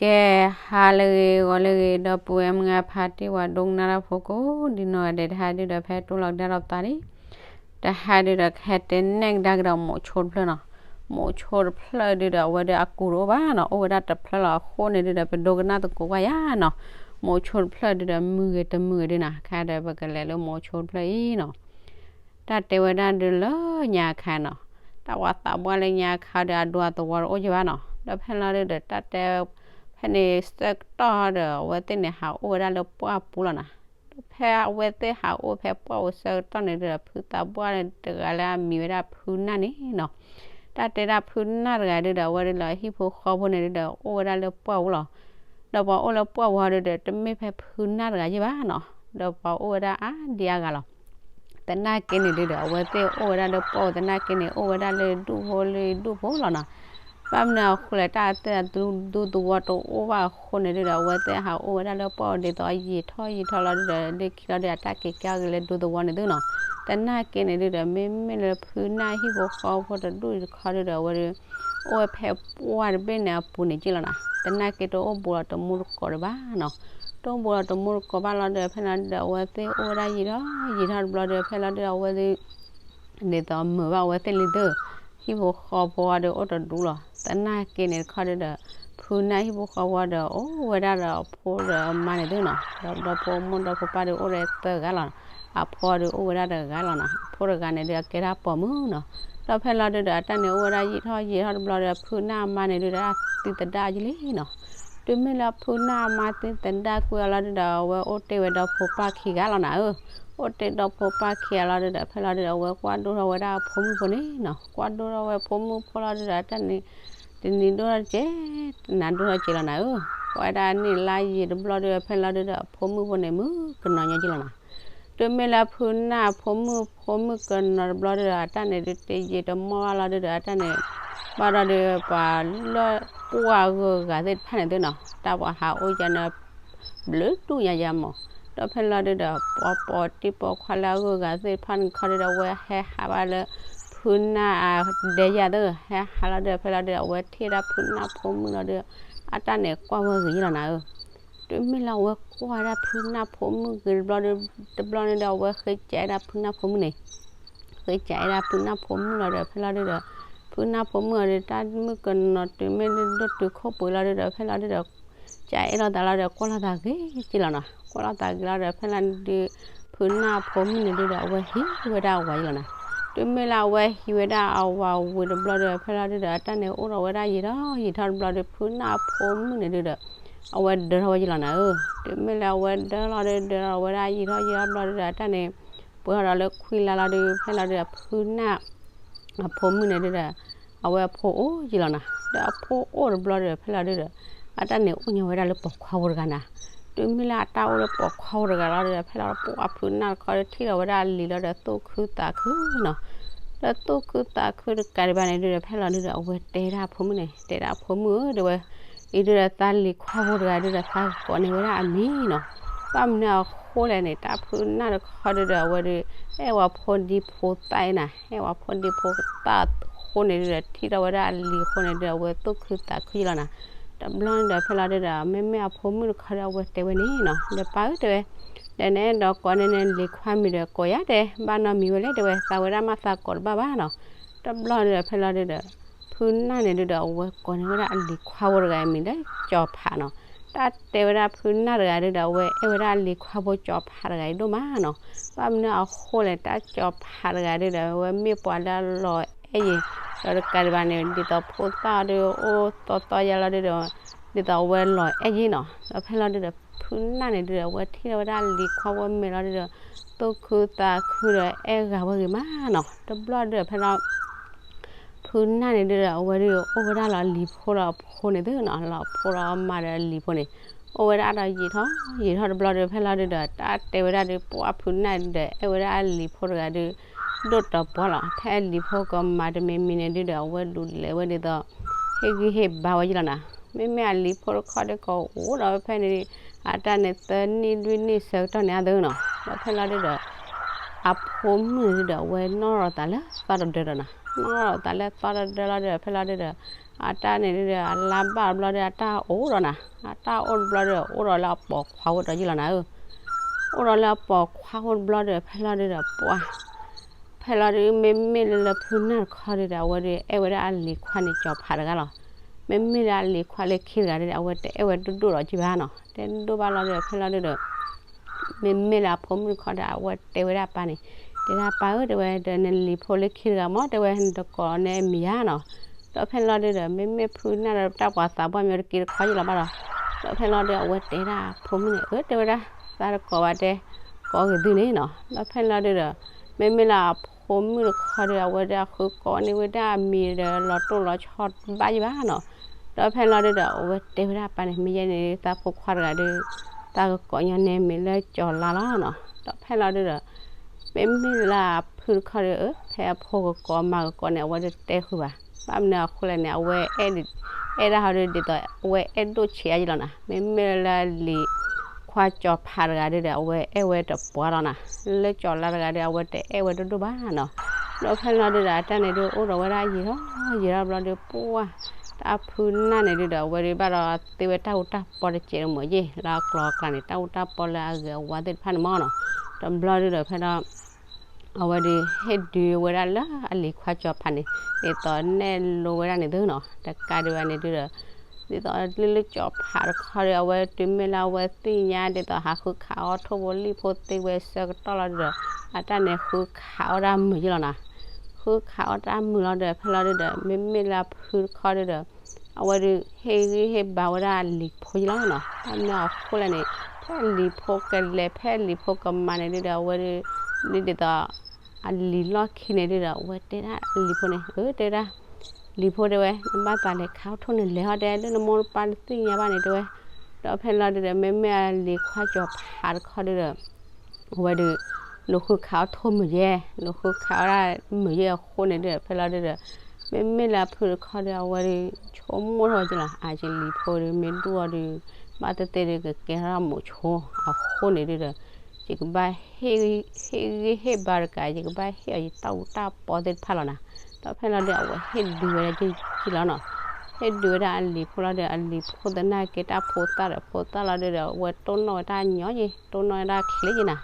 ကဲ, ဟါလၢအဂ့ၤ ဂီၤလၢအဂ့ၤ ဒီပုၢ်ဝဲၢ်မုၢ်အဖါတံၢ် ပှၤဒိကနၣ်တၢ်ဖိကိးဒံနီၢ်ဂၤဒဲး, တဟါဒုဒီးဖဲတိၢ်လီၤကဒါဒီးပသးလံ. တဟါဒုဒီး ကဟဲတဲနဲၣ်ကဒါကဒီးမိးဆိတဖျၢၣ်နီၤ. မိးဆိတဖျၢၣ်ဒုဒီး အဝဲဒၣ်အကူတအိၣ်ဘၣ်နီၤ, အိၣ်ဝဲဒၣ်တဖျၢၣ်လီၤ. အဃိန့ၣ်ဒုဒီး ပဒိကနၣ်သကိးကွၢ်ယၤနီၤ. မိးဆိတဖျၢၣ်ဒုဒီး မုာ်ဂ့ၤတမုာ်ဂ့ၤဒုနီၤ, ခဲဒီးပကလဲၤလၢမိးဆိတဖျၢၣ်အံၤနီၤ. တၢ်တဲဝဲဒၣ်ဒုလၢညါခါနီၤ, တၢ်ဝၤသးပှၢ်လၢညါခါဒီး အဒူအသဝီတအိၣ်ကဘၣ်နီၤ. ဒီးဖဲလီၤဒုဒီး တၢ်တဲ ဖဲန့ၣ်ဆၢကတီၢ်ဒီး အဝဲသ့ၣ်န့ၣ် ဟးအိၣ်ဝဲဒၣ်လၢပှၢ်ပူၤလီၤနီၤ. ဒီးဖဲအဝဲသ့ၣ်ဟးအိၣ်ဖဲပှၢ်ပူၤဆၢကတီၢ်န့ၣ်ဒုဒီး ဖုသးပှၢ်တဂၤလၢအမံၤဝဲဒၣ်ဖုနၢ်န့ၣ်နီၤ. တၢ်တဲဒၣ်ဖုနၢ်တဂၤဒုဒီး အဝဲဒၣ်လၢအဟံၣ်ဖိဃီဖိန့ၣ်ဒုဒီး အိၣ်ဝဲဒၣ်လၢပှၢ်ပူၤလီၤ. ဒီးပှၤအိၣ်လၢပှၢ်ပူၤဟီဒုဒီး တမ့ၢ်ဖဲဖုနၢ်တဂၤယဲၢ်ဘၣ်နီၤ, ဒီးပှၤအိၣ်ဝဲဒၣ်အါဒံအါဂၤလီၤ. သနာ်က့န့ၣ်ဒုဒီး အဝဲသ့ၣ်အိၣ်ဝဲဒၣ်လၢပှၢ်ပူၤ သနာ်က့န့ၣ် အိၣ်ဝဲဒၣ်လၢဒူၣ်ဖိလၢဒူၣ်ဖိလီၤနီၤ. ဘၣ်မနုၤအဃိလဲၣ် တၢ်အသ့ၣ်အဒူသဝီတအိၣ်ဘၣ်အဃိန့ၣ်ဒုဒီး အဝဲသ့ၣ်ဟးအိၣ်ဝဲဒၣ်လၢပှၢ်ပူၤဒ်သိးယံာ်ထီၣ်ယံာ်ထီၣ်လီၤဒုဒီး လၢခံလီၤဒုဒီး အတၢ်က့ၤကဲအီၤက့ၤလၢဒူသဝီန့ၣ်သုနီၤ. သနာ်က့န့ၣ်ဒုဒီး မ့မ့ၢ်လၢဖုနၢ်ဟံၣ်ဖိဃီဖိတဒူၣ်တခီဒုဒီး အဝဲဒၣ် အိၣ်ဝဲဖဲပှၢ်တဘ့ၣ်န့ၣ်အပူၤန့ၣ်က့လီၤနီၤ. သနာ်က့တအိၣ်ဘူးလီၤတမူတကိးဒံးဘၣ်နီၤ. တအိၣ်ဘူးလီၤတမူတကိးဘၣ်လီၤဒုဒီး ဖဲလီၤဒုဒီး အဝဲသ့ၣ်အိၣ်ဝဲဒၣ်ယံာ်ထီၣ်ယံာ်ထီၣ်တဘျီဒုဒီး ဖဲလီၤဒုဒီး အဝဲသ့ၣ် ဒ်သိးမုာ်ဘၣ်အဝဲသ့ၣ်လံသု, ဟံၣ်ဖိဃီဖိအီၤဒီးအိၣ်တဒူလီၤ. သနာ်က့န့ၣ်တခီဒုဒီး ဖုနၢ်ဟံၣ်ဖိဃီဖိအီၤဒီး အိၣ်ဝဲဒၣ်ဒီးအဖိဒီးအမါန့ၣ်သုနီၤ. ဒီးဒီဖိမိၢ်ဒီဖိပၢ်ဒီးအိၣ်ဒီးသၢဂၤလီၤ. အဖိအီၤဒီးအိၣ်ဝဲဒၣ်တဂၤလီၤနီၤ. အဖိတဂၤန့ၣ်ဒုဒီး အကဲဒၣ်ပိာ်မုၣ်နီၤ. ဒီးဖဲလီၤဒုဒီး အတၢ်န့ၣ်အိၣ်ဝဲဒၣ်ယံာ်ထီၣ်ယံာ်ထီၣ်တဘျီဒီး ဖုနၢ်အမါန့ၣ်ဒုဒီး သံသဒၣ်အီၤလံနီၤ. တုၤမ့ၢ်လၢဖုနၢ်အမါသံသဒၣ်ကွံာ်အီၤလီၤဒုဒီး အဝဲအိၣ်တ့ၢ်ဝဲဒီဖိပၢ်ခံဂၤလီၤနၤဧၢ. အိၣ်တ့ၢ်ဒီဖိပၢ်ခံဂၤလီၤဒုဒီး ဖဲလီၤဒုဒီး အဝဲကွၢ်ဒိၣ်ထီၣ်ဝဲဒၣ်အဖိမုၣ်ဖိန့ၣ်နီၤ. ကွၢ်ဒိၣ်ထီၣ်ဝဲဖိမုၣ်ဖိလီၤဒုဒီး တၢ်န့ၣ် တနံၤဒိၣ်ထီၣ်တက့ၢ်, တနၤဒိၣ်ထီၣ်တက့ၢ်လီၤနၤဧၢ. ပှၤဝဲဒၣ်န့ၣ်လါယံာ်တဘျီဒုဒီး ဖဲလီၤဒုဒီး အဖိမုၣ်ဖိန့ၣ် မုၣ်ကနီၤညီက့လီၤနၤ. တုၤမ့ၢ်လၢဖုနၢ်အဖိမုၣ်ဖိမုၣ်ကနီၤတဘျီဒုဒီး အတၢ်န့ၣ်ဒုတယံာ်တမီၢ်ဘၣ်လီၤဒုဒီး အတၢ်န့ၣ် ဘၣ်ဒီးဒုး ပှၤလၢပှၢ်အဂုၤအဂၤသ့ၣ်တဖၣ်န့ၣ်သုနီၤ တၢ်ပှၤဟးအိၣ်ယါန့ၣ် ဘျုးတူၢ်ညါယါမး. ဒီးဖဲလီၤဒုဒီး ပှၤပိာ်တံၢ်ပိာ်ခွါလၢအဂုၤအဂၤသ့ၣ်တဖၣ်န့ၣ်ခီဒုဒီး အဝဲဟဲဟးဘၣ်လၢ ဖုနၢ်အဒဲယါသ့ၣ် ဟဲဟးလီၤဒုဒီး ဖဲလီၤဒုဒီး အဝဲထံၣ်ဒၣ်ဖုနၢ်ဖိမုၣ်လီၤဒုဒီး အတၢ်န့ၣ်ကွၢ်ဝဲဂ့ၤယါလီၤနၤဧၢ. တုၤမ့ၢ်လၢအဝဲကွၢ်ဝဲဒၣ်ဖုနၢ်ဖိမုၣ်ဂ့ၤတဘျီဒု တဘျီန့ၣ်ဒီး အဝဲဃ့ကးဝဲဒၣ်ဖုနၢ်ဖိမုၣ်န့ၣ် ဃ့ကးဝဲဒၣ်ဖုနၢ်ဖိမုၣ်လီၤဒီး ဖဲလီၤဒုဒီး ဖုနၢ်ဖိမုၣ်အီၤဒီး တၢ်မုၣ်ကနီၤတုၤမ့ၢ်ဒိၣ်တုၤခိၣ်ပှ့ၤလီၤဒုဒီး ဖဲလီၤဒုဒီး ကးအဲၣ်လိာ်သးလီၤဒီး ကွၢ်လိာ်သးဂ့ၤက့လီၤနီၤ. ကွၢ်လိာ်သးဂ့ၤလီၤဒီး ဖဲလီၤဒု ဖုနၢ်ဖိမုၣ်န့ၣ်ဒုဒီး အဝဲဟံးဝဲဒၣ်အဝၤယါလီၤနၤ. တုၤမ့ၢ်လၢအဝဲဟံးဝဲဒၣ်အဝၤဝံၤတဘျီဒီး ဖဲလီၤဒုဒီး အတၢ်န့ၣ်အိၣ်ဒီးဝဲဒၣ်ယံာ်ထီၣ်ယံာ်ထီၣ်တဘျီဒီး ဖုနၢ်အဖိမုၣ်န့ၣ်ဒုဒီး အဝဲဒၢထီၣ်ဝဲယါလီၤနၤဧၢ. တုၤမ့ၢ်လၢအဝဲဒၢလီၤဒု ဒၢထီၣ်ဝဲဒၣ်ယံာ်ထီၣ်ယံာ်ထီၣ်တဘျီဒုဒီး အတၢ်န့ၣ် ပှဲၤထီၣ်ဒီးလၢခွံလါလီၤဒု ဖဲလီၤဒုဒီး ဖုနၢ် အဖိမုၣ်န့ၣ်ဒုဒီး အဝဲအဖိအိၣ်ယါလီၤနၤ. ဒီးအဖိအိၣ်တဘျီဒီး ဖဲလီၤဒုဒီး အတၢ်န့ၣ်အိၣ်ညီဝဲဒၣ်လၢပိာ်ခွါဖိတဂၤနၤ. တုၤမ့ၢ်လၢအတၢ်အိၣ်လၢပိာ်ခွါဖိတဂၤလီၤဒုဒီး ဖဲလီၤဒုဒီး ပှၢ်ဖုနၢ်တခီဒီး ထံၣ်လီၤဝဲဒၣ်အလံၤလီၤဒီး သူၣ်ခုသးခုနီၤ. ဒီးသူၣ်ခုသးခုတကးဒံးဘၣ်န့ၣ်ဒုဒီး ဖဲလီၤဒုဒီး အဝဲတဲဒၣ်အဖိမုၣ်န့ၣ် တဲဒၣ်အဖိမုၣ်ဧၢ တဲဝဲ အံၤဒုဒီး သးလံၤခွါဖိတဂၤဒုဒီး သးကိးန့ၢ်ဝဲဒၣ်အမံၤနီၤ. ဘၣ်မနုၤအဃိလဲၣ်န့ၣ် တၢ်ဖုနၢ်တခီဒုဒီး အဝဲဒု အဲၣ်ဝဲဖိဒံဖိသၣ်အံၤနၤ, အဲၣ်ဝဲဖိဒံဖိသၣ်အဃိန့ၣ်ဒုဒီး ထံၣ်ထီၣ်ဝဲဒၣ်အလံၤအဃိန့ၣ်ဒုဒီး အဝဲသူၣ်ခုသးခုယါလီၤနၤ. တဘျီန့ၣ်ဒီး ဖဲလီၤဒုဒီး မ့မ့ၢ်အဖိမုၣ်တခီဒီး အဝဲတဲဝဲန့ၣ်နီၤ ဒီးပၢ်ဧၢ တဲဝဲ ဒီးနဲဒိးကိးန့ၢ်နလံၤခွါမံၤဒီး ကိးယၤတဲ ဘၣ်နီတမံၤဝဲလဲၣ် တဲဝဲ သးဝဲဒၣ်မးသးကိးတဘၣ်ဘၣ်နီၤ. တဘျီန့ၣ်ဒီး ဖဲလီၤဒုဒီး ဖုနၢ်န့ၣ်ဒုဒီး အဝဲကိးန့ၢ်ဝဲဒၣ်အလံၤခွါဖိတဂၤအမံၤလၢ ကၠီၤဖးနီၤ. တၢ်တဲဝဲဒၣ်ဖုနၢ်တဂၤဒုဒီး အဝဲအဲၣ်ဝဲဒၣ်အလံၤခွါဖိကၠီၤဖးတဂၤအံၤဒိၣ်မးနီၤ. ဘၣ်မနုၤအဃိလဲၣ် တၢ်ကၠီၤဖးတဂၤဒုဒီး အဝဲမ့ၢ်ပှၤလၢအလီၤအဲၣ်ယံၤ ဒီးတကးဒံးဘၣ်န့ၣ် ဒ်သိးဖိသၣ်အီၤဒု အိၣ်သီသီယါလီၤဒုဒီး ဒ်သိးအဝဲလီၤအဲၣ်ယံၤနီၤ. ဒီးဖဲလီၤဒုဒီး ဖုနၢ်န့ၣ်ဒုဒီး အဝဲထံၣ်ထီၣ်ဝဲဒၣ်အလံၤခွါဖိမဲာ်လီၤဒုဒီး သူၣ်ခုသးခုဒီးအဲၣ်ဂၤဝဲဂ့ၤမးနီၤ. တဘျီဒုဒီး ဖဲလီၤ ဖုနၢ်န့ၣ်ဒုဒီး အဝဲဒု အိၣ်ဝဲဒၣ်လီၤလံၤဖိဒီးအဖိန့ၣ်သုနီၤ, လီၤဖိဒီးအမါဒီးလံၤဖိန့ၣ် အိၣ်ဝဲဒၣ်ဒီးယံာ်ထီၣ်ယံာ်ထီၣ်တဘျီဒီး ဖဲလီၤဒုဒီး တၢ်တဲဝဲဒၣ်ဒု ပှၢ်ဖုနၢ်ဒုဒီး အဲၣ်ဝဲဒၣ်အလံၤဖိတဂၤဒု ဒိၣ်တီၤပှီၤလီၤ. ဖဲအလံၤဖိကမၤတမံၤမံၤန့ၣ်ဒုဒီး အဝဲဒုးလဲၤဝဲဒ်သိး ဟ့ၣ်ဂံၢ်ဟ့ၣ်ဘါဝဲယါလီၤနၤ. မ့မ့ၢ်အလံၤဖိတခီဒုကအိၣ်ဒီးဖဲန့ၣ် အတၢ်န့ၣ်သၢနံၣ်လွံၢ်နံၣ်ဆၢကတီၢ်န့ၣ်အသိးနီၤ. ဒီးဖဲလီၤဒုဒီး အဖိမုၣ်န့ၣ်ဒုဒီး အဝဲနီၣ်လီၤသးလၢသီတဒၢလီၤနၤ. နီၣ်လီၤသးလၢသီတဒၢလီၤဒုဒီး ဖဲလီၤဒုဒီး အတၢ်န့ၣ်ဒုဒီး အလါဘၣ်တဘျီဒီး အတၢ်အိၣ်ဒီးနၤ, အတၢ်အိၣ်တဘျီဒီး အိၣ်ဒီးလၢအပိာ်ခွါအိၣ်ဒီးယ့ၢ်လီၤနၤဧၢ. အိၣ်ဒီးလၢအပိာ်ခွါအိၣ်တဘျီဒီး ဖဲလီၤဒုဒီး ပှၢ် ဖဲလီၤဒု မ့မ့ၢ်လၢလၢဖုနၢ်တခီဒုဒီး အဝဲဒု အဲၣ်ဝဲဒၣ်အလံၤခွါန့ၣ် ကၠီၤဖးတဂၤလီၤ. မ့မ့ၢ်လၢအလံၤခွါလၢခံတဂၤဒုဒီး အဝဲတအဲၣ်ဝဲဒိၣ်ဒိၣ်ဒီးက့ဘၣ်နီၤ, တအဲၣ်ဒိၣ်ဘၣ်လီၤဒုဒီး ဖဲလီၤဒုဒီး မ့မ့ၢ်လၢအဖိမုၣ်တခီဒီး အဝဲတဲဝဲဒၣ်အပၢ်န့ၣ်, တဲဒၣ်ပၢ်ဧၢ တဲဝဲ ဒီးနလံၤဖိလၢခံတဂၤမ့ၢ် တဲဝဲ နတကိးန့ၢ်မံၤဧါနီၤ. ဒီးဖဲလီၤဒုဒီး မ့မ့ၢ်ဖုနၢ်ဒီးတၢ်ပှၤသးပှၢ်မ့ၢ်တက့တခီယ့ၢ်လီၤဘၣ်ဒီး, ဒီးဖဲလီၤဒု အဝဲတဲဒၣ်အဖိမုၣ်န့ၣ် အၢ တဲဝဲဒၣ် သးတကိးဘၣ်တဲ ကိးဂ့ၤသုန့ၣ်နီၤ. ဒီးဖဲလီၤဒုဒီး မ့မ့ၢ်လၢအဖိမုၣ်တခီဒီး အဝဲဒၣ်ဃုကိးန့ၢ်ဝဲဒၣ်အမံၤဒီး လီၤတိၢ်လီၤဆီဘၣ်ယ့ၢ်ဘၣ်နီၤ. ဒီးဖဲလီၤဒုဒီး အဝဲတဲဝဲဒၣ်အပၢ်န့ၣ် မ့ၢ်ယဲန့ၣ် သးဖိခွါတဂၤဒီး သးကကိးညီန့ၢ်မံၤလၢကၠီၤလါလီၤနီၤ. ဒီးဖဲလီၤဒုဒီး မ့မ့ၢ်လၢအဖုတခီဒီး အၢ ဖဲအဖိကကိးမါကကိးန့ၣ် အဝဲတတဲဃုာ်ဘၣ်. ဘၣ်မနုၤအဃိလဲၣ်န့ၣ် အဝဲအဲၣ်ဒၣ်ဟီဒု ဒ်သိးအဝဲအဲၣ်ဒိၣ်ဆံးအါယ့ၢ်လီၤနၤ. မ့မ့ၢ်လၢအလံၤခွါကၠီၤဖးတဂၤဒုဒီး အဝဲအဲၣ်ဝဲတပှၢ်လီၤနၤ. လၢကၠီၤလါတဂၤဒီး အဝဲတအဲၣ်ဝဲဒိၣ်ဒိၣ်ဘၣ်နီၤ. ဒီးဖဲလီၤဒုဒီး အတၢ်န့ၣ်ဒု အိၣ်ဒီးဝဲဒၣ်ယံာ်ထီၣ်ယံာ်ထီၣ်ဘျီဒု ပှၢ် တၢ်ဖုနၢ်န့ၣ်ဒုဒီး အဝဲဒုဘၣ်ဒီးသ့ဝဲတၢ်ဟူးတၢ်ပီတစဲးတမီၤယ့ၢ် လၢအကျိၤအကျဲန့ၣ် တၢ်ဟူးတၢ်ပီလၢအဂ့ၤအဝါသ့ၣ်တဖၣ်န့ၣ်မီၤနီၤ. တဘျီဒုဒီးဖဲဒီး အဝဲဒု ဟ့ၣ်ဒုးဝဲဒၣ်လၢအလံၤခွါကၠီၤဖးန့ၣ် ဒ်သိးနဲၣ်လိဝဲဒၣ်န့ၣ်သုနီၤ. တကးဒံးဘၣ်န့ၣ်ဒုဒီး ဒ်သိးလၢလၢကၠီၤဖးတခီဒီး အဝဲတုၤမ့ၢ်လၢအဝဲသ့ၣ်ညါ ဒ်သိးဟးဃုခးအီၣ်ထိၣ်ဖိလံၣ်ဖိသ့ဝဲဆၢကတီၢ်လီၤဒုဒီး အတၢ်န့ၣ်ဃုခးအီၣ်တၢ်မုာ်ယ့ၢ်လီၤနၤ. ဃုခးအီၣ်တၢ်မုာ်လီၤဒီး ဖဲလီၤဒုဒီး မ့မ့ၢ်လၢအဖုတခီဒုဒီး အဝဲဒု ဟ့ၣ်ဂံၢ်ဟ့ၣ်ဘါဝဲဒၣ်အလံၤဖိယ့ၢ်လီၤနီၤ. ဘၣ်မနုၤအဃိလဲၣ်န့ၣ် ဖဲအလံၤဖိကလဲၤ ဖဲအလံၤဖိကမၤန့ၣ်ဒုဒီး အဝဲဒု ဒ်သိး အလံၤလီၢ်ခံန့ၣ်ဒုဒီး အဝဲတဲဒၣ်အလံၤဖိန့ၣ် အၢ တဲဒၣ် လံၤဖိတဲဝဲ နဘၣ်သးလဲၤခးအီၣ်ထိၣ်န့ၣ် လဲၤအီၤတဲ လၢနမိၢ်နပၢ်တသ့ၣ်ညါဘၣ်န့ၣ်တဲဝဲ. ဒီးဖဲလီၤဒုဒီး မ့မ့ၢ်အလံၤခွါကၠီၤဖးတခီဒုဒီး အဝဲဒု လူၤဃုခးအီၣ်ထိၣ်မုာ်ယဲၢ် လူၤဃုခးအီၣ်ဒၣ်မုာ်ယဲၢ်အဃိန့ၣ်ဒုဒီး ဖဲလီၤဒုဒီး မ့မ့ၢ်လၢအဖုတခီဒီး အဝဲဒု ဆိကမိၣ်ထီၣ်ဝဲက့လီၤ အါကလံၤဖိဒု မ့ၢ်ဒိၣ်အီၤဒု ဘၣ်သ့ၣ်သ့ၣ်ဒုကကဲထီၣ်မိၤဆိအဃိန့ၣ်ဒုဒီး ယကဘၣ်ဟ့ၣ်ဂံၢ်ဟ့ၣ်ဘါတကး ယကဘၣ်ဟ့ၣ်အီၤယတၢ်အူတၢ်ပီသ့ၣ်တဖၣ်လီၤနၤ. ဒီးဖဲလီၤဒု အဝဲဟ့ၣ်ဒုးဝဲဒၣ်ယ့ၢ်လီၤနီၤ. ဟ့ၣ်ဒုးဝဲဒၣ်အလံၤဖိလီၤဒီး အလံၤဖိသနာ်က့တၢ်ဖိသၣ်ဒီး ဖိသၣ်လီၤဒုဒီး အဝဲတိၢ်နီၣ်ဝဲတၢ်ညီယ့ၢ် တိၢ်နီၣ်ဝဲဒၣ်ချ့ယ့ၢ်နၤ.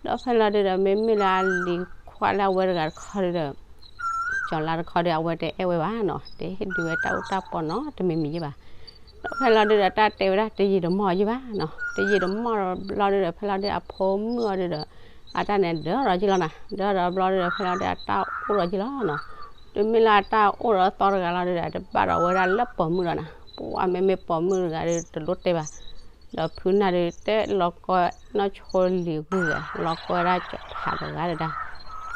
ဒီးဖဲလီၤဒုဒီး မ့မ့ၢ်လၢအလံၤခွါလၢအဝဲတဂၤတခီဒုဒီး ကၠီၤလါတခီဒီး အဝဲတအဲၣ်ဝဲဘၣ်နီၤ တဟ့ၣ်ဒုးဝဲတၢ်အူတၢ်ပီနီတမံၤမံၤယ့ၢ်ဘၣ်. ဒီးဖဲလီၤဒုဒီး တၢ်တဲဝဲဒၣ်တယံာ်တမီၢ်ယ့ၢ်ဘၣ်နီၤ တယံာ်တမီၢ်ဘျီဒုဒီး ဖဲလီၤဒု အဖိမုၣ်အီၤဒုဒီး အတၢ်န့ၣ်ဒၢထီၣ်ယ့ၢ်လီၤနၤ ဒၢထီၣ်ဘျီဒုဒီး ဖဲလီၤဒု အတၢ်အိၣ်ထီၣ်ယ့ၢ်လီၤနီၤ. တုၤမ့ၢ်လၢအတၢ်အိၣ်ထီၣ်သီတဂၤလီၤဒုဒီး တဘၣ်ဒီးဝဲဒၣ်လၢပိာ်မုၣ်လီၤနၤ ပှၢ်မ့မ့ၢ်ပိာ်မုၣ်တဂၤဒု တလိၣ်တဲဘၣ် ဒီးဖုနၢ်ဒု တဲလီၤကီနၢ်ဆိလံၤဂုၢ်ဂၤ လီၤကီဝဲဒၣ်ကၠီၤဖးတဂၤဒုဒၣ် လီ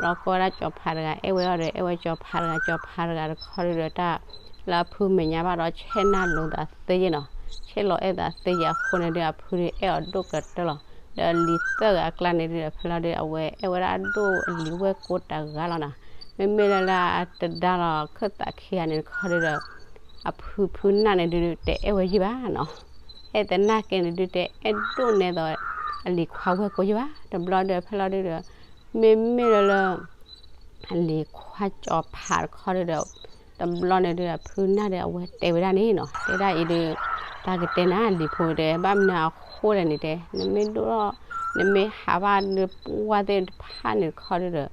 ၤကီဝဲဒၣ်ကၠီၤဖးတဂၤ အဲၣ်ဝဲအီၤဒီး အဲၣ်ဝဲကၠီၤဖးတဂၤ ကၠီၤဖးတဂၤတခီဒုဒီး တၢ်လၢအဖုမဲာ်ညါဘၣ်ဒီး ဆဲးနၢ်လိာ်သးသ့ယ့ၢ်နီၤ ဆဲးလီၤအဲၣ်သးသ့ယ့ၢ်အဃိန့ၣ်ဒု အဖုဒု အဲၣ်အီၤဒိၣ်ကတၢၢ်လီၤ. ဒီးအလံၤသၢဂၤအကျါန့ၣ်ဒုဒီး ဖဲလီၤဒု အဝဲအဲၣ်ဝဲဒၣ်ဒိၣ်အလံၤဝဲၢ်ကိးတဂၤလီၤနၤ မ့မ့ၢ်လၢလၢအတဒါလီၤခၢၣ်သးခံဂၤန့ၣ်တခီဒုဒီး အဖုဖုနၢ်န့ၣ်ဒု တအဲၣ်ဝဲယ့ၢ်ဘၣ်နီၤ အဲၣ်သနာ်က့န့ၣ်ဒု တအဲၣ်ဒိၣ်နဲသိး အလံၤခွါဝဲၢ်ကိးယ့ၢ်ဘၣ် တဘျီဒီးဖဲလီၤဒုဒီး မ့မ့ၢ်လၢလၢ အလံၤခွါကၠီၤဖးတခီဒုဒီး တဘျီန့ၣ်ဒုဒီး ဖုနၢ်ဒီးအဝဲတဲဝဲဒၣ်န့ၣ်နီၤ တဲဒၣ်အံၤဒု တၢ်ကတဲနၤလံၤဖိတဲ ဘၣ်မနုၤအဃိလဲၣ်န့ၣ်တဲ နမ့ၢ်ဒိၣ်ထီၣ် နမ့ၢ်ဟးဘၣ်လၢပှၢ်သ့ၣ်တဖၣ်န့ၣ်တခီဒုဒီး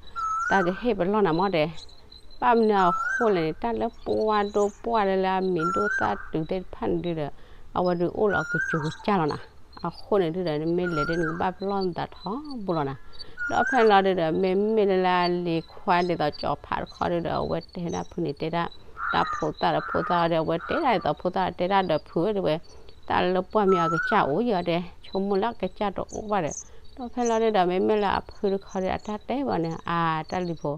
တၢ်ကဟ့ၣ်ပလီၢ်နၤမ့ၢ်တဲ ဘၣ်မနုၤအဃိလဲၣ်န့ၣ် တၢ်လၢပှၢ်ဒိပှၢ်လၢလၢအမံၤဒိၣ်သၣ်တုၤသ့ၣ်တဖၣ်န့ၣ်ဒုဒီး အဝဲဒုအိၣ်လီၤကစူၤကစၢ်လီၤနၤ အဃိန့ၣ်ဒုဒီး နမ့ၢ်လဲၤဒု နကဘၣ်ပလီၢ်နသးထီဘိလီၤနၤ ဒီးဖဲလီၤဒုဒီး မ့မ့ၢ်လၢလၢအလံၤခွါဒ်သိးကၠီၤဖးတခီဒုဒီး အဝဲတဲဒၣ်ဖုန့ၣ်တဲဒၣ် တၢ်ဖိသၣ်ဒီးဖိသၣ်ဒီး အဝဲတဲဒၣ်ဒ်သိးဖိသၣ်တဲဒၣ်ဒီးဖုဧၢတဲဝဲ တၢ်လၢပှၢ်မ့ၢ်အကစၢ်အိၣ်ယီၤတဲ ဆိကမိၣ်လၢအကစၢ်တအိၣ်ဘၣ်ဒီး ဒီးဖဲလီၤဒုဒီး မ့မ့ၢ်လၢအဖုတခီဒီး အတၢ်တဲဘၣ်န့ၣ် အါ တၢ်လံၤဖိ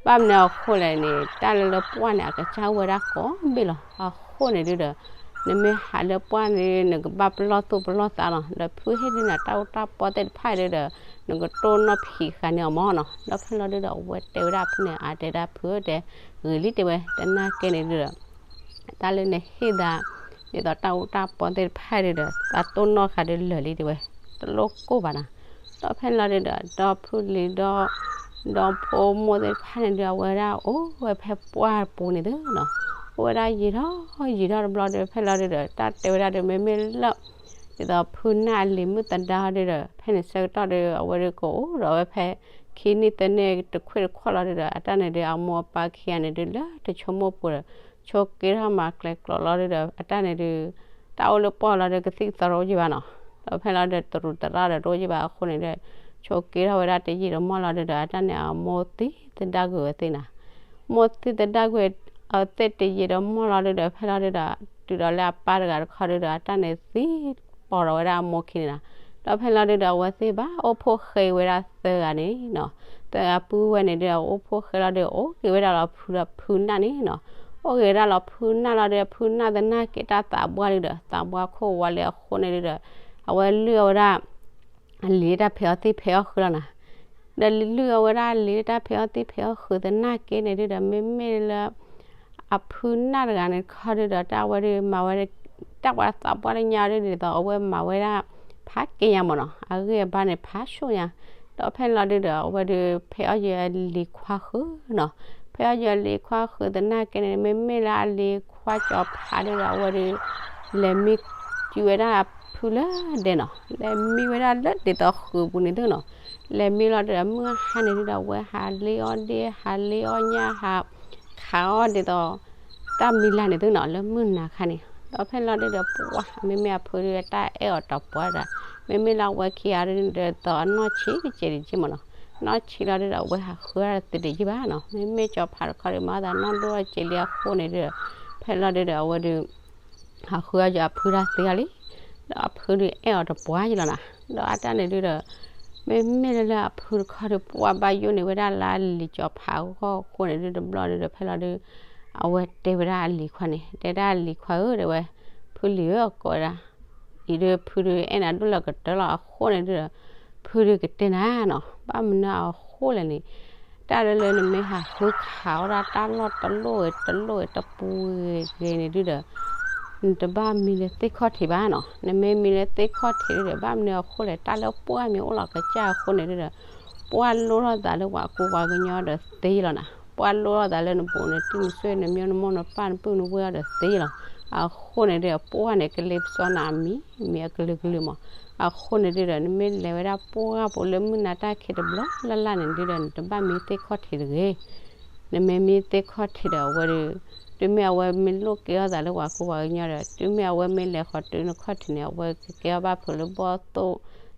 ဘၣ်မနုၤအဃိလဲၣ်န့ၣ် တၢ်လၢလၢပှၢ်န့ၣ် အကစၢ်အိၣ်ဝဲဒၣ်ကိးဘ့ၣ်လီၤ. အဃိန့ၣ်ဒုဒီး နမ့ၢ်ဟးလၢပှၢ်န့ၣ် နကဘၣ်ပလီၢ်သူၣ်ပလီၢ်သးလီၤ. ဒီးဖုဟ့ၣ်ဒုနၤတၢ်အိၣ်တၢ်ပီသ့ၣ်တဖၣ်ဒုဒီး နကတိၢ်နီၣ်ဖံးဃာ်န့ၢ်အီၤမ့ၢ်နီၤ. ဒီးဖဲလီၤဒုဒီး အဝဲတဲဝဲဒၣ်ဖုန့ၣ် အါတဲဒၣ်ဖုဧၢတဲ ဂ့ၤလံတဲဝဲ သနာ်က့န့ၣ်ဒုဒီး တၢ်လၢနဟ့ၣ်သး ဒ်သိးတၢ်အိၣ်တၢ်ပီသ့ၣ်တဖၣ်ဒုဒီး သးတိၢ်နီၣ်ဃာ်ဒုလၢာ်လံတဲဝဲ တလိၣ်ကိၢ်ဘၣ်နၤ. ဒီးဖဲလီၤဒုဒီး ဒီဖုလံၤဒီး ဒီဖိမိၢ်သ့ၣ်တဖၣ်န့ၣ်ဒု အဝဲဒၣ်အိၣ်ဝဲဖဲပှၢ်ပူၤန့ၣ်သုနီၤ. အိၣ်ဝဲဒၣ်ယံာ်ထီၣ်ယံာ်ထီၣ်တဘျီဒီး ဖဲလီၤဒုဒီး တၢ်တဲဝဲဒၣ်ဒီး မ့မ့ၢ်လၢ ဒ်သိးဖုနၢ်အလံၤမုၢ်သဒါဒီး ဖဲန့ၣ်ဆၢကတီၢ်ဒီး အဝဲဒီးကအိၣ်ဒီးဝဲဖဲ ခံနံၣ်သၢနံၣ်တခွ့ၣ်တခွီၣ်လီၤဒုဒီး အတၢ်န့ၣ်ဒု အမိၢ်အပၢ်ခံဂၤန့ၣ်ဒု လၢတဆိကမိၣ်ပူၤဒီး ဆိးက့ထီၣ်မၤကျဲၤကျိးလီၤဒုဒီး အတၢ်န့ၣ်ဒု တၢ်အိၣ်လၢပှၢ်လီၤဒီး ကသံၣ်ကသီတအိၣ်က့ဘၣ်နီၤ. ဒီးဖဲလီၤဒု တရူးတရၣ်ဒီးတအိၣ်က့ဘၣ်အဃိန့ၣ်ဒု ဆိးက့ထီၣ်ဝဲဒၣ်တယံာ်တမီၢ်လီၤဒုဒီး အတၢ်န့ၣ်အမိၢ်သံသဒၣ်ကွံာ်ဝဲသ့ၣ်နီၤ. မိၢ်သံသဒၣ်ကွံာ် အဝဲသ့ၣ်တယံာ်တမီၢ်လီၤဒုဒီး ဖဲလီၤဒုဒီး တုၤဒီးလၢအပၢ်တဂၤတခီဒုဒီး အတၢ်န့ၣ်သံပိာ်ထီၣ်ဝဲဒၣ်အမိၢ်ခံန့ၣ်နီၤ. ဒီးဖဲလီၤဒုဒီး အဝဲသ့ၣ်ဘၣ်အိၣ်ဖှိၣ်ဃဲဝဲဒၣ်သၢဂၤန့ၣ်နီၤ. သၢဂၤပုၢ်ဝဲန့ၣ်ဒု အအိၣ်ဖှိၣ်ဃဲလီၤဒု အိၣ်က့ၤဝဲဒၣ်လီၤဖုဒီးဖုနၢ်န့ၣ်နီၤ. အိၣ်က့ၤဝဲဒၣ်လီၤဖုနၢ်လီၤဒု ဖုနၢ်သနာ်က့တၢ်သးပှၢ်ဒုဒီး သးပှၢ်ခိၣ်ဝါလၢအဃိန့ၣ်ဒုဒီး အဝဲလုၢ်အီၣ်ဝဲဒၣ် အလံၤတၢ်ဖံးအီၣ်သံၣ်ဖံးအီၣ်ဃုာ်လီၤနီၤ. ဒီးလုၢ်အီၣ်ဝဲဒၣ်အလံၤတၢ်ဖံးအီၣ်သံၣ်ဖံးအီၣ်ဃုာ်သနာ်က့န့ၣ်ဒုဒီး မ့မ့ၢ်လၢ အဖုနၢ်တဂၤန့ၣ်တခီဒုဒီး တၢ်ဝဲဒု မၤဝဲ တၢ်ပှၤသးပှၢ်လၢညါဒုဒ်သိး အဝဲမၤဝဲဒၣ် ဖးက့ညါမ့ၢ်နီၤ. အဂံၢ်အဘါန့ၣ်ဖးဆူၣ်ညါ. ဒီးဖဲလီၤဒုဒီး အဝဲဒု ဖဲအီၣ်ယံၤအလံၤခွါဃုာ်နီၤ. ဖဲအီၣ်ယံၤအလံၤခွါဃုာ်သနာ်က့န့ၣ် မ့မ့ၢ်လၢအလံၤခွါကၠီၤဖးဒုဒီး အဝဲဒု လဲၤမံကၠူဝဲဒၣ်ဖုလၢဒဲနီၤ. လဲၤမံဝဲဒၣ်လၢဒ်သိးဃုာ်ပူၤန့ၣ်သုနီၤ. လဲၤမံလီၤဒုဒီး မုၢ်ဟါန့ၣ်ဒုဒီး အဝဲဟးလ့အီၣ်ဒ့ ဟးလ့အီၣ်ညၣ် ဟးခးအီၣ်ဒ်သိး တၢ်မံၤလၢ်န့ၣ်သုနီၤ လၢမုၢ်နၤခါန့ၣ်. ဒီးဖဲလီၤဒုဒီး ပှၢ် မ့မ့ၢ်အဖုဒုတၢ်အဲၣ်အီၤတပှၢ်ဒီး မ့မ့ၢ်လၢအဝဲခံဂၤဒုဒီး ဒ်သိးအနီၢ်ဆံးတကဲးတကဲးမ့ၢ်နီၤ. နီၢ်ဆံးလီၤဒုဒီး အဝဲဟးဃုအီၣ်တၢ်သ့တယံာ်ဘၣ်နီၤ. မ့မ့ၢ်ကၠီၤဖးတခီဒု မၤသးနီၢ်ဒိၣ်အီၣ်စ့လံအဃိန့ၣ်ဒုဒီး ဖဲလီၤဒုဒီး အဝဲဒု ဟးဃုအီၣ်ယၤအဖုတၢ်သ့အီၤလံ. ဒီးအဖုဒုအဲၣ်အီၤတပှၢ်ယံၤလီၤနီၤ. ဒီးအတၢ်န့ၣ်ဒုဒီး မ့မ့ၢ်လၢလၢအဖုတခီဒု ပှၢ်ဘၣ်ယိၣ်န့ၢ်ဝဲဒၣ်လၢအလံၤကၠီၤဖးအဂီၢ်အဃိန့ၣ်ဒု တဘျီဒုဒီး ဖဲလီၤဒု အဝဲတဲဝဲဒၣ်အလံၤခွါန့ၣ် တဲဒၣ်အလံၤခွါဧၢ တဲဝဲ ဖုလံၤဧၢ ကိးဝဲဒၣ် အံၤဒု ဖုဒုအဲၣ်နၤဒိၣ်လၢကတၢၢ်လီၤအဃိန့ၣ်ဒုဒီး ဖုဒုကတဲနၤနီၤ ဘၣ်မနုၤအဃိလဲၣ်န့ၣ် တၢ်လၢလၢနမ့ၢ်ဟးဃုခးအီၣ်ဒၣ်တၢ်လီၢ်တလိၣ်ဂ့ၤတလိၣ်ဂ့ၤတပူၤဂ့ၤဂ့ၤန့ၣ်ဒုဒီး နတဘၣ်မံလၢသ့ၣ်ခီၣ်ထံးဘၣ်နီၤ. နမ့ၢ်မံလၢသ့ၣ်ခီၣ်ထံးဒုဒီး ဘၣ်မနုၤအဃိလဲၣ် တၢ်လၢပှၢ်မ့ၢ်အိၣ်လီၤကစၢ်အဃိန့ၣ်ဒုဒီး ပှၢ်လိၣ်ထီၣ်သးလၢပှၤကူပှၤကညီဒီးသ့လီၤနီၤ. ပှၢ်လိၣ်ထီၣ်သးလၢနဘူးနတံၢ်နဆှၢနမ့ၢ်နမိၢ် နပၢ်နပုၢ်နဝဲၢ်အီၤဒီးသ့လီၤ. အဃိန့ၣ်ဒုဒီး ပှၢ်န့ၣ် ကလ့ပစီနၤအမံၤ မံၤအကလုာ်ကလုာ်မး. အဃိန့ၣ်ဒုဒီး နမ့ၢ်လဲၤဝဲဒၣ်ပှၢ်ပူၤလၢမုၢ်နၤတၢ်ခံးတဘျီလၢ်လၢ်န့ၣ်ဒုဒီး နတဘၣ်မံသ့ၣ်ခီၣ်ထံးတဂ့ၤ. နမ့ၢ်မံသ့ၣ်ခီၣ်ထံးဒီးအဝဲဒု တုၤမ့ၢ်အဝဲမ့ၢ်လိၣ်ကဲထီၣ်သးလၢပှၤကူပှၤကညီဒီး တုၤမ့ၢ်အဝဲမ့ၢ်လဲၤဃီၤတုၤနခီၣ်ထံးန့ၣ် အဝဲကကဲထီၣ်ဘၣ်ဖုးလၢဘီၣ်သိၣ်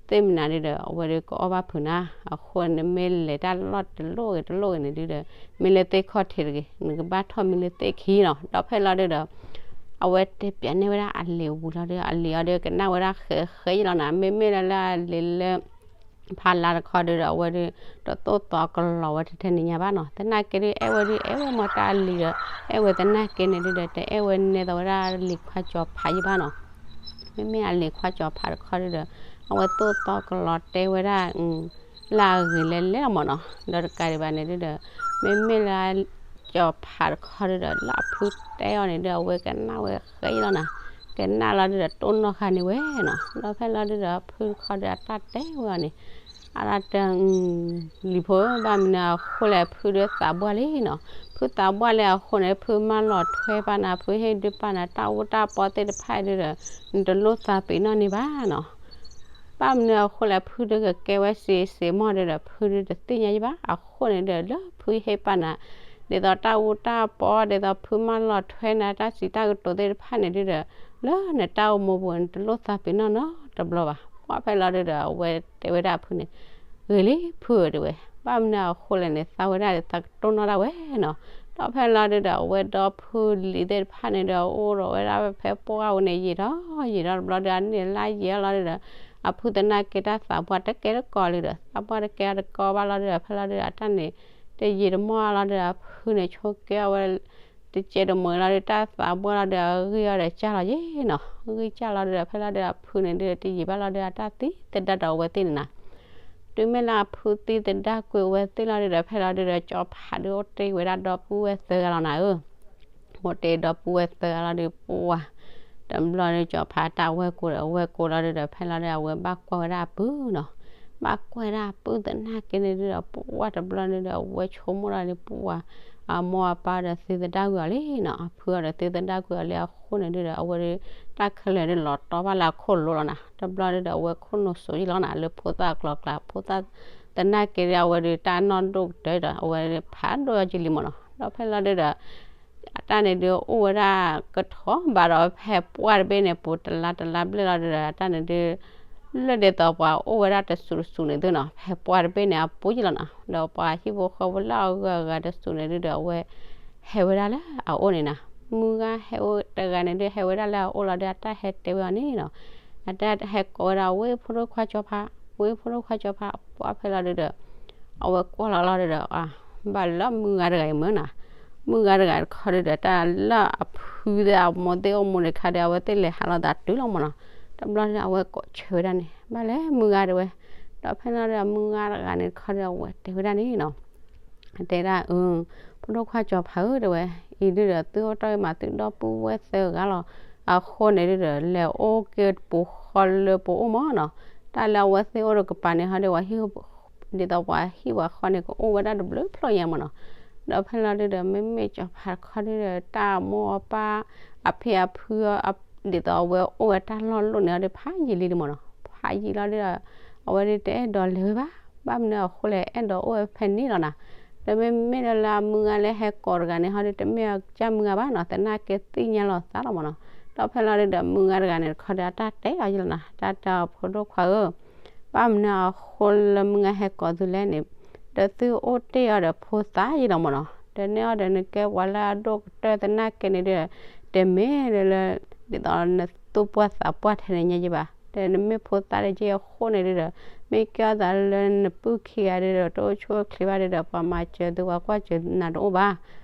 သ့ၣ်မနၤဒုဒီး အဝဲဒုကအီၣ်ဘၣ်ဖုးနၤ. အဃိန့ၣ်မ့ၢ်လဲၤတၢ်လီၢ်တလိၣ်ဂ့ၤတလိၣ်ဂ့ၤန့ၣ်ဒုဒီး မံလၢသ့ၣ်ခီၣ်ထံးတဂ့ၤ. နကဘၣ်ထီၣ်မံလၢသ့ၣ်ခံလီၤ. ဒီးဖဲလီၤဒုဒီး အဝဲတဲပၠးန့ၢ်ဝဲဒၣ်အလံၤအပူၤလီၤဒု အလံၤအီၤဒုကနၣ်ဝဲဒၣ်ဃဲးဃဲးယံၤလီၤနီၤ. မ့မ့ၢ်လၢလၢအလံၤလၢ ဖးလါတခီဒုဒီး အဝဲဒု တသိၣ်သီကလီၤဝဲထဲထဲန့ၣ်ညါဘၣ်နီၤ. သနာ်က့ဒု အဲၣ်ဝဲဒု အဲၣ်ဝဲမီၤတၢ်အလံၤဒီး အဲၣ်ဝဲသနာ်က့န့ၣ်ဒုဒီး တအဲၣ်ဝဲနဲသိးဝဲဒၣ်လံၤခွါကၠီၤဖးယံၤဘၣ်နီၤ. မ့မ့ၢ်အလံၤခွါကၠီၤဖးတခီဒုဒီး အဝဲသိၣ်သီကလီၤတဲဝဲဒၣ် လၢအဂ့ၤလဲၤလဲၤလီၤမးနီၤ. ဒီးတကးဒံးဘၣ်န့ၣ်ဒုဒီး မ့မ့ၢ်လၢ ကၠီၤဖးတခီဒုဒီး လၢအဖုတဲအီၤန့ၣ်ဒု အဝဲကနၣ်ဝဲဃဲးလီၤနီၤ. ကနၣ်လီၤဒုဒီး တိၢ်နီၣ်ဃာ်န့ၢ်ဝဲနီၤ. ဒီးဖဲလီၤဒုဒီး ဖုတခီဒု အတၢ်တဲဝဲအီၤန့ၣ် အတၢ်တဲ လံၤဖိ ဘၣ်မနုၤအဃိလဲၣ် ဖုဒုသးပှၢ်လံနီၤ. ဖုသးပှၢ်လံအဃိန့ၣ် ဖုမၢလီၤထွဲပာ်နၤ ဖုဟ့ၣ်ဒုးပာ်နၤ တၢ်အိၣ်တၢ်ပီသ့ၣ်တဖၣ်ဒုဒီး နတလိၣ်သးပ့ၤနီၣ်န့ၢ်ဘၣ်နီၤ. ဘၣ်မနုၤအဃိလဲၣ် ဖုဒုကကဲဝဲစ့စ့မီၢ်ဒုဒီး ဖုဒုတသ့ၣ်ညါယံၤဘၣ်. အဃိန့ၣ်ဒုဒီး လၢဖုဟ့ၣ်ပာ်နၤ ဒ်သိးတၢ်အိၣ်တၢ်ပီ ဒ်သိးဖုမၢလီၤထွဲနၤ တၢ်စံးတၢ်ကတိၤသ့ၣ်တဖၣ်န့ၣ်ဒုဒီး လၢနတၢ်အိၣ်မူပူၤ နတလိၣ်သးပ့ၤနီၣ်နီတဘျီဘၣ်. ပှၢ်ဖဲလီၤဒုဒီး အဝဲတဲဝဲဒၣ်ဖုန့ၣ် ဂ့ၤလံဖုဧၢ တဲဝဲ. ဘၣ်မနုၤအဃိလဲၣ်န့ၣ် သးဝဲဒၣ်သးကတိၢ်နီၣ်ဒၣ်ဝဲနီၤ. ဒီးဖဲလီၤဒုဒီး အဝဲဒီဖုလံၤသ့ၣ်တဖၣ်န့ၣ်ဒီး အိၣ်ဒီးဝဲဒၣ်ဖဲပှၢ်ဝဲန့ၣ် ယံာ်ထီၣ်ယံာ်ထီၣ်တဘျီဒီး အန့ၣ်လၢယံာ်လီၤဒုဒီး အဖုသနာ်က့တၢ်သးပှၢ်တကဲတကီလံဒီး သးပှၢ်တကဲတကီဘၣ်လီၤဒုဒီး ဖဲလီၤဒုဒီး အတၢ်န့ၣ် တယံာ်တမီၢ်လီၤဒုဒီး အဖုန့ၣ်ဆိကဲအဝဲ တကဲတမီၢ်လီၤဒု တၢ်သးပှၢ်လီၤဒု အဂံၢ်အီၤဒီးကၢ်လီၤယံၤနီၤ. ဂံၢ်ကၢ်လီၤဒုဒီး ဖဲလီၤဒုဒီး အဖုန့ၣ်ဒု တယံာ်ဘၣ်လီၤဒု အတၢ်သံသဒၣ်ဒီးအဝဲသ့ၣ်န့ၣ်နီၤ. တုၤမ့ၢ်လၢအဖုသံသဒၣ်ကွံာ်အဝဲသ့ၣ်လီၤဒုဒီး ဖဲလီၤဒုဒီး ကၠီၤဖးဒုအိၣ်တ့ၢ်ဝဲဒၣ်ဒီပုၢ်ဝဲၢ်သၢဂၤလီၤနၤဧၢ အိၣ်တ့ၢ်ဒီပုၢ်ဝဲၢ်သၢဂၤလီၤဒု ပှၢ် တဘျီဒု ကၠီၤဖးတၢ်ဝဲၢ်ကိဒီး အဝဲၢ်ကိလီၤဒုဒီး ဖဲလီၤဒု အဝဲဘၣ်ကွၢ်ဝဲဒၣ်အပုၢ်နီၤ. ဘၣ်ကွၢ်ဝဲဒၣ်အပုၢ်သနာ်က့န့ၣ်ဒုဒီး ပှၢ်တဘျီန့ၣ်ဒုဒီး အဝဲဆိကမိၣ်လီၤဒု ပှၢ် အမိၢ်အပၢ်ဒီးသုသဒၣ်ကွံာ်အီၤလံနီၤ, အဖုအီၤဒီးသုသဒၣ်ကွံာ်အီၤလံအဃိန့ၣ်ဒုဒီး အဝဲဒု တၢ်ခဲလၢာ်ဒုလီၤတီဘၣ်လၢအခိၣ်လိလီၤနီၤ. တဘျီဒုဒီး အဝဲခိၣ်နူာ်စိၤယံာ်လီၤနီၤ, လၢဖိသၣ်အကျိၤအကျဲ ဖိသၣ်သနာ်က့ဒီး အဝဲဒုတၢ်နီၢ်ဒိၣ်ကတၢၢ်ဒီး အဝဲဖးဒိၣ်အီၤကလံၤမ့ၢ်နီၤ. ဒီးဖဲလီၤဒုဒီး အတၢ်န့ၣ်ဒုအိၣ်ဝဲဒၣ်ကထီဘၣ်ဒီး ဖဲပှၢ်တဘ့ၣ်န့ၣ် ပူၤတလါတလါဘျဲၣ်လီၤဒုဒီး အတၢ်န့ၣ်ဒု လၢဒ်သိးပှၤအိၣ်ဝဲဒၣ်တစူးတစူးန့ၣ်သုနီၤ, ဖဲပှၢ်တဘ့ၣ်န့ၣ် အပူၤယံာ်လီၤနီၤ. ဒီးပှၤဟံၣ်ဖိဃီဖိလၢအဂၤဂၤတစူးန့ၣ်ဒုဒီး အဝဲဟဲဝဲဒၣ်လၢအအိၣ်န့ၣ်နီၤ. မုၢ်ဂၤဟဲအိၣ်တဂၤန့ၣ်ဒု ဟဲဝဲဒၣ်လၢအအိၣ်လီၤဒု အတၢ်ဟဲတဲဝဲအီၤန့ၣ်နီၤ. အတၢ်ဟဲကိးဝဲဒၣ် ဝ့ၢ်ဖိဒိၣ်ခွါစီၤဖါ, ဝ့ၢ်ဖိဒိၣ်ခွါစီၤဖါ, ပှၢ်ဖဲလီၤဒုဒီး အဝဲကွၢ်လီၤလီၤဒုဒီး ဘၣ်လၢမုၢ်ဂၤတဂၤအံၤမ့ၢ်နီၤ, မုၢ်ဂၤတဂၤတခီဒုဒီး တၢ်လၢအဖုသ့ၣ်အမိၢ်သ့ၣ်အိၣ်မူန့ၣ်ခါဒီး အဝဲသ့ၣ်လဲၤဟးလိာ်သးတုၤလီၤမ့ၢ်နီၤ. တဘျီဒုဒီး အဝဲကိးဆၢဝဲဒၣ်န့ၣ် ဘၣ်လဲၣ်မုၢ်ဂၤတဲဝဲ. ဒီးဖဲလီၤဒုဒီး မုၢ်ဂၤတဂၤန့ၣ်တခီဒီး အဝဲတဲဝဲဒၣ်န့ၣ်နီၤ တဲဒၣ် ဖိဒိၣ်ခွါစီၤဖါဧၢ တဲဝဲ, အံၤဒုဒီး သုအိၣ်တ့ၢ်မးသုဒီပုၢ်ဝဲၢ်သၢဂၤလီၤ. အဃိန့ၣ်ဒုဒီး လဲၤအိၣ်က့ၤပူၤဃီလၢပအိၣ်မ့ၢ်နီၤ. တၢ်လၢအဝဲသ့ၣ်အိၣ်ဒီးကပၤန့ၣ် ဟီဒီးပှၤဟံၣ် ဒ်သိးပှၤဟံၣ်ပှၤဃီန့ၣ် ကအိၣ်ဝဲဒၣ်တဘျုးဖျၢၣ်ညါမ့ၢ်နီၤ. ဒီးဖဲလီၤဒုဒီး မ့မ့ၢ်စီၤဖါတခီဒုဒီး တၢ်အမိၢ်အပၢ် အဖံအဖု ဒ်သိးအဝဲအိၣ်ဝဲတၢ်လီၢ်လိၣ်န့ၣ် ဟီဒီးဖးယံာ်လံဒုမ့ၢ်နီၤ. ဖးယံာ်လီၤဒုဒီး အဝဲဒုတအဲၣ်ဒိးလဲၤဝဲဘၣ်. ဘၣ်မနုၤအဃိလဲၣ် အဲၣ်ဒိးအိၣ်ဝဲဖဲန့ၣ်လီၤနီၤ. ဒီးမ့မ့ၢ်ဒီးလၢအမုၢ်ဂၤလၢဟဲကိးတဂၤန့ၣ် ဟီဒီးတမ့ၢ်အကစၢ်မုၢ်ဂၤဘၣ်နီၤ, သနာ်က့သ့ၣ်ညါလီၤသးလီၤမ့ၢ်နီၤ. ဒီးဖဲလီၤဒုဒီး မုၢ်ဂၤတဂၤန့ၣ်တခီဒီး အတၢ်တဲအီၤယံာ်လီၤနီၤ, တၢ်တဲအီၤ ဖိဒိၣ်ခွါဧၢ ဘၣ်မနုၤအဃိလၢမုၢ်ဂၤဟဲကိးသုလဲၣ်န့ၣ်, ဒီးသုအိၣ်တ့ၢ်အီၤဒီးဖိသၣ်ယံာ်လီၤမ့ၢ်နီၤ. ဒီးန့ၢ်အီၤဒီးနကဲပှၤလၢအဒိၣ်ကတၢၢ်သနာ်က့န့ၣ်ဒီး တမ့ၢ်လၢ ဒ်သိးနသူၣ်ပှၢ်သးပှၢ်ထဲန့ၣ်ညါယံၤဘၣ်. ဒီးနမ့ၢ်ဖိသၣ်တက့ၢ်အဃိန့ၣ်ဒုဒီး မ့ၢ်ကဲထီၣ်သးလၢနပုၢ်ခံဂၤဒုဒီး တအိၣ်ဆူၣ်အိၣ်ချ့ဘၣ်ဒုဒီး ပှၤမၤစၢၤသု ပှၤကွၢ်စၢၤနၤတအိၣ်ဘၣ်.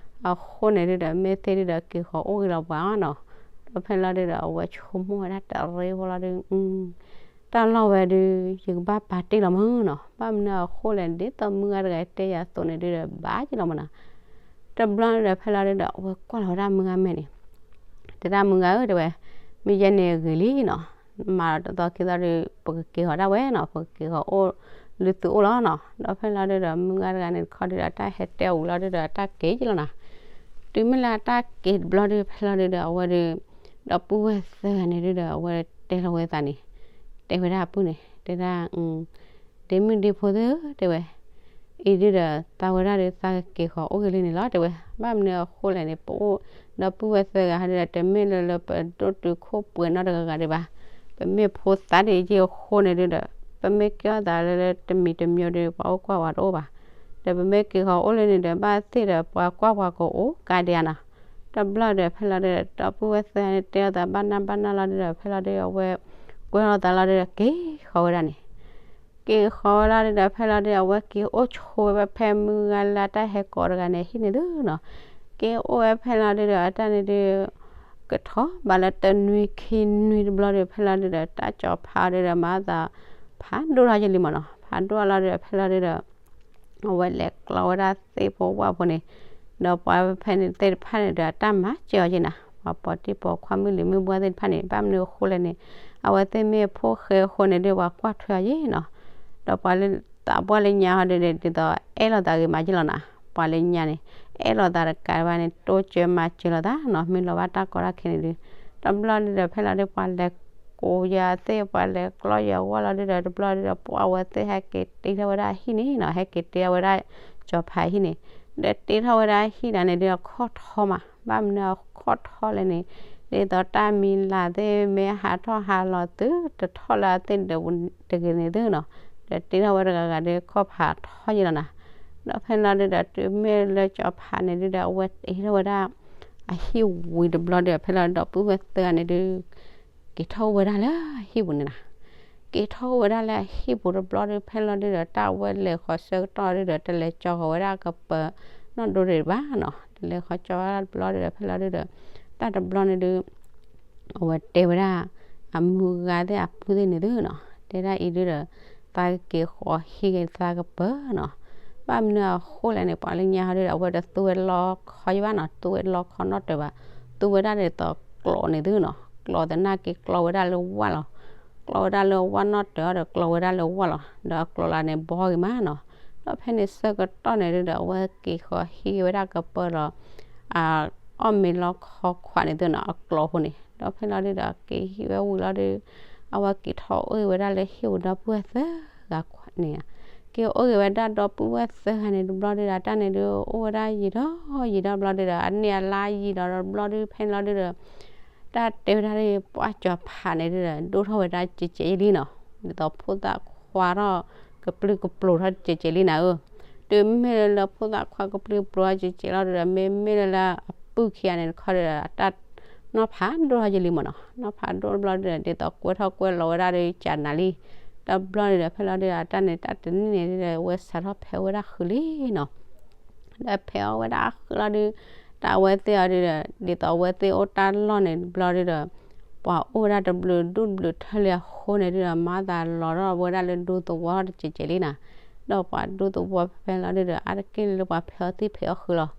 အဃိန့ၣ်ဒုဒီး မ့ၢ်သ့ၣ်ဒုဒီး က့ၤဃီၤအိၣ်ဂ့ၤလီၤပှၤနီၤ. ဒီးဖဲလီၤဒုဒီး အဝဲဆိကမိၣ်ဝဲဒၣ်တရ့ဖိလီၤဒု တၢ်လီၢ်ဝဲဒု ယကဘၣ်ပာ်တ့ၢ်လီၤမ့ၢ်နီၤ, ဘၣ်မနုၤအဃိလဲၣ် ဒ်သိးမုၢ်ဂၤတဂၤတဲယၤအသိးန့ၣ်ဒုဒီး ဘၣ်ယံာ်လီၤမ့ၢ်နီၤ. တဘျီန့ၣ်ဒီး ဖဲလီၤဒုဒီး အဝဲကွၢ်လီၤဝဲဒၣ်မုၢ်ဂၤမဲာ်န့ၣ်, တဲဒၣ်မုၢ်ဂၤဧၢ တဲဝဲ, မ့ၢ်ယဲန့ၣ်ဂ့ၤလံနီၤ, မၤလီၤတသီခံသီဒု ပကက့ၤဃီၤဒၣ်ဝဲနီၤ, ပကက့ၤဃီၤအိၣ်လၢသုအိၣ်လီၤနီၤ. ဒီးဖဲလီၤဒုဒီး မုၢ်ဂၤတဂၤန့ၣ်တခီဒုဒီး တၢ်ဟဲတဲအီၤဝံၤလီၤဒုဒီး တၢ်က့ၤယံာ်လီၤနီၤ. တုၤမ့ၢ်လၢအတၢ်က့ၤတဘျီဒု ဖဲလီၤဒုဒီး အဝဲဒု ဒီပုၢ်ဝဲၢ်သၢဂၤန့ၣ်ဒုဒီး အဝဲတဲလီၤဝဲသးန့ၣ်, တဲဝဲဒၣ်အပုၢ်န့ၣ် တဲဒၣ် ဒ့မုၣ်ဒ့ဖိသ့ၣ်ဧၢ တဲဝဲ, အံၤဒုဒီး သးဝဲဒၣ်ဒီး သးကက့ၤဃီၤအိၣ်ဂ့ၤလံန့ၣ်လီၤ တဲဝဲ. ဘၣ်မနုၤအဃိလဲၣ်န့ၣ် ပအိၣ်ဒီပုၢ်ဝဲၢ်သၢဂၤဟီဒုဒီး တမ့ၢ်လၢလၢပဒိၣ်တုာ်ခိၣ်ပှဲၤနီတဂၤဂၤဒံးဘၣ်. ပမ့ၢ်ဖိသၣ်ဒ်အံၤအဃိန့ၣ်ဒုဒီး ပမ့ၢ်ကဲထီၣ်သးလၢလၢတမံၤတမံၤဒီး ပှၤအိၣ်ကွၢ်ဝဲတအိၣ်ဘၣ်. ဒီးပမ့ၢ်က့ၤဃီၤအိၣ်လၢန့ၣ်ဒီး ဘၣ်သ့ၣ်ဒီး ပှၤကွၢ်ပှၤကအိၣ်ကါဒံးဧါနီၤ. တဘျီဒီး ဖဲလီၤဒုဒီး ဒီပုၢ်ဝဲၢ်သၢဂၤန့ၣ် တဲအီၤသးဘၣ်နၢ်ဘၣ်နၢ်လီၤဒုဒီး ဖဲလီၤဒုဒီး အဝဲကွဲလီၤသးလီၤဒုဒီး က့ၤဃီၤဝဲဒၣ်န့ၣ် က့ၤဃီၤဝဲလီၤဒုဒီး ဖဲလီၤဒုဒီး အဝဲက့ၤအိၣ်ဆိးဝဲဖဲမုၢ်ဂၤလၢအတၢ်ဟဲကိးတဂၤန့ၣ် ဟံၣ်န့ၣ်သုနီၤ. က့ၤအိၣ်ဝဲဖဲလီၤဒုဒီး အတၢ်န့ၣ်ဒု ကထီဘၣ်လၢတနွံခံနွံတဘျီဒု ဖဲလီၤဒုဒီး တၢ်ကၠီၤဖးအီၤဒုဒီး မၤသးဖးဒိၣ်ထီၣ်ယလံမ့ၢ်နီၤ. ဖးဒိၣ်အလီၤဒုဒီး ဖဲလီၤဒုဒီး အဝဲလဲၤကျီဝဲဒၣ်သ့ၣ်ဖိဝၣ်ဖိန့ၣ်, ဒီးပှၤဖဲန့ၣ်သ့ၣ်တဖၣ်န့ၣ်ဒီး အတၢ်မၤစၢၤအီၤယံာ်နၤ, ပှၤပိာ်တံၢ်ပိာ်ခွါမုၣ်လံၤမုၣ်ဘှၢ်သ့ၣ်တဖၣ်န့ၣ် ဘၣ်မနုၤအဃိလဲၣ်န့ၣ်, အဝဲသ့ၣ်မ့ၢ်ဖိဃဲအဃိန့ၣ်ဒီး ပှၤကွၢ်ထွဲအီၤယံာ်နီၤ. ဒီးပှၤလၢသးပှၢ်လၢညါဟီဒုဒီး ဒ်သိးအဲၣ်လိာ်သးဂ့ၤမးယံာ်လီၤနၤ, ပှၤလၢညါန့ၣ် အဲၣ်လိာ်သးတကးဘၣ်န့ၣ် တိစၢၤမၤစၢၤလိာ်သးနီၤ, မ့ၢ်လီၤဘၣ်တၢ်ကီတၢ်ခဲန့ၣ်ဒု တဘျီဒုဒီး ဖဲလီၤဒု ပှၤလဲၤကိးယၤသ့ၣ် ပှၤလဲၤကျီယၤဝၣ်လီၤဒုဒီး တဘျီဒုဒီး ပှၤအဝဲသ့ၣ်ဟဲက့ၤတ့ထီၣ်ဝဲဒၣ်အဟံၣ်န့ၣ်နီၤ, ဟဲက့ၤတ့ထီၣ်ဝဲဒၣ်ကၠီၤဖးဟံၣ်န့ၣ်, ဒီးတ့ထီၣ်ဝဲဒၣ်ဟံၣ်ဒၣ်န့ၣ်ဒု အခီၣ်ထီမး, ဘၣ်မနုၤအခီၣ်ထီလဲၣ်န့ၣ်, ဒ်သိးတၢ်မံၤလာ်သ့ၣ် မ့ၢ်ဟးထီၣ်ဟးလီၤသုတထီၣ်လၢအသ့ၣ်တဂ့ၤန့ၣ်သုနီၤ, ဒီးတ့ထီၣ်ဝဲတဂၤဂၤဒု ခီၣ်ဖးထီယံာ်လီၤနၤ. ဒီးဖဲလီၤဒုဒီး တုၤမ့ၢ်လၢကၠီၤဖးန့ၣ်ဒုဒီး အဝဲတ့ထီၣ်ဝဲဒၣ် အဟံၣ်ဝံၤတဘျီဒီး ဖဲလီၤဒီပုၢ်ဝဲၢ်သၢဂၤန့ၣ်ဒု က့ၤထီၣ်ဝဲဒၣ်လၢအဟံၣ်ပူၤန့ၣ်နီၤ, က့ၤထီၣ်ဝဲဒၣ်လၢအဟံၣ်ပူၤတဘျီဒီး ဖဲလီၤဒုဒီး တၢ်ဝဲလဲၤဃီၤဆၢကတီၢ်ဒုဒီး တလဲၤကၠီၤဃီၤဝဲဒၣ်ကပၤနီၣ်ဒိတဘၣ်နီၤ, တလဲၤဃီၤကၠီၤဝဲဒၣ်တဘျီဒုဒီး ဖဲလီၤဒုဒီး တၢ်တဘျီန့ၣ်ဒု အဝဲတဲဝဲဒၣ် အမုၢ်ဂၤသ့ၣ်အပုၢ်သ့ၣ်န့ၣ်သုနီၤ, တဲဒၣ်အံၤဒုဒီး သးကက့ၤဃီၤဟံးက့ၤသးကပၤနီၤ, ဘၣ်မနုၤအဃိလဲၣ်န့ၣ် ပှၤလၢညါဟီဒုဒီး အဝဲတသူဝဲလီခီယံၤဘၣ်နီၤ, သူဝဲလီခီနီတၢၤဘၣ်, သူဝဲဒၣ်ဒ်သိးကျိးန့ၣ်သုနီၤ, ကျိးသနာ်က့ကျိးဝဲဒၣ်လၢဝၣ်လီၤ, ကျိးဝဲဒၣ်လၢဝၣ်နီတၢၤဒီး ကျိးဝဲဒၣ်လၢဝၣ်လီၤ, ဒီးအကျိးလၢန့ၣ်ဘီဂ့ၤမးနီၤ, ဒီး ဒီးဖဲန့ၣ်ဆၢကတီၢ်န့ၣ်ဒုဒီး အဝဲက့ၤဃီၤဟံးဝဲဒၣ်ကပၢလီၤ အီၣ်မ့ၤလီခီခွးန့ၣ်သုနီၤ အကျိၤအဃိန့ၣ် ဒီးဖဲလီၤဒုဒီး က့ၤဟံးဝဲဝံၤလီၤဒု အဝဲက့ၤထီၣ်အိၣ်ဂ့ၤဝဲဒၣ်လၢဟံၣ်ပူၤဒီပုၢ်ဝဲၢ်သၢဂၤန့ၣ်, က့ၤအိၣ်ဂ့ၤဝဲဒၣ်ဒီပုၢ်ဝဲၢ်သၢဂၤန့ၣ်တဘျီဒုဒီး အတၢ်န့ၣ်ဒု အိၣ်ဝဲဒၣ်ယံာ်ဒီးယံာ်ဒီးဘျီဒုဒီး အန့ၢ်အလါယံာ်ဒီးဘျီဒု ဖဲန့ၣ်လီၤဒုဒီး တၢ်တဲဝဲဒၣ်လၢပှၢ်ကၠီၤဖးန့ၣ်ဒုဒီး ဒိၣ်ထီၣ်ဝဲဒၣ်ကဲးကဲးယံာ်လံနီၤ, ဒ်သိးဖိသၣ်ခွါထီၣ် ကပျုၢ်ကပျိၤထီၣ်ကဲးကဲးလံနၤဧၢ, တုၤမ့ၢ်လၢလၢဖိသၣ်ခွါကပျုၢ်ကပျိၤထီၣ်ကဲးကဲးလီၤဒုဒီး မ့မ့ၢ်လၢလၢအပုၢ်ခံဂၤန့ၣ်တခီဒုဒီး အတၢ်နီၢ်ဖးဒိၣ်ထီၣ်ယံာ်လံမ့ၢ်နီၤ, နီၢ်ဖးဒိၣ်တဘျီဒုဒီး ဒ်သိးကွဲထီၣ်ကွဲလီၤဝဲဒၣ်ဒုကၠးနၤလံ, တဘျီဒုဒီး ဖဲလီၤဒုဒီး အတၢ်န့ၣ်တၢ်တနံၣ်န့ၣ်ဒုဒီး အဝဲစးထီၣ်ဖဲးအီၣ်ဝဲဒၣ်ဃုာ်လံနီၤ ဒီးဖဲးအီၣ်ဝဲဒၣ်ဃုာ်လီၤဒု, တၢ်အဝဲသ့ၣ်အီၤဒုဒီး ဒ်သိးအဝဲသ့ၣ်အိၣ်တၢ်လီၢ်န့ၣ်တဘျီဒုဒီး ပှၤအိၣ်ဝဲဒၣ်တဘျုးဒူၣ်တဘျုးထၢလံအဃိန့ၣ်ဒုဒီး မၤသးလီၤထီၣ်ဝဲဒၣ်လၢဒူသဝီထီၣ်တကဲးကဲးလံနၤ, ဒီးပှၤဒူသဝီဖဲလီၤဒုဒီး အါတက့ၢ်လၢပှၤဖဲးအီၣ်သံၣ်ဖဲးအီၣ်ဃုာ်လီၤ,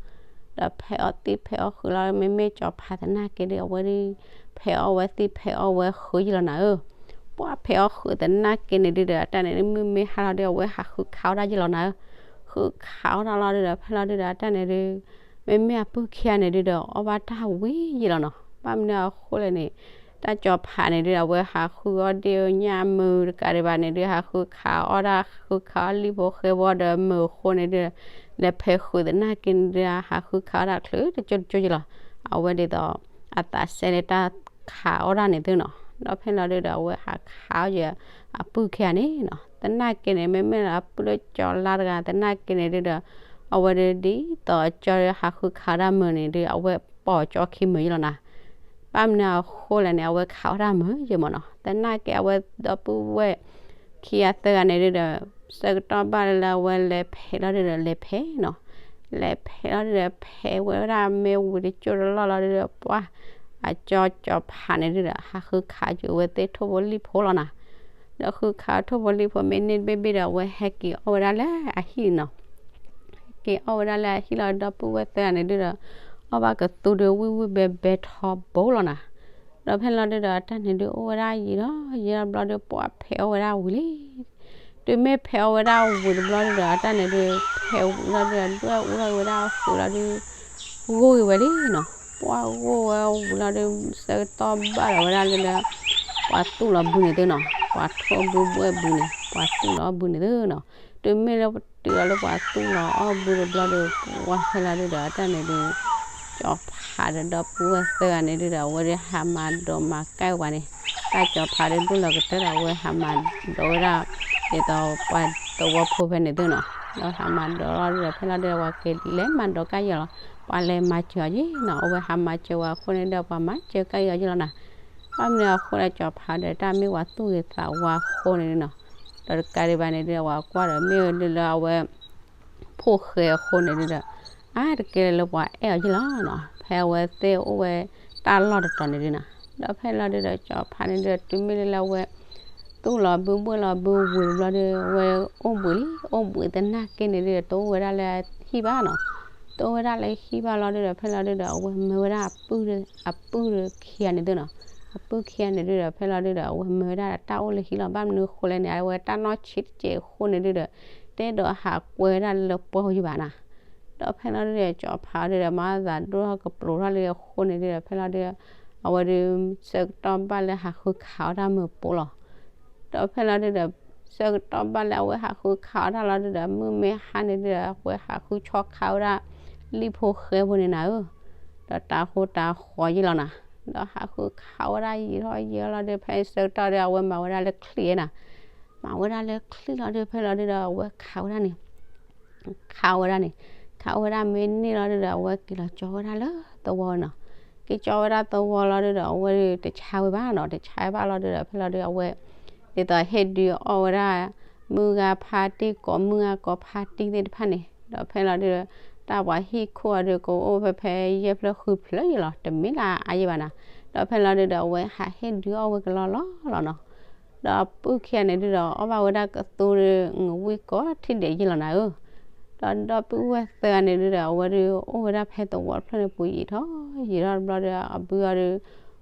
ဒီးဖဲးအီၣ်သံၣ်ဖဲးအီၣ်ဃုာ်လီၤ မ့မ့ၢ်ကၠီၤဖးသနာ်က့ဒု အဝဲဒု ဖဲးအီၣ်ဝဲသံၣ်ဖဲးအီၣ်ဝဲဃုာ်ယံာ်လီၤနၤဧၢ, ပှၤဖဲးအီၣ်ဃုာ်သနာ်က့န့ၣ်ဒုဒီး အတၢ်န့ၣ်ဒု မုၢ်မ့ၢ်ဟါလီၤဒု အဝဲဟးဃုခးအီၣ်ဒၣ်ယံာ်လီၤနၤဧၢ, ဃုခးအီၣ်ဒၣ်လီၤဒုဒီး ဖဲလီၤဒုဒီး အတၢ်န့ၣ်ဒု မ့မ့ၢ်အပုၢ်ခံဂၤန့ၣ်ဒုဒီး အီၣ်ဘၣ်တၢ်ဝံၤယံာ်လီၤနီၤ, ဘၣ်မနုၤအဃိလဲၣ်န့ၣ် တၢ်ကၠီၤဖးန့ၣ်ဒုဒီး အဝဲဟးဃုအီၣ်ဒ့ၣ်ညၣ်မုာ်တကးဒံးဘၣ်န့ၣ်ဒု ဟးဃုခးအီၣ်ဒၣ် ဃုခးအီၣ်လံၣ်ဖိဃဲဖိဒီးမုာ်အဃိန့ၣ်ဒု လဲၤဖဲးဃုာ်သနာ်က့န့ၣ်ဒု ဟးဃုခးအီၣ်ဒၣ်ချုးတကၠိတကၠိယံာ်လီၤ, အဝဲဒ်သိး အသးစဲလၢတၢ်ခးအီၣ်ဒၣ်န့ၣ်သုနီၤ, ဒီးဖဲလီၤဒုဒီး အဝဲဟးခးအီၣ်ယံာ် အပုၢ်ခံဂၤန့ၣ်နီၤ, သနာ်က့န့ၣ် မ့မ့ၢ်လၢအပုၢ်လၢကၠီၤလါတဂၤ သနာ်က့န့ၣ်ဒုဒီး အဝဲဒုဒ်သိးကၠီၤဟးဃုခးဒၣ်မုာ်န့ၣ်ဒု အဝဲပိာ်ကၠီခံမုာ်ယံာ်လီၤနၤ, ဘၣ်မနုၤအဃိလဲၣ်န့ၣ် အဝဲခးအီၣ်ဒၣ်မုာ်ယံာ်မ့ၢ်နီၤ, သနာ်က့အဝဲဒီပုၢ်ဝဲၢ်ခံဂၤသၢဂၤန့ၣ်ဒုဒီး ဆၢကတီၢ်ဘၣ်လၢအဝဲလဲၤဖဲးလီၤဒုဒီး လဲၤဖဲးနီၤ, လဲၤဖဲးလီၤဒုဒီး ဖဲးဝဲဒၣ်မ့ၢ်ဝံၤတကၠိတလီၢ်လီၤဒုဒီး ပှၤ အကၠီကၠီၤဖးန့ၣ်ဒုဒီး ဟးဃုခးက့ၤဝဲသ့ၣ်ထိၣ်ဖိလံၣ်ဖိလီၤနၤ, ဒီးဃုခးထိၣ်ဖိလံၣ်ဖိမ့ၢ်န့ၢ်တဘ့ၣ်ဘ့ၣ်ဒီး အဝဲဟဲက့ၤအီၣ်ဝဲဒၣ်လၢအဟံၣ်နီၤ က့ၤအီၣ်ဝဲဒၣ်လၢအဟံၣ်လီၤဒီပုၢ်ဝဲၢ်သၢဂၤန့ၣ်ဒုဒီး အီၣ်ဘၣ်ကသူဒုဝံၣ်ဝံၣ်ဘဲဘဲထီဘိလီၤနၤ, ဒီးဖဲလီၤဒုဒီး အတၢ်န့ၣ်ဒုအိၣ်ဝဲဒၣ်ယံာ်ဒီးယံာ်ဒီးဘျီဒု ပှၤဖဲးအီၣ်ဝဲဒၣ်ဝံၤလံ, တုၤမ့ၢ်ဖဲးအီၣ်ဝဲဒၣ်ဝံၤတဘျီဒုဒီး အတၢ်န့ၣ်ဒု ဖဲးဝံၤလီၤဒုဒီး ဒွဲၣ်အူထီၣ်က့ၤဝဲဒၣ်အီၣ်ဃုာ်လီၤဒု ဂိၢ်က့ၤဝဲလံနီၤ, ပှၤဂိၢ်ဝဲဝံၤလီၤဒု ဆၢကတီၢ်ဘၣ်ဒီးဝဲဒၣ်လၢလၢ ပှၤသူၣ်လီၤဘုန့ၣ်သုနီၤ, ပှၤထိၣ်ဘုဘှဲၣ်ဘုန့ၣ် ပှၤသူၣ်လီၤအီၣ်ဘုန့ၣ်သုနီၤ, တုၤမ့ၢ်လၢတုၤလီၤလၢပှၤသူၣ်လီၤအီၣ်ဘုတဘျီဒီး ပှၤဖဲလီၤဒုဒီး အတၢ်န့ၣ်ဒု ကၠီၤဖးဒီးဒီပုၢ်ဝဲၢ်သၢဂၤန့ၣ်ဒုဒီး အဝဲဒုဟးမၤဒိးမၤကဲဝဲန့ၣ်, တၢ်ကၠီၤဖးဒုဒိၣ်လီၤကတၢၢ်ဒီး အဝဲဟးမၤဒိးဝဲဒၣ် ဒ်သိးပှၤသဝီဖိဖဲန့ၣ်သုနီၤ, ဒီးဟးမၤဒိးလီၤဒုဒီး ဖဲလီၤဒုဒီး ပှၤကလဲၤမၤဒိးကဲယံာ်လီၤ, ပှၤလဲၤမၤစၢၤအီၤယံာ်နီၤ, အဝဲဟးမၤစၢၤဝဲအဃိန့ၣ်ဒီး ပှၤမၤစၢၤကဲယံာ်အီၤယံာ်လီၤနၤ, ဘၣ်မနုၤအဃိလဲၣ် ကၠီၤဖးဒီးတၢ်မ့ၢ်ပှၤသူၣ်ဂ့ၤသးဝါအဃိန့ၣ်နီၤ, ဒီးတကးဒံးဘၣ်န့ၣ်ဒုဒီး ပှၤကွၢ်ဒီးမ့ၢ်ဒုလၢအဝဲ ဖိၣ်ဃဲအဃိန့ၣ်ဒုဒီး အါတက့ၢ်လၢပှၤအဲၣ်အီၤယံာ်လီၤနီၤ, ဖဲအဝဲသ့ၣ်အိၣ်ဝဲတၢ်လီၢ်တတီၤန့ၣ်ဒုနီၤ, ဒီးဖဲလီၤဒုဒီး ကၠီၤဖးန့ၣ်ဒုဒီး တုၤမ့ၢ်လၢလၢအဝဲ သူၣ်လီၤဘုဘှဲၣ်လီၤဘုဝံၤတဘျီဒီး အဝဲအိၣ်ဘှံးလံ, အိၣ်ဘှံးသနာ်က့န့ၣ်ဒုဒီး တအိၣ်ဝဲဒၣ်လၢဟံၣ်ဘၣ်နီၤ, တအိၣ်ဝဲဒၣ်လၢဟံၣ်ဘၣ်လီၤဒုဒီး ဖဲလီၤဒုဒီး အဝဲမၢဝဲဒၣ်အပုၢ်ဒီး အပုၢ်ဒီးခံဂၤန့ၣ်သုနီၤ, အပုၢ်ခံဂၤန့ၣ်ဒုဒီး ဖဲလီၤဒုဒီး အဝဲမၢဝဲဒၣ်တၢ်အိၣ်လၢဟံၣ်လီၤ, ဘၣ်မနုၤအဃိလဲၣ်န့ၣ် အဝဲတၢ်နီၢ်ဆံးတကဲးအဃိန့ၣ်ဒုဒီး တအဲၣ်ဒိးဟးကွဲဝဲဒၣ်လၢပှၢ်ပူၤယံၤဘၣ်နီၤ, ဒီးဖဲလီၤဒုဒီး ကၠီၤဖးဒုဒီး မၤသးဒိၣ်ထီၣ်ကပျိၤထီၣ်လံအဃိန့ၣ်ဒုဒီး ဖဲလီၤဒုဒီး အဝဲဒု ဆၢကတီၢ်ဘၣ်လၢဟးဃုခးအီၣ်တၢ်မုာ်ပိာ်လီၤ, ဒီးဖဲလီၤဒုဒီး ဆၢကတီၢ်ဘၣ်လၢအဝဲဟးဃုခးအီၣ်တၢ်လီၤဒုဒီး မုၢ်မ့ၢ်ဟါန့ၣ်ဒုဒီး အဝဲဟးဃုဆီခးဝဲဒၣ် လံၣ်ဖိဃဲဖိန့ၣ်နၤဧၢ, ဒီးတၤဟိတၤဃီၤယံာ်လီၤနၤ, ဒီးဟးဃုခးဝဲဒၣ်ယံာ်ထီၣ်ယံာ်လီၤဒု ဖဲဆၢကတီၢ်ဒု အဝဲမၤဝဲဒၣ်လၢချံၣ်နၤ, မၤဝဲဒၣ်လၢချံၣ်လီၤဒု ဖဲလီၤဒုဒီး အဝဲခးဝဲဒၣ်န့ၣ် ခးဝဲဒၣ်န့ၣ်, ခးဝဲဒၣ်မ့ၢ်န့ၢ်လီၤဒုဒီး အဝဲက့ၤလီၤကၠီဝဲဒၣ်လၢသဝီနီၤ, က့ၤကၠီဝဲဒၣ်သဝီလီၤဒုဒီး အဝဲတဆါဝဲဘၣ်နီၤ, တဆါဝဲဘၣ်လီၤဒုဒီး ဖဲလီၤဒု အဝဲ ဒ်သိးဟ့ၣ်ဒုးအီၣ်ဝဲဒၣ် မုၢ်ဂၤဖါတံၢ်ကိးမုၢ်ဂၤကိးဖါတံၢ်သ့ၣ်တဖၣ်န့ၣ်, ဒီးဖဲလီၤဒုဒီး တၢ်ပှၤဟံၣ်ခိၣ်အီၤဒု ကအိၣ်ဖဲဖဲယဲၢ်ဖျၢၣ်ဃုဖျၢၣ်ယံၤလီၤ, တမ့ၢ်လၢအါယံၤဘၣ်နီၤ, ဒီးဖဲလီၤဒုဒီး အဝဲဟးဟ့ၣ်ဒုးအီၣ်ဝဲကလီလီၤလီၤနီၤ, ဒီးပုၢ်ခံဂၤန့ၣ်ဒုဒီး အီၣ်ဘၣ်ဝဲဒၣ်ကသူဒု ငဝံၣ်ကိးထံၣ်ဒဲးယံၤလီၤနၤဧၢ, ဒီးဒီပုၢ်ဝဲၢ်သၢဂၤန့ၣ်ဒုဒီး အဝဲဒု အိၣ်ဝဲဒၣ်ဖဲသဝီတဖျၢၣ်န့ၣ်ပူၤယံာ်ထီၣ်ယံာ်ထီၣ်တဘျီဒီး အဘုအီၤဒု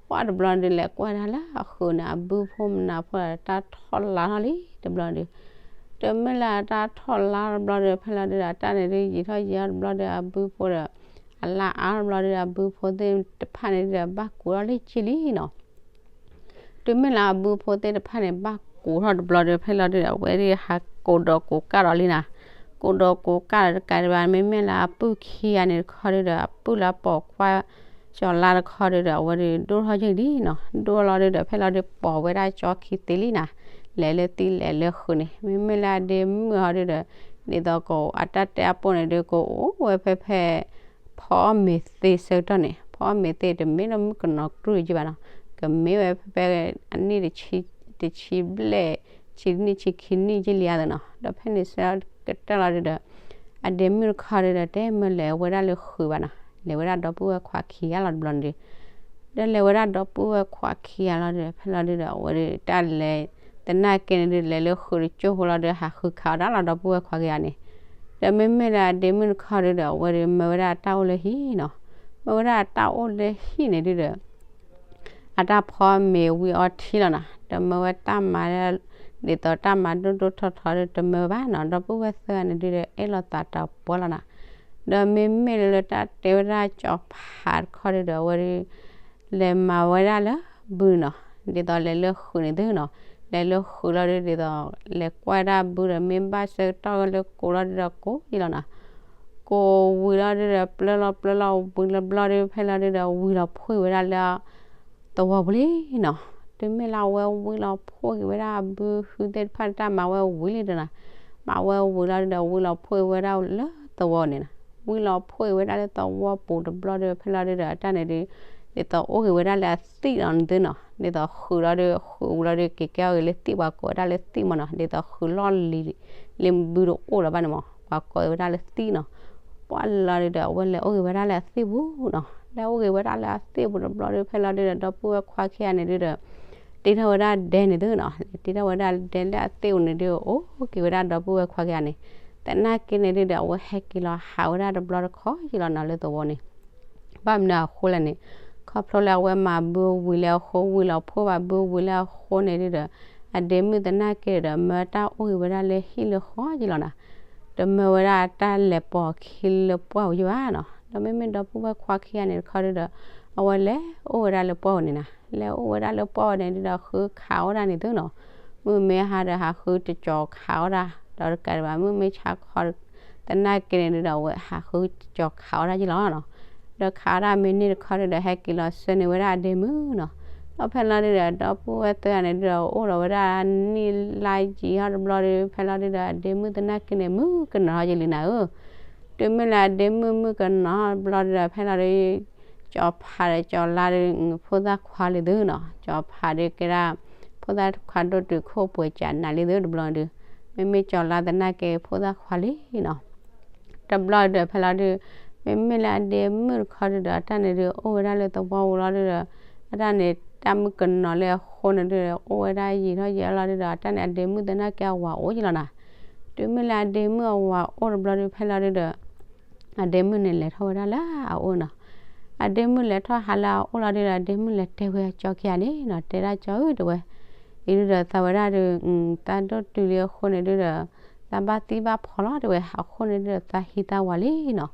ပှၢ်တဘျီဒု လဲၤကွၢ်ဒၣ်လၢအဃုာ်န့ၣ် အဘုဖိမနၤဖိဒီး တၢ်ထီၣ်လါထီၣ်လံတဘျီဒု တုၤမ့ၢ်လၢအတၢ်ထီၣ်လါတဘျီဒီး ဖဲလီၤဒုဒီး အတၢ်န့ၣ်ဒုးယံာ်ထီၣ်ယံာ်ထီၣ်တဘျီဒီး အဘုဖိဒီး အလါအါတဘျီဒီး အဘုဖိသ့ၣ်တဖၣ်န့ၣ်ဒုဒီး ဘၣ်ကူးထီၣ်လၢကၠ့လံနီၤ. တုၤမ့ၢ်လၢအဘုဖိသ့ၣ်တဖၣ်န့ၣ် ဘၣ်ကူးထီၣ်တဘျီဒီး ဖဲလီၤဒုဒီး အဝဲဒုးဟးကိးဒီးကိးကၢ်ဒီးလံနီၤ. ကိးဒီးကိးကၢ်ဒီးတကးဒံးဘၣ် မ့မ့ၢ်လၢအပုၢ်ခံဂၤန့ၣ်တခီဒုဒီး အပုၢ်လၢအပိာ်ခွါ ကၠီၤလါတခီဒုဒီး အဝဲဒုးဒိၣ်ထီၣ်ယံာ်လံနီၤ. ဒိၣ်လီၤဒုဒီး ဖဲလီၤဒုဒီး ပိာ်ဝဲဒၣ်ကၠီခံသ့လံနီၤ. လဲၤလၢသံလဲၤလၢဃုာ်န့ၣ် မ့မ့ၢ်လၢအဒ့မုၣ်ဟီဒုဒီး ဒ်သိးကအိၣ်အတၢ်တဲအပိၢ်န့ၣ်ဒုး ကအိၣ်ဝဲဖဲဖဲ ဖီအီၣ်မ့ၤသ့ဆၢကတီၢ်န့ၣ် ဖီအီၣ်မ့ၤသ့တမ့ၢ်လၢမုၣ်ကနီၤကြုၢ်က့ဘၣ်နီၤ. ကမ့ၢ်ဝဲဖဲဖဲ အနံၣ်တဆံ တဆံဘျဲၣ် ဆံနံၣ်ဆံခံနံၣ်က့လံဧါသနီၤ. ဒီးဖဲန့ၣ်ဆၢကတီၢ်လီၤဒုဒီး အဒ့မုၣ်တခီဒုဒီး တဲမ့ၢ်လဲၤဝဲဒၣ်လၢဃုာ်ဘၣ်နီၤ. လဲၤဝဲဒၣ်ဒီပုၢ်ဝဲၢ်ခွါခံဂၤလီၤတဘျီန့ၣ်ဒုး ဒီးလဲၤဝဲဒၣ်ဒီပုၢ်ဝဲၢ်ခွါခံဂၤလီၤဒုဒီး ဖဲလီၤဒုဒီး အဝဲဒုးတၢ်လဲၤ သနာ်က့န့ၣ်ဒုး လဲၤလၢဃုာ်တကၠိၢ်ဖိလီၤဒုး ဟးဃုခးအီၣ်တၢ်လီၤဒီပုၢ်ဝဲၢ်ခွါခံဂၤန့ၣ်. ဒီးမ့မ့ၢ်လၢအဒ့မုၣ်တခီဒုဒီး အဝဲဒုးမၢဝဲဒၣ်တၢ်အိၣ်လၢဟံၣ်နီၤ. မၢဝဲဒၣ်တၢ်အိၣ်လၢဟံၣ်န့ၣ်ဒုဒီး အတၢ်ဖီမ့ၤဝံၤအီထံလီၤနီၤ. ဒီးမၢဝဲတၢ်မၤ ဒ်သိးတၢ်မၤဒိၣ်ဒိၣ်ထီထီဒုး တမၢဘၣ်နီၤ. ဒီပုၢ်ဝဲၢ်သၢဂၤန့ၣ်ဒုဒီး အဲၣ်လိာ်သးတပှၢ်လီၤနီၤ. ဒီးမ့မ့ၢ်လၢတၢ်တဲဝဲဒၣ်ကၠီၤဖးတခီဒုဒီး အဝဲဒုး လဲၤမၤဝဲဒၣ်လၢဘုနီၤ. ဒ်သိးလဲၤလၢဃုာ်န့ၣ်သုနီၤ. လဲၤလၢဃုာ်လီၤဒုး ဒ်သိး လဲၤကွၢ်ဒၣ်ဘုဒီး မ့ၢ်ဘၣ်ဆၢကတီၢ်လၢကိးလီၤဒုဒီး ကိးယံာ်လီၤနီၤ. ကိးဝံၤလီၤဒုဒီး ပျၢလီၤပျၢလီၤဝံၤလီၤဘျီဒုး ဖဲလီၤဒုဒီး ဝံၤလီၤဖှိၣ်ဝဲဒၣ်လၢ သဝီပူၤလံနီၤ. တုၤမ့ၢ်လၢအဝဲဝံၤလီၤဖှိၣ်က့ၤဝဲဒၣ်အဘုဟုသ့ၣ်တဖၣ်န့ၣ် တၢ်မၤဝဲဝံၤလံဒီးနီၤ. မၤဝဲဝံၤလီၤဒုဒီး ဝံၤလီၤဖှိၣ်ဝဲဒၣ်လၢသဝီန့ၣ်နီၤ. ဝံၤလီၤဖှိၣ်က့ၤဝဲဒၣ်လၢသဝီပူၤတဘျီဒုး ဖဲလီၤဒုဒီး အတၢ်န့ၣ်ဒုး ဒ်သိးအိၣ်က့ၤဝဲဒၣ်လၢအသံၣ်လီၤန့ၣ်သုနီၤ. ဒ်သိးဃုာ်လီၤဒုး ဃုာ်ဝံၤလီၤဒုး က့ၤကဲအီၤဂ့ၤလၢသံၣ် ပှၤကိးဝဲဒၣ်လၢသံၣ်မးနီၤ. ဒ်သိးဃုာ်လီၢ်လံၤ လၢဘုတအိၣ်လၢၤဘၣ်န့ၣ်မး ပှၤကိးဝဲဒၣ်လၢသံၣ်နီၤ. ပှၢ်လီၤဒုဒီး အဝဲလဲၤအိၣ်က့ၤဝဲဒၣ်လၢအသံၣ်ပူၤနီၤ. လဲၤအိၣ်က့ၤဝဲဒၣ်လၢအသံၣ်ပူၤတဘျီဒုး ဖဲလီၤဒုဒီး ဒီပုၢ်ဝဲၢ်ခွါခံဂၤန့ၣ်ဒုဒီး တ့ထီၣ်ဝဲဒၣ်ဒဲန့ၣ်သုနီၤ. တ့ထီၣ်ဝဲဒၣ်ဒဲလၢအသံၣ်ပူၤန့ၣ်ဒုး အိၣ်က့ၤဝဲဒၣ်ဒီပုၢ်ဝဲၢ်ခွါခံဂၤန့ၣ်. သနာ်က့န့ၣ်ဒုဒီး အဝဲဟဲက့ၤလီၤဟးဝဲဒၣ်တဘျီတခီယံာ်လီၤနီၤလၢသဝီန့ၣ်. ဘၣ်မနုၤအဃိလဲၣ်န့ၣ် ခီဖျိလၢအဝဲမၤဘုဝံၤလၢအဃိ ဝံၤလီၤဖှိၣ်ဘၣ်ဘုဝံၤလၢအဃိန့ၣ်ဒုဒီး အဒ့မုၣ်သနာ်က့ဒီး မၢတၢ်အိၣ်က့ၤဝဲဒၣ်လၢဟံၣ်လၢဃီယံာ်လီၤနီၤ. တမၢဝဲဒၣ်တၢ်လဲၤပိာ်ခံလၢပှၢ်ပူၤယံၤဘၣ်နီၤ. ဒီးမ့မ့ၢ်ဒီပုၢ်ဝဲၢ်ခွါခံဂၤန့ၣ်တခီဒုဒီး အဝဲလဲၤအိၣ်ဝဲဒၣ်လၢပှၢ်ပူၤန့ၣ်နီၤ. လဲၤအိၣ်ဝဲဒၣ်လၢပှၢ်ပူၤန့ၣ်ဒုဒီး ဃုခးအီၣ်ဒၣ်န့ၣ်သုနီၤ. မုၢ်မ့ၢ်ဟါဒီးဟးဃုတကၠီၤခးအီၣ်ဒၣ် ဒီးတကးဒံးဘၣ် မုၢ်မ့ၢ်ဆါခီ သနာ်က့န့ၣ်ဒုဒီး အဝဲဟးဃုတကၠီၤခးအီၣ်ဒၣ်ယံၤလီၤနီၤ. ဒီးခးအီၣ်ဒၣ်မ့ၢ်န့ၢ်တခီဒုဒီး ဟဲက့ၤလီၤဆှၢန့ၢ်ဝဲဒၣ်အဒ့မုၣ်နီၤ. ဒီးဖဲလီၤဒုဒီး ဒီပုၢ်ဝဲၢ်သၢဂၤန့ၣ်ဒုဒီး အိၣ်ဒီးဝဲဒၣ်နံၣ်လါယံာ်ထီၣ်တဘျီဒုး ဖဲလီၤဒုဒီး အဒ့မုၣ်သနာ်က့န့ၣ် မုၣ်ကနီၤထီၣ်ယံၤလံနၤဧၢ. တုၤမ့ၢ်လၢအဒ့မုၣ်မုၣ်ကနီၤတဘျီဒုဒီး ဖဲလီၤဒု ကၠီၤဖးဒီးကၠီၤလါဒီး ဖိသၣ်ခွါလံသုနီၤ. ကၠီၤဖးဒီးကဲဒၣ် ဖိသၣ်ခွါဒိၣ်တုာ်ခိၣ်ပှဲၤကးနးလံသုတဘျီဒု. မ့မ့ၢ်ကၠီၤလါသနာ်က့ ဖိသၣ်ခွါလံနီၤ. တဘျီဒုဒီး ဖဲလီၤဒု မ့မ့ၢ်လၢအဒ့မုၣ်တခီဒုဒီး အတၢ်န့ၣ်ဒု အိၣ်ဝဲဒၣ်လၢသဝီပူၤလီၤဒုဒီး အတၢ်န့ၣ် တၢ်မုၣ်ကနီၤလၢအဃိန့ၣ်ဒုဒီး အိၣ်ဝဲဒၣ်ယံာ်ထီၣ်ယံာ်လီၤဒုဒီး အတၢ်န့ၣ် အဒ့မုၣ်သနာ်က့အဝၤအိၣ်ယံၤလီၤနီၤ. တုၤမ့ၢ်လၢအဒ့မုၣ်အဝၤအိၣ်တဘျီဒု ဖဲလီၤဒုဒီး အဒ့မုၣ်န့ၣ်လဲၤထီၣ်ဝဲဒၣ်လၢအအိၣ်နီၤ. အဒ့မုၣ်လဲၤထီၣ်ဟးလၢအအိၣ်လီၤဒုဒီး အဒ့မုၣ်လဲၤတဲဝဲအကၠီခံဂၤန့ၣ်နီၤ, တဲဒၣ်ကၠီဧၢ တဲဝဲ, အံၤဒုဒီးသးဝဲဒၣ်ဒီး သးဒိၣ်တုာ်လံအဃိန့ၣ်ဒုဒီး သးဘၣ်သံဘၣ်ဖီလီၤတဲဝဲ, အဃိန့ၣ်ဒုဒီးသးဟံးသးဝၤလံနီၤ.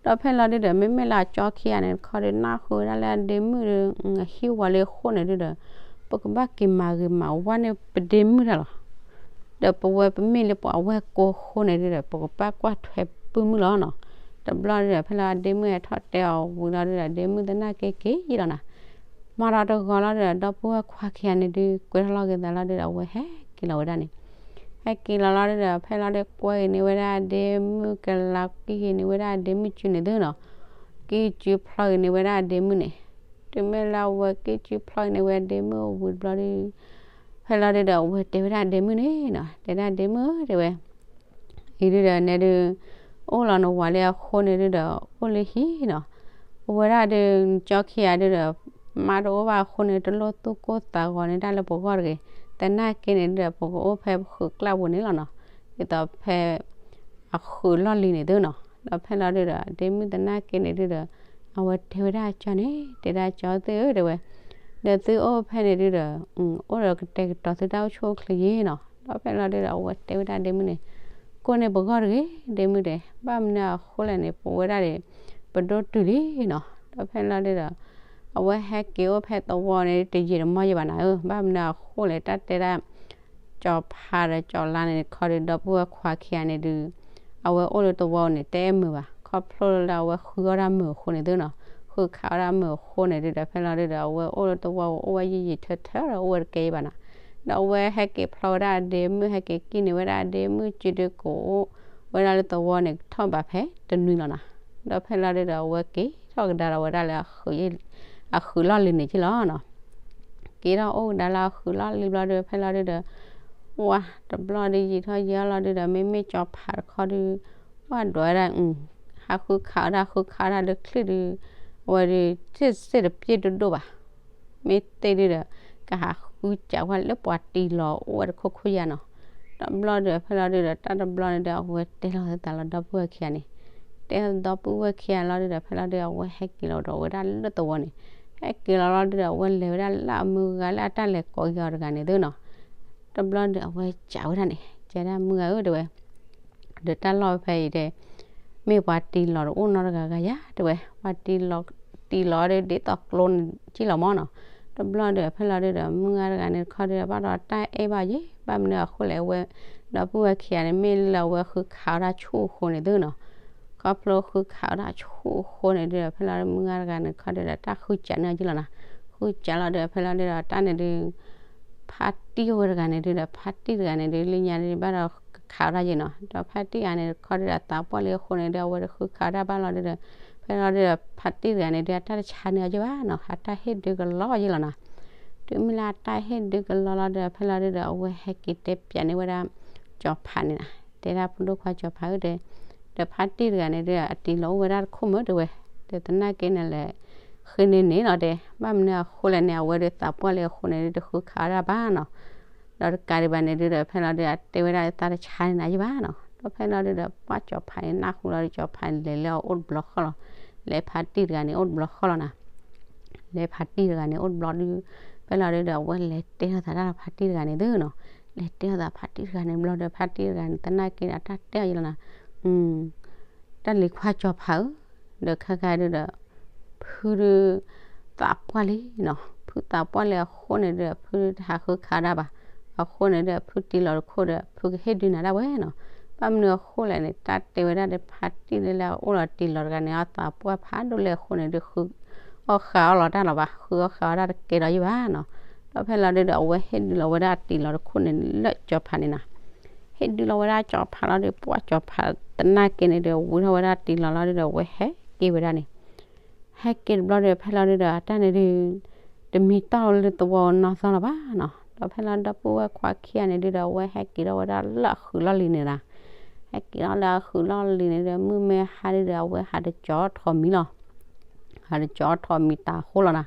ဒီးဖဲလီၤဒုဒီး မ့မ့ၢ်လၢအကၠီခံဂၤန့ၣ်တခီဒီး နၢ်ဟူဝဲဒၣ်လၢအဒ့မုၣ်ဒီး အဟံးဝၤလံအဃိန့ၣ်ဒုဒီး ပကဘၣ်က့ၤမၤဂ့ၤမၤဝါန့ၢ်ပဒ့မုၣ်တၢ်လီၤ. ဒီးပဝဲပမ့ၢ်လၢပှၤဝဲၢ်ကိာ်အဃိန့ၣ်ဒုဒီး ပကဘၣ်ကွၢ်ထွဲပုၢ်မုၣ်လီၤနီၤ. တဘျီဒုဒီး ဖဲလၢအဒ့မုၣ်ဟဲထီၣ်တဲအီၤဝံၤလီၤဒုဒီး အဒ့မုၣ်သနာ်က့က့ၤယံၤလီၤနီၤ. မၤဒီးတဂီၤလီၤဒုဒီး ဒီပုၢ်ဝဲၢ်ခွါခံဂၤန့ၣ်ဒု ကွဲထီၣ်လီၤက့ၤသးလီၤဒုဒီး အဝဲဟဲက့ၤလီၤဝဲဒၣ်န့ၣ် ဟဲက့ၤလီၤလီၤဒုဒီး ဖဲလီၤဒုကွဲက့ၤန့ၢ်ဝဲဒၣ်အဒ့မုၣ်ကလၤ ကံၢ်က့ၤန့ၢ်ဝဲဒၣ်အဒ့မုၣ်ကၠူန့ၣ်သုနီၤ, ကံၢ်ကၠူဖျီက့ၤန့ၢ်ဝဲဒၣ်အဒ့မုၣ်န့ၣ်. တုၤမ့ၢ်လၢအဝဲကံၢ်ကၠူဖျီက့ၤန့ၢ်ဝဲအဒ့မုၣ်ဝံၤတဘျီဒု ဖဲလီၤဒုဒီး အဝဲတဲဝဲဒၣ်အဒ့မုၣ်န့ၣ်နီၤ, တဲဒၣ်အဒ့မုၣ်ဧၢ တဲဝဲ အံၤဒုဒီးနဲဒု အိၣ်လီၤနဝၤလံအဃိန့ၣ်ဒုဒီး အိၣ်လၢဟံၣ်နီၤ. အဝဲဒၣ်ဒု ကၠီခံဂၤဒုဒီး မါတအိၣ်ဘၣ်အဃိန့ၣ် တလိၣ်သူၣ်ကိၢ်သးဂီၤန့ၢ်တၢ်လၢပဂီၢ်တဂ့ၤ. သနာ်က့န့ၣ်ဒုဒီး ပကအိၣ်ဖဲပဃုာ်ကျၢ်ပူၤန့ၣ်လီၤနီၤ. ဒ်သိးဖဲ အဃုာ်လီၢ်လံၤန့ၣ်သုနီၤ. ဒီးဖဲလီၤဒုဒီး အဒ့မုၣ်သနာ်က့န့ၣ်ဒုဒီး အဝဲတဲဝဲဒၣ်ကၠီန့ၣ် တဲဒၣ်ကၠီသ့ၣ်ဧၢ တဲဝဲ, ဒီးသုအိၣ်ဖဲန့ၣ်ဒုဒီး အိၣ်ဒီးကတဲာ်ကတီၤသုတၢ်အိၣ်ဆူၣ်အိၣ်ချ့ယ့ၣ်နီၤ. ဒီးဖဲလီၤဒုဒီး အဝဲတဲဝဲဒၣ်ဒ့မုၣ်န့ၣ်, ကိးန့ၢ်ပဂီၢ်တဂ့ၤ ဒ့မုၣ်တဲ, ဘၣ်မနုၤအဃိလဲၣ်န့ၣ် ပဝဲဒၣ်န့ၣ် ပဒိၣ်တုၤလံနီၤ. ဒီးဖဲလီၤဒုဒီး အဝဲဟဲက့ၤအိၣ်ဖဲသဝီန့ၣ် တယံာ်တမီၢ်ယံၤဘၣ်နၤဧၢ, ဘၣ်မနုၤအဃိလဲၣ် တၢ်တဲဒၣ် ကၠီၤဖးဒီးကၠီၤလါန့ၣ်ခီဒီး ဒီပုၢ်ဝဲၢ်ခွါခံဂၤန့ၣ်ဒုး အဝဲအိၣ်လၢသဝီန့ၣ် တအဲၣ်မုာ်ဘၣ်, ခီဖျိလၢအဝဲဃုအီၣ်တၢ်မုာ်အဃိန့ၣ်သုနီၤ, ဃုခးအီၣ်တၢ်မုာ်အဃိန့ၣ်ဒုဒီး ဖဲလီၤဒုဒီး အဝဲအိၣ်လၢသဝီအိၣ်ဝဲယံာ်ယံာ်ထၢထၢဒီး အိၣ်ဝဲတကဲယံၤဘၣ်နီၤ. ဒီးအဝဲဟဲက့ၤဖျီဝဲဒၣ်အဒ့မုၣ်, ဟဲက့ၤကံၣ်န့ၢ်ဝဲဒၣ်အဒ့မုၣ်စုဒုကအိၣ်ဝဲဒၣ်လၢသဝီန့ၣ် ထီၣ်ဘးဖဲတနွံလီၤနီၤ. ဒီးဖဲလီၤဒုဒီး အဝဲက့ၤထီၣ်ကဒါဒီးဝဲဒၣ်လၢ အဃုာ်လီၢ်လံၤန့ၣ်က့လီၤနီၤ. က့ၤထီၣ်အိၣ်ကဒါလၢအဃုာ်လီၢ်လံၤဘျီဒုး ဖဲလီၤဒုဒီး ဝါတဘျီဒုး ယံာ်ထီၣ်ယံာ်အီၣ်လီၤဒုဒီး မ့မ့ၢ်ကၠီၤဖးတခီဒုး ဝါဒွးဝဲဒၣ် ဟးဃုခးအီၣ်တၢ် ဃုခးအီၣ်တၢ်လၢချံၣ်ဒုး အဝဲဒုး စ့ၢ်တပျ့ၢ်ဒိၣ်ဒိၣ်ဘၣ်. မ့ၢ်သ့ၣ်ဒုဒီး ကဟးဃုစးဝဲလၢပှၤတံၢ်လီၤအိၣ်ဝဲတခိၣ်ခိၣ်ယါနီၤ. တဘျီဒုး ဖဲလီၤဒုဒီး တၢ်တဘျီန့ၣ်ဒုး အဝဲတဲလီၤသးလီၤဒီပုၢ်ဝဲၢ်ခံဂၤန့ၣ်, တဲလီၤဒီပုၢ်ဝဲၢ်ခံဂၤလီၤဒုဒီး ဖဲလီၤဒုဒီး အဝဲဟဲက့ၤလီၤဒီးဝဲဒၣ်လၢသဝီန့ၣ်, ဟဲက့ၤလီၤလီၤဒုဒီး အဝဲလဲၤဝဲဒၣ်လၢအမုၢ်ဂၤလၢအတၢ်လဲၤကိးက့ၤအီၤတဂၤန့ၣ်သုနီၤ. တဘျီဒုး အဝဲစံးဝဲဒၣ်န့ၣ်, စံးဒၣ်မုၢ်ဂၤဧၢ တဲဝဲ, ဒီးတၢ်လီၢ်ဖဲအံၤတဲ မ့ၢ်ပှၤတံၢ်လီၤတအိၣ်နီတဂၤဂၤယါ တဲဝဲ, ပှၤတံၢ်လီၤ တံၢ်လီၤဒီးဒ်သိးကျိန့ၣ်က့လီၤမၢ်နီၤ. တဘျီဒုး ဖဲလီၤဒုဒီး မုၢ်ဂၤတဂၤန့ၣ်တခီဒုဒီး ဘၣ်ဒီးတၢ်အဲၣ်ဘၣ်ယဲ ဘၣ်မနုၤအဃိလဲၣ် အဝဲ ဒီပုၢ်ဝဲၢ်ခံဂၤန့ၣ် မ့ၢ်လၢအဝဲဃုခးအီၣ်တၢ်ဆူၣ်အဃိန့ၣ်သုနီၤ. ခီဖျိဃုခးအီၣ်တၢ်ဆူၣ်အဃိန့ၣ်ဒုဒီး ဖဲလီၤဒု မုၢ်ဂၤတဂၤန့ၣ်တခီဒုဒီး တၢ်ဃုစးန့ၢ်အီၤက့လီၤနီၤ. ဃုစးလီၤဒုး ဖဲလီၤဒုဒီး တၢ်န့ၣ်ဒုး ဖါတံၢ်အိၣ်ဝဲတဂၤန့ၣ်ဒုဒီး ဖါတံၢ်တဂၤန့ၣ်ဒုး လၢညါဒုး ဘၣ်ဒီးကခးအီၣ်တၢ်ယဲနီၤ. ဒီးဖါတံၢ်ဂၤန့ၣ်တခီဒုဒီး သးပှၢ်လၢအဃိန့ၣ်ဒုး အဝဲဒုးဃုခးအီၣ်တၢ်ဘၣ်လီၤဒုဒီး ဖဲလီၤဒုဒီး ဖါတံၢ်တဂၤန့ၣ်ဒုး အတၢ်တဆါန့ၢ်အီၤက့ဘၣ်နီၤ. အတၢ်ဟ့ၣ်ဒုးကလီၤယဲလီၤနီၤ. တုၤမ့ၢ်လၢအတၢ်ဟ့ၣ်ဒုးကလီၤလီၤဒုဒီး ဖဲလီၤဒုဒီး အဝဲဟဲက့ၤတဲပၠးန့ၢ်ဝဲဒၣ် ကၠီၤဖးန့ၣ်နီၤ. တဲဒၣ်ဖိဒိၣ်ခွါကၠီၤဖးဧၢ တဲ, ဒီးဖါတံၢ်တဂၤန့ၣ်ဒုဒီး အတံၢ်လီၤအိၣ်ဝဲဒၣ်တခိၣ်မုၢ်တဲဝဲ, ဒီးသနာ်က့န့ၣ်လဲၣ် ဃ့န့ၢ်န့ၣ်လီၤတဲ, ဘၣ်မနုၤအဃိလဲၣ်န့ၣ် အဝဲဒုးသးပှၢ်လၢအဃိန့ၣ်ဒုး တဃုခးအီၣ်တၢ်ဘၣ်နီၤ. ဒီးတကးဒံးဘၣ်န့ၣ်ဒုဒီး ဖဲလီၤဒုဒီး အတဲဝဲဒၣ်သးတဆါန့ၢ်နၤယဲဘၣ်နီၤ. ဒီးဖဲလီၤဒုဒီး ပှၢ်ကၠီၤဖးန့ၣ် နၢ်ဟူလီၤဒု ကၠီၤဖးန့ၣ်လဲၤလၢအအိၣ်တဘျီဃီလီၤ. လဲၤဖါတံၢ်တဂၤန့ၣ်အိၣ်တဘျီဃီလီၤနီၤ. လဲၤဖါတံၢ်တဂၤန့ၣ်အိၣ်တဘျီဒု ဖဲလီၤဒုဒီး အဝဲလဲၤတဲထီၣ်သးတၢ်ဒီးဖါတံၢ်တဂၤန့ၣ်သုနီၤ. လဲၤတဲထီၣ်သးဖါတံၢ်တဂၤန့ၣ်ဘျီဒီး ဖါတံၢ်တဂၤန့ၣ် သနာ်က့ဒီး တၢ်တဲအီၤယဲလီၤနီၤ. တၢ်လံၤခွါကၠီၤဖးဧၢ, ဒီးခဲခါဒုဒီး ဖုဒု သးပှၢ်လံနီၤ. ဖုသးပှၢ်လံအဃိန့ၣ်ဒီး ဖုတဟးဃုခးဒၣ်ဘၣ်. အဃိန့ၣ်ဒီး ဖုတံၢ်လီၤတခိၣ်ဒီး ဖုကဟ့ၣ်ဒုးနၤဒၣ်ဝဲနီၤ. ဘၣ်မနုၤအဃိလဲၣ်န့ၣ် တၢ်တဲဝဲဒၣ်ဒီးဖါတံၢ်လၢအအိၣ်လီၤတံၢ်လီၤတဂၤန့ၣ် အသးပှၢ်ဖးဒိၣ်လံအဃိန့ၣ်ဒီး ဃုအီၣ်ဃးအီၣ်လီၤတၢ်လီၤဘၣ်, ဃုအီၣ်ဃးအီၣ်တၢ်တကဲဒီးယဲဘၣ်နီၤ. ဒီးဖဲလီၤဒုဒီး အဝဲဟ့ၣ်ဒုးလီၤဝဲဒၣ်တံၢ်လီၤတခိၣ်န့ၣ် လၢကၠီၤဖးန့ၣ်နီၤ. ဟ့ၣ်ဒုးလီၤဝဲဒၣ်ကၠီၤဖးလီၤဒီး ပှၢ်ကၠီၤဖးသနာ်က့န့ၣ်ဒီး ဝံထီၣ်ဝဲဒၣ်တံၢ်လီၤလီၤဒုဒီး အဝဲဟဲက့ၤဝဲဒၣ်န့ၣ် ဟဲက့ၤတဘျီဒီး ဖဲလီၤဒုဒီး အတၢ်န့ၣ်ဒုး တမံတီၢ်လၢသဝီနီၢ်သီလီၤဘၣ်နီၤ. ဒီးဖဲလီၤဒီပုၢ်ဝဲၢ်ခွါခံဂၤန့ၣ်ဒုဒီး အဝဲဟဲက့ၤထီၣ်ဝဲဒၣ်လၢအဃုာ်လီၢ်လံၤန့ၣ်နီၤ. ဟဲက့ၤထီၣ်လၢအဃုာ်လီၢ်လံၤန့ၣ်ဒီး မုၢ်မ့ၢ်ဟါဒုဒီး အဝဲဟးတကၠီထီၣ်မံၤလီၤ. ဟးတကၠီထီၣ်မံၤတးဃိလီၤနီၤ.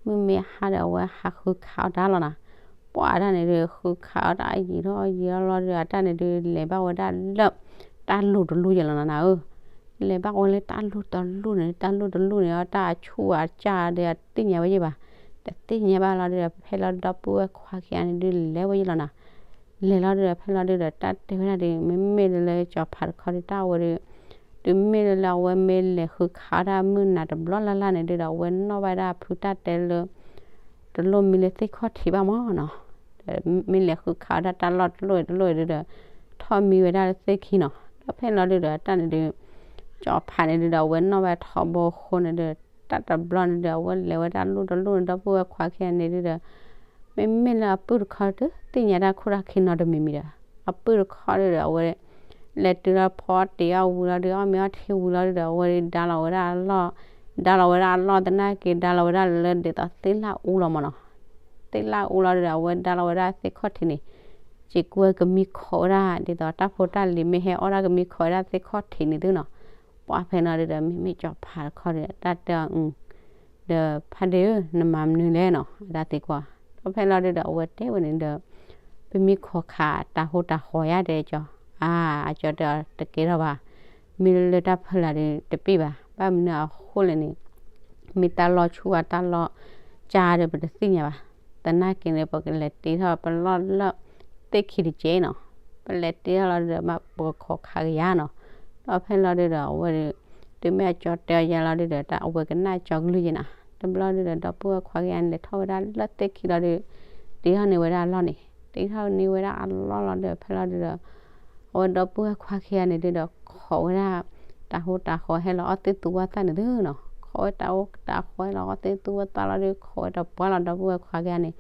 မုၢ်မ့ၢ်ဟါဒီး အဝဲဟးဃုခးအီၣ်တၢ်လီၤနီၤ. ပှၢ်တၢ်န့ၣ်ဒုး ဃုခးအီၣ်တၢ်ယံာ်ထီၣ်ယံာ်ထီၣ်လီၤဒီး အတၢ်န့ၣ်ဒုး လဲၤဘၣ်ဝဲဒၣ်လၢ တၢ်လူၢ်တလူၢ်ယဲလီၤနီၤနၤဧၢ. လဲၤဘၣ်ဝဲလၢတၢ်လူၢ်တလူၢ်န့ၣ် တၢ်လူၢ်တလူၢ်န့ၣ် အတၢ်အဆူၣ်အကၢ်ဒီး အတသ့ၣ်ညါဘၣ်, တသ့ၣ်ညါဘၣ်လီၤဒီး ဖဲလီၤဒီပုၢ်ဝဲၢ်ခွါခံဂၤန့ၣ်ဒုး လဲၤဝဲယဲလီၤနီၤ. လဲၤလီၤဒီး ဖဲလီၤဒုဒီး တၢ်တဲဝဲဒၣ်ဒီး မ့မ့ၢ်လၢကၠီၤဖးတခီဒီး တၢ်ဝဲဒီး တုၤမ့ၢ်လၢအဝဲမ့ၢ်လဲၤဃုခးအီၣ်တၢ်မုၢ်နၤတဘျီလၢ်လၢ်န့ၣ်ဒုဒီး အဝဲနီၣ်ဘၣ်ဒၣ်ဖုတၢ်တဲလၢ တလိၣ်မံလၢသ့ၣ်ခီၣ်ထံးဘၣ်မၢ်နီၤ. ဒီးမ့ၢ်လဲၤဃုခးအီၣ်ဒၣ်တၢ်လီၢ်တလိၣ်တလိၣ်ဒုဒီး ထီၣ်မံဝဲဒၣ်လၢသ့ၣ်ခံနီၤ. ဒီးဖဲလီၤဒုဒီး တၢ်န့ၣ်ဒုး ကၠီၤဖးန့ၣ်ဒုဒီး အဝဲနီၣ်ဘၣ်ထီဘိအဃိန့ၣ်ဒုး တၢ်တဘျီန့ၣ်ဒုး အဝဲလဲၤဝဲဒၣ်လူၢ်တလူၢ်န့ၣ် ဒီပုၢ်ဝဲၢ်ခွါခံဂၤန့ၣ်ဒုဒီး မ့မ့ၢ်လၢအပုၢ်တခီတသ့ၣ်ညါတၢ်ခိၣ်တၢ်ခံနီတမံၤမံၤဒီး အပုၢ်တခီဒုဒီး အဝဲ လဲၤတုၤလီၤဖီအီၣ်တ့ၤအီၣ်ဝံၤလီၤဒီး အီၣ်မ့ၤအီထံဝံၤလီၤဒုဒီး အဝဲဒါလီၤဝဲဒၣ်အလီၢ်, ဒါလီၤဝဲဒၣ်အလီၢ်သနာ်က့ ဒါလီၤဝဲဒၣ်လၢဒ်သိးသ့ၣ်လၣ်အူလီၤမၢ်နီၤ. သ့ၣ်လၣ်အူလီၤဒုဒီး အဝဲဒါလီၤဝဲဒၣ်သ့ၣ်ခီၣ်ထံးန့ၣ် စံးကွၢ်ကမံခီးဝဲဒၣ် ဒ်သိးတၢ်ဖိတၢ်လံၤမ့ၢ်ဟဲအီၣ်ဒၣ်ကမံခီးဝဲဒၣ်သ့ၣ်ခီၣ်ထံးန့ၣ်သုနီၤ. ပှၢ်ဖဲနီၤဒုဒီး မ့မ့ၢ်ကၠီၤဖးတခီဒီး တၢ်တဲအီၤ ဒီးဖါဒ့ဧၢ နမၤမနုၤလဲၣ်နီၤ အတၢ်သံကွၢ်. ဒီးဖဲလီၤဒုဒီး အဝဲတဲဝဲန့ၣ်ဒီး ပမံခီးခးတၤဟိတၤဃီၤယါတဲကၠီၤ, အါ အကၠီၤတဲအီၤတကဲထီၣ်ဘၣ်, မ့ၢ်လၢတၢ်ဖီလာ်ဒီးတပ့ၢ်ဘၣ်, ဘၣ်မနုၤအဃိလဲၣ်န့ၣ် မ့ၢ်တၢ်လီၤဆူၣ်အတၢ်လီၤကၢ်ဒီးပတသ့ၣ်ညါဘၣ်. သနာ်က့န့ၣ် ပကလဲၤတ့ထီၣ်ပလီၢ်လၢ သ့ၣ်ခံတကဲနီၤ, ပလဲၤတ့ထီၣ်လီၤဒုဒီး မ့ၢ်ပကခိးခးက့ၤယၤနီၤ, ဒီးဖဲလီၤဒုဒီး အဝဲဒု တုၤမ့ၢ်အကၠီတဲအီၤယၤလီၤဒုဒီး တၢ်အဝဲကနၣ်ကၠီကလုၢ်ယဲနီၤ, တဘျီဒုဒီး ဒီပုၢ်ဝဲၢ်ခွါခံဂၤန့ၣ် လဲၤထီၣ်ဝဲဒၣ်လၢသ့ၣ်ခံလီၤဒု, တ့ထီၣ်န့ၢ်ဝဲဒၣ်အလီၢ်န့ၣ်, တ့ထီၣ်န့ၢ်ဝဲဒၣ်အလီၢ်လီၤဒုဒီး ဖဲလီၤဒုဒီး အဝဲဒီပုၢ်ဝဲၢ်ခွါခံဂၤန့ၣ်ဒုဒီး ခိးဝဲဒၣ် တၢ်ဟူတၢ်ဃီဟဲလီၤအီၣ်သ့ၣ်သူဝဲသၣ်န့ၣ်သုနီၤ, ခိးဝဲတၢ်ဟူတၢ်ဃီဟဲလီၤအီၣ်သ့ၣ်သူဝဲသၣ်လီၤဒု ခိးဝဲတပှၢ်လီၤ ဒီပုၢ်ဝဲၢ်ခွါခံဂၤန့ၣ်,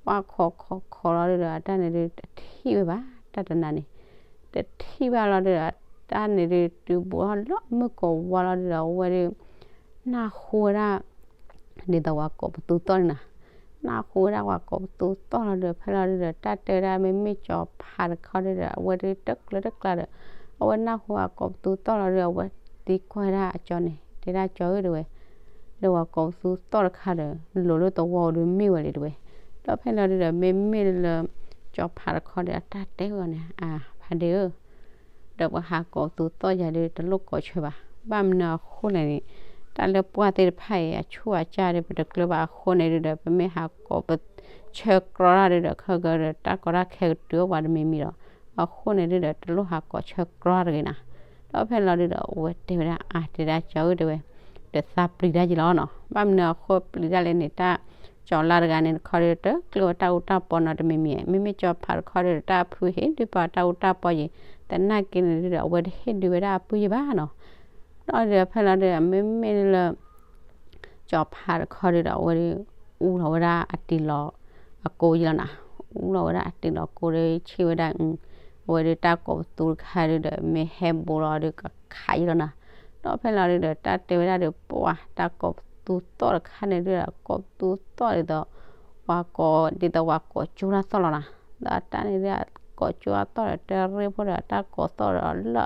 ပှၢ်ခိးခိးခိးလီၤဒုဒီး အတၢ်န့ၣ်ဒု တထံၣ်ဝဲဘၣ် တၢ်တနၤန့ၣ်, တထံၣ်ဘၣ်လီၤဒုဒီး တၢ်န့ၣ်ဒု တုၤဘူးထီၣ်လၢမုၢ်ကဝါလီၤဒုဒီး အဝဲဒု နၢ်ဟူဝဲဒၣ် ဒ်သိးပှၤကိးပသူသီၣ်န့ၣ်နီၤ, နၢ်ဟူဝဲဒၣ်ပှၤကိးပသူသီၣ်လီၤဒုဒီး ဖဲလီၤဒုဒီး တၢ်တဲဝဲဒၣ် မ့မ့ၢ်ကၠီၤဖးတခီဒုဒီး အဝဲဒုတကျၢၤတကျါဒီး အဝဲနၢ်ဟူပှၤကိးပသူသီၣ်လီၤဒုဒီး အဝဲသံကွၢ်ဝဲဒၣ်အကၠီန့ၣ် တဲဒၣ်ကၠီဧၢ တဲဝဲ, ဒီးပှၤကိးပသူသီၣ်တခါဒီး လိၤလၢသဝီဒုမ့ၢ်ဝဲလံ တဲဝဲ, ဒီးဖဲလီၤဒုဒီး မ့မ့ၢ်လၢ ကၠီၤဖးတခီဒီး အတၢ်တဲဝဲအီၤန့ၣ် အါ ဖးဒ့ဧၢ ဒီးပှၤဟးကိးပသူသီၣ်ယၤဒု တလိၣ်ကိးဆၢဘၣ်. ဘၣ်မနုၤအဃိလဲၣ်န့ၣ် တၢ်လၢပှၢ်သ့ၣ်တဖၣ်အံၤ အဆူၣ်အစၢ်ဒီး ပတကျၢၤဘၣ်အဃိန့ၣ်ဒုဒီး ပမ့ၢ်ဟးကိးပဆၢကြီတၢ်ဒုဒီး ခဲကဒီး တၢ်ကီတၢ်ခဲကတုၤအိၣ်ပှၤတမံၤမံၤဒီး အဃိန့ၣ်ဒုဒီး တလိၣ်ဟးကိးဆၢကြီတဂ့ၤနီၤ. ဒီးဖဲလီၤဒုဒီး အဝဲတဲဝဲဒၣ် အါ တဲဒၣ်ကၠီဧၢ တဲဝဲ, ဒီးသးပျံၤတၢ်ယံလီၤနီၤ. ဘၣ်မနုၤအဃိပျံၤတၢ်လဲၣ်န့ၣ် တၢ်ကၠီၤလါတဂၤန့ၣ်တခီဒီး တကျၢၤဝဲတၢ်အူတၢ်ပီနီတမံၤမံၤ, မ့မ့ၢ်ကၠီၤဖးတခီဒီး တၢ်အဖုဟ့ၣ်ဒုးပာ်တၢ်အူတၢ်ပီယံၤ, သနာ်က့န့ၣ်ဒုဒီး အဝဲတဟ့ၣ်ဒုးဝဲဒၣ်အပုၢ်ယံၤဘၣ်နီၤ. ဒီးဒုးဖဲလီၤဒုဒီး မ့မ့ၢ်လၢ ကၠီၤဖးတခီဒုဒီး အဝဲဒုး အူလီၤဝဲဒၣ်အတံၤလီၤအကိယံလီၤနီၤ, အူလီၤဝဲဒၣ်အတံၤလီၤကိဒီး ဆ့ၣ်ဝဲဒၣ်, အဝဲဒုးတၢ်ကိးပသူတခါဒုဒီး မ့ၢ်ဟဲဘူးလီၤဒုး ကခးယံလီၤနီၤ. ဒီးဖဲလီၤဒုဒီး တၢ်တဲဝဲဒၣ်ဒုး ပှၤတၢ်ကိးပသူသီၣ်တခါန့ၣ်ဒုဒီး ကိးပသူသီၣ်ဒ်သိး ပှၤကိး ဒ်သိးပှၤကိးကၠိတၢ်သီၣ်လီၤနီၤ. ဒီးတၢ်န့ၣ်ဒုး ကိးကၠိတၢ်သီၣ်ဒီး တရ့ဖိဒီး တၢ်ကိးသီၣ်ဒီးလ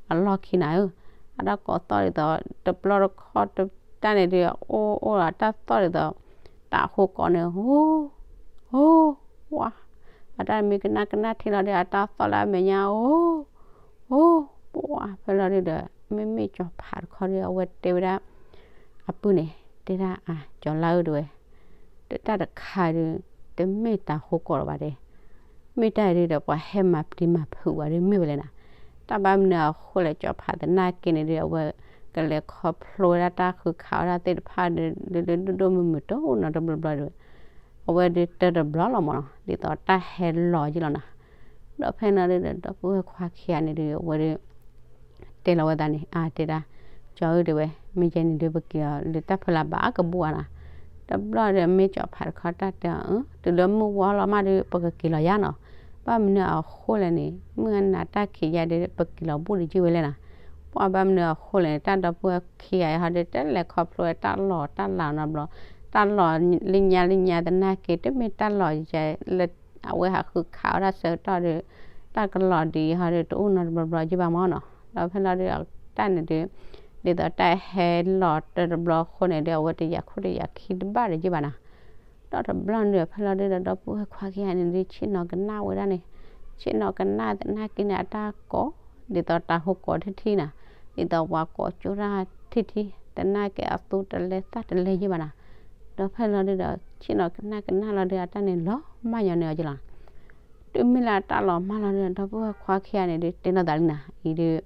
ၢအလီၢ်ခံနၤဧၢ, အတၢ်ကိးသီၣ်ဒ်သိး တဘျီတခီၣ် တၢ်န့ၣ်ဒုး အိၣ်အိၣ်ဒီးတၢ်သီၣ်ဒ်သိး တၢ်ဟူကိးန့ၣ် ဟူ, ဟူ, ပှၤ, အတၢ်မ့ၢ်ကနၣ်ကနၣ်ထံလီၤဒုး အတၢ်သီၣ်လၢအမဲာ်ညါ ဟူ, ဟူ, ပှၤဖဲလီၤဒုဒီး မ့မ့ၢ်ကၠီၤဖးတခီဒု အဝဲတဲဝဲဒၣ် အပုၢ်န့ၣ် တဲဒၣ်အါ ကၠီၤလါဧၢ တဲဝဲ, တၢ်တခါဒု တမ့ၢ်တၢ်ဟူကိးလီၤဘၣ်တဲ, မ့ၢ်တၢ်အံၤဒုဒီး ပှၤဟဲမၤပျံၤမၤဖုးဝဲဒု မ့ၢ်ဝဲလဲၣ်နီၤ. တၢ်ဘၣ်မနုၤအဃိလဲၣ် ကၠီၤဖးသနာ်က့န့ၣ်ဒု အဝဲကလဲၤခီဖျိဝဲဒၣ်တၢ်ဃုခးဝဲဒၣ်သ့ၣ်တဖၣ်ဒု ဒုဒုဒိၣ်ဒိၣ်မုၢ်မုၢ်တအိၣ်နီတဘျီဘျီဒု, အဝဲဒုတၢတဘျီလီၤမးနီၤ ဒ်သိးတၢ်ဟဲလီၤယံလီၤနီၤ. ဒီးဖဲန့ၣ်ဒုဒီး ဒီပုၢ်ဝဲၢ်ခွါခံဂၤန့ၣ်ဒု အဝဲဒု တဲလီၤဝဲသးန့ၣ် အါ တဲဒၣ် ကၠီၤဧၢ တဲဝဲ, မ့ၢ်ယဲန့ၣ်ဒု ပက့ၤလီၤလၢတၢ်ဖီလာ်ဘၣ်အကဘူၣ်ဧါနီၤ. တဘျီဒီး မ့ၢ်ကၠီၤဖးတခီတၢ်တဲအီၤ တုၤလၢမုၢ်ဝါလီၤမးဒု ပကက့ၤလီၤယါနီၤ. ဘၣ်မနုၤအဃိလဲၣ်န့ၣ် မုၢ်အနၤတၢ်ခံးယါဒု ပက့ၤလီၤဘူၣ်တယုၢ်ဝဲလဲၣ်နီၤ. ပှၤဘၣ်မနုၤအဃိလဲၣ်န့ၣ် တၢ်ဒီပုၢ်ဝဲၢ်ခံဂၤအံၤဟီဒု တလဲၤခီဖျိဝဲတၢ်လီၢ်တၢ်လၤနီတဘျီ, တၢ်လီၢ်လၢညါလၢညါသနာ်က့ တမ့ၢ်တၢ်လီၢ်ယဲလၢ အဝဲဟးဃုခးဝဲဒၣ်ဆၢကတီၢ်ဒီး တၢ်ကလီၤဒ်အံၤဟီဒီး တအိၣ်နီတဘျီဘျီယဲဘၣ်မးနီၤ. ဒီးဖဲလီၤဒုး တၢ်န့ၣ်ဒုး ဒ်သိးတၢ်ဟဲလီၤတၢတဘျီအဃိန့ၣ်ဒီး အဝဲတယာ်ခိၣ်တယာ်ခံတဘၣ်ဒီးယဲဘၣ်နီၤ. ဒီးတဘျီန့ၣ်ဒီး ဖဲလီၤဒုးဒီး ဒီပုၢ်ဝဲၢ်ခွါခံဂၤန့ၣ်ဒုး ဆ့ၣ်နီၤကနၣ်ဝဲဒၣ်န့ၣ်, ဆ့ၣ်နီၤကနၣ်သနာ်က့န့ၣ် အတၢ်ကိး ဒ်သိးတၢ်ဟူကိးထံထံနီၤ, ဒ်သိးပှၤကိးကၠိတၢ်ထံထံ, သနာ်က့အသူတလဲသၣ်တလဲယဲဘၣ်နီၤ. ဒီးဖဲလီၤဒုးဒီး ဆ့ၣ်နီၤကနၣ်ကနၣ်လီၤဒုး အတၢ်န့ၣ်လီၤမၢ်ညီန့ၢ်အီၤက့လီၤ. တုၤမ့ၢ်လၢအတၢ်လီၤမၢ်လီၤဒုး ဒီပုၢ်ဝဲၢ်ခွါခံဂၤန့ၣ်ဒုး တဲနီၢ်သးလံနီၤ, အံၤဒုး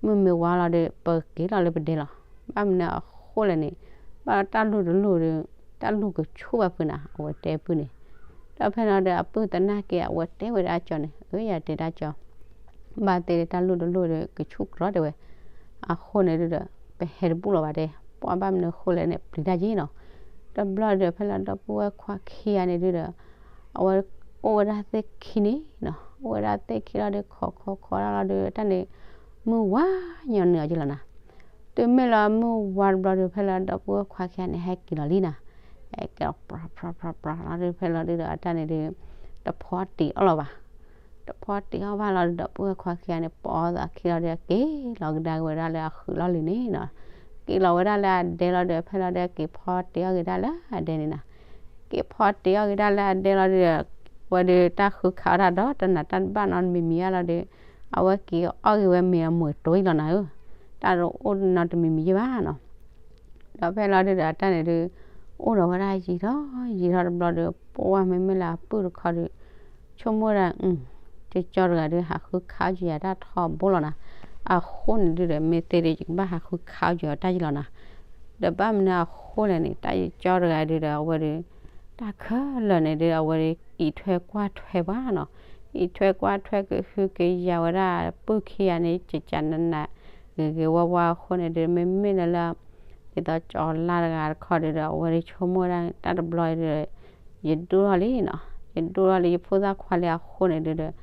မုၢ်မ့ၢ်ဝါလီၤဒုး ပက့ၤလီၤလၢပဒဲလီၤ. ဘၣ်မနုၤအဃိလဲၣ်န့ၣ် ဘၣ်ဒီးတၢ်လူၢ်တလိၣ်ဒီး တၢ်လူၢ်ကဆူၣ်ဘၣ်ဖုးနၤ အဝဲတဲပုၢ်န့ၣ်. ဒီးဖဲလီၤဒုး အပုၢ်သနာ်က့ အဝဲတဲဝဲဒၣ်ကၠီန့ၣ် အၢ ယတဲဒၣ်ကၠီ ဘၣ်သ့ၣ်ဒီးတၢ်လူၢ်တလိၣ်ဒီး ကဆူၣ်ကြီတဲဝဲ. အဃိန့ၣ်ဒုးဒီး ပဟဲတဘူၣ်လီၤဘၣ်တဲ, ပှၤဘၣ်မနုၤအဃိလဲၣ်န့ၣ် ပျံၤတၢ်ယ့ၣ်နီၤ. တဘျီဒီး ဖဲလီၤဒီပုၢ်ဝဲၢ်ခွါခံဂၤန့ၣ်ဒုးဒီး အဝဲအိၣ်ဝဲဒၣ်သ့ၣ်ခံန့ၣ်နီၤ, အိၣ်ဝဲဒၣ်သ့ၣ်ခံလီၤဒီး ခိးခိးခိးတၢ်လီၤဒီး တၢ်န့ၣ် မုၢ်ဝါညီနုၢ်အီၤက့လီၤနီၤ. တုၤမ့ၢ်လၢမုၢ်ဝါတဘျီဒီး ဖဲလီၤဒီပုၢ်ဝဲၢ်ခွါခံဂၤန့ၣ် ဟဲက့ၤလီၤလံနီၤ. ဟဲက့ၤလီၤ ပြၤပြၤပြၤပြၤလီၤဒီး ဖဲလီၤဒုးဒီး အတၢ်န့ၣ်ဒုး တဖီတံၤအီၣ်လီၤဘၣ်. တဖီတံၤအီၣ်ဘၣ်လီၤဒီး ဒီပုၢ်ဝဲၢ်ခွါခံဂၤန့ၣ် ပိာ်သးခံလီၤဒီး က့ၤလီၤကဒါက့ၤဝဲဒၣ်လၢအဃုာ်လီၢ်လံၤန့ၣ်နီၤ. က့ၤလီၤဝဲဒၣ်လၢအဒဲလီၤဒီး ဖဲလီၤဒုး က့ၤဖီတံၤအီၣ်က့ၤဒၣ်လၢအဒဲန့ၣ်နီၤ. က့ၤဖီတံၤအီၣ်က့ၤဒၣ်လၢအဒဲလီၤဒီး ဝဲဒုးတၢ်ဃုခးဝဲဒၣ်ဒီး တနၤတၢ်တဘၣ်နီတမံၤမံၤအါလီၤဒီး အဝဲက့ၤအီၣ်က့ၤဝဲမ့ၤအမုာ်တိၤအံၤလီၤနၤဧၢ. တၢ်တအိၣ်နီတမံၤမံၤယဲၢ်ဘၣ်နီၤ. ဒီးဖဲလီၤဒုးဒီး အတၢ်န့ၣ်ဒုး အိၣ်ဒီးဝဲဒၣ်ယံာ်ထီၣ်ယံာ်ထီၣ်တဘျီဒီး ပှၤမ့မ့ၢ်လၢအပုၢ်တခီဒီး ဆိကမိၣ်ဝဲဒၣ် ယကၠီတဂၤဒုး ဟးဃုခးအီၣ်က့ၤယၤတၢ်ထီဘိလီၤနၤ. အဃိန့ၣ်ဒုးဒီး မ့ၢ်သ့ဒီး ယကဘၣ်ဟးဃုခးအီၣ်က့ၤအီၤတၢ်ယံလီၤနၤ. ဒီးဘၣ်မနုၤအဃိလဲၣ်န့ၣ် တၢ်ယကၠီတဂၤဒုးဒီး အဝဲဒုး တၢ်ခဲလၢာ်န့ၣ်ဒုး အဝဲဒုး အံးထွဲကွၢ်ထွဲပှၤနီၤ. အံးထွဲကွၢ်ထွဲကဟုကယာ်ဝဲဒၣ် ပုၢ်ခံဂၤန့ၣ် ကကနးနး ဂ့ၤဂ့ၤဝါဝါအဃိန့ၣ်ဒုး မ့မ့ၢ်လၢလၢ ဒ်သိးကၠီလါတဂၤတခီဒုးဒီး အဝဲဒုးဆိကမိၣ်ဝဲဒၣ် တၢ်တဘျီအံၤဒုးဒီး ယဒိၣ်ထီၣ်လံနီၤ, ယဒိၣ်ထီၣ်လံယဖိသၣ်ခွါလံအဃိန့ၣ်ဒုးဒီး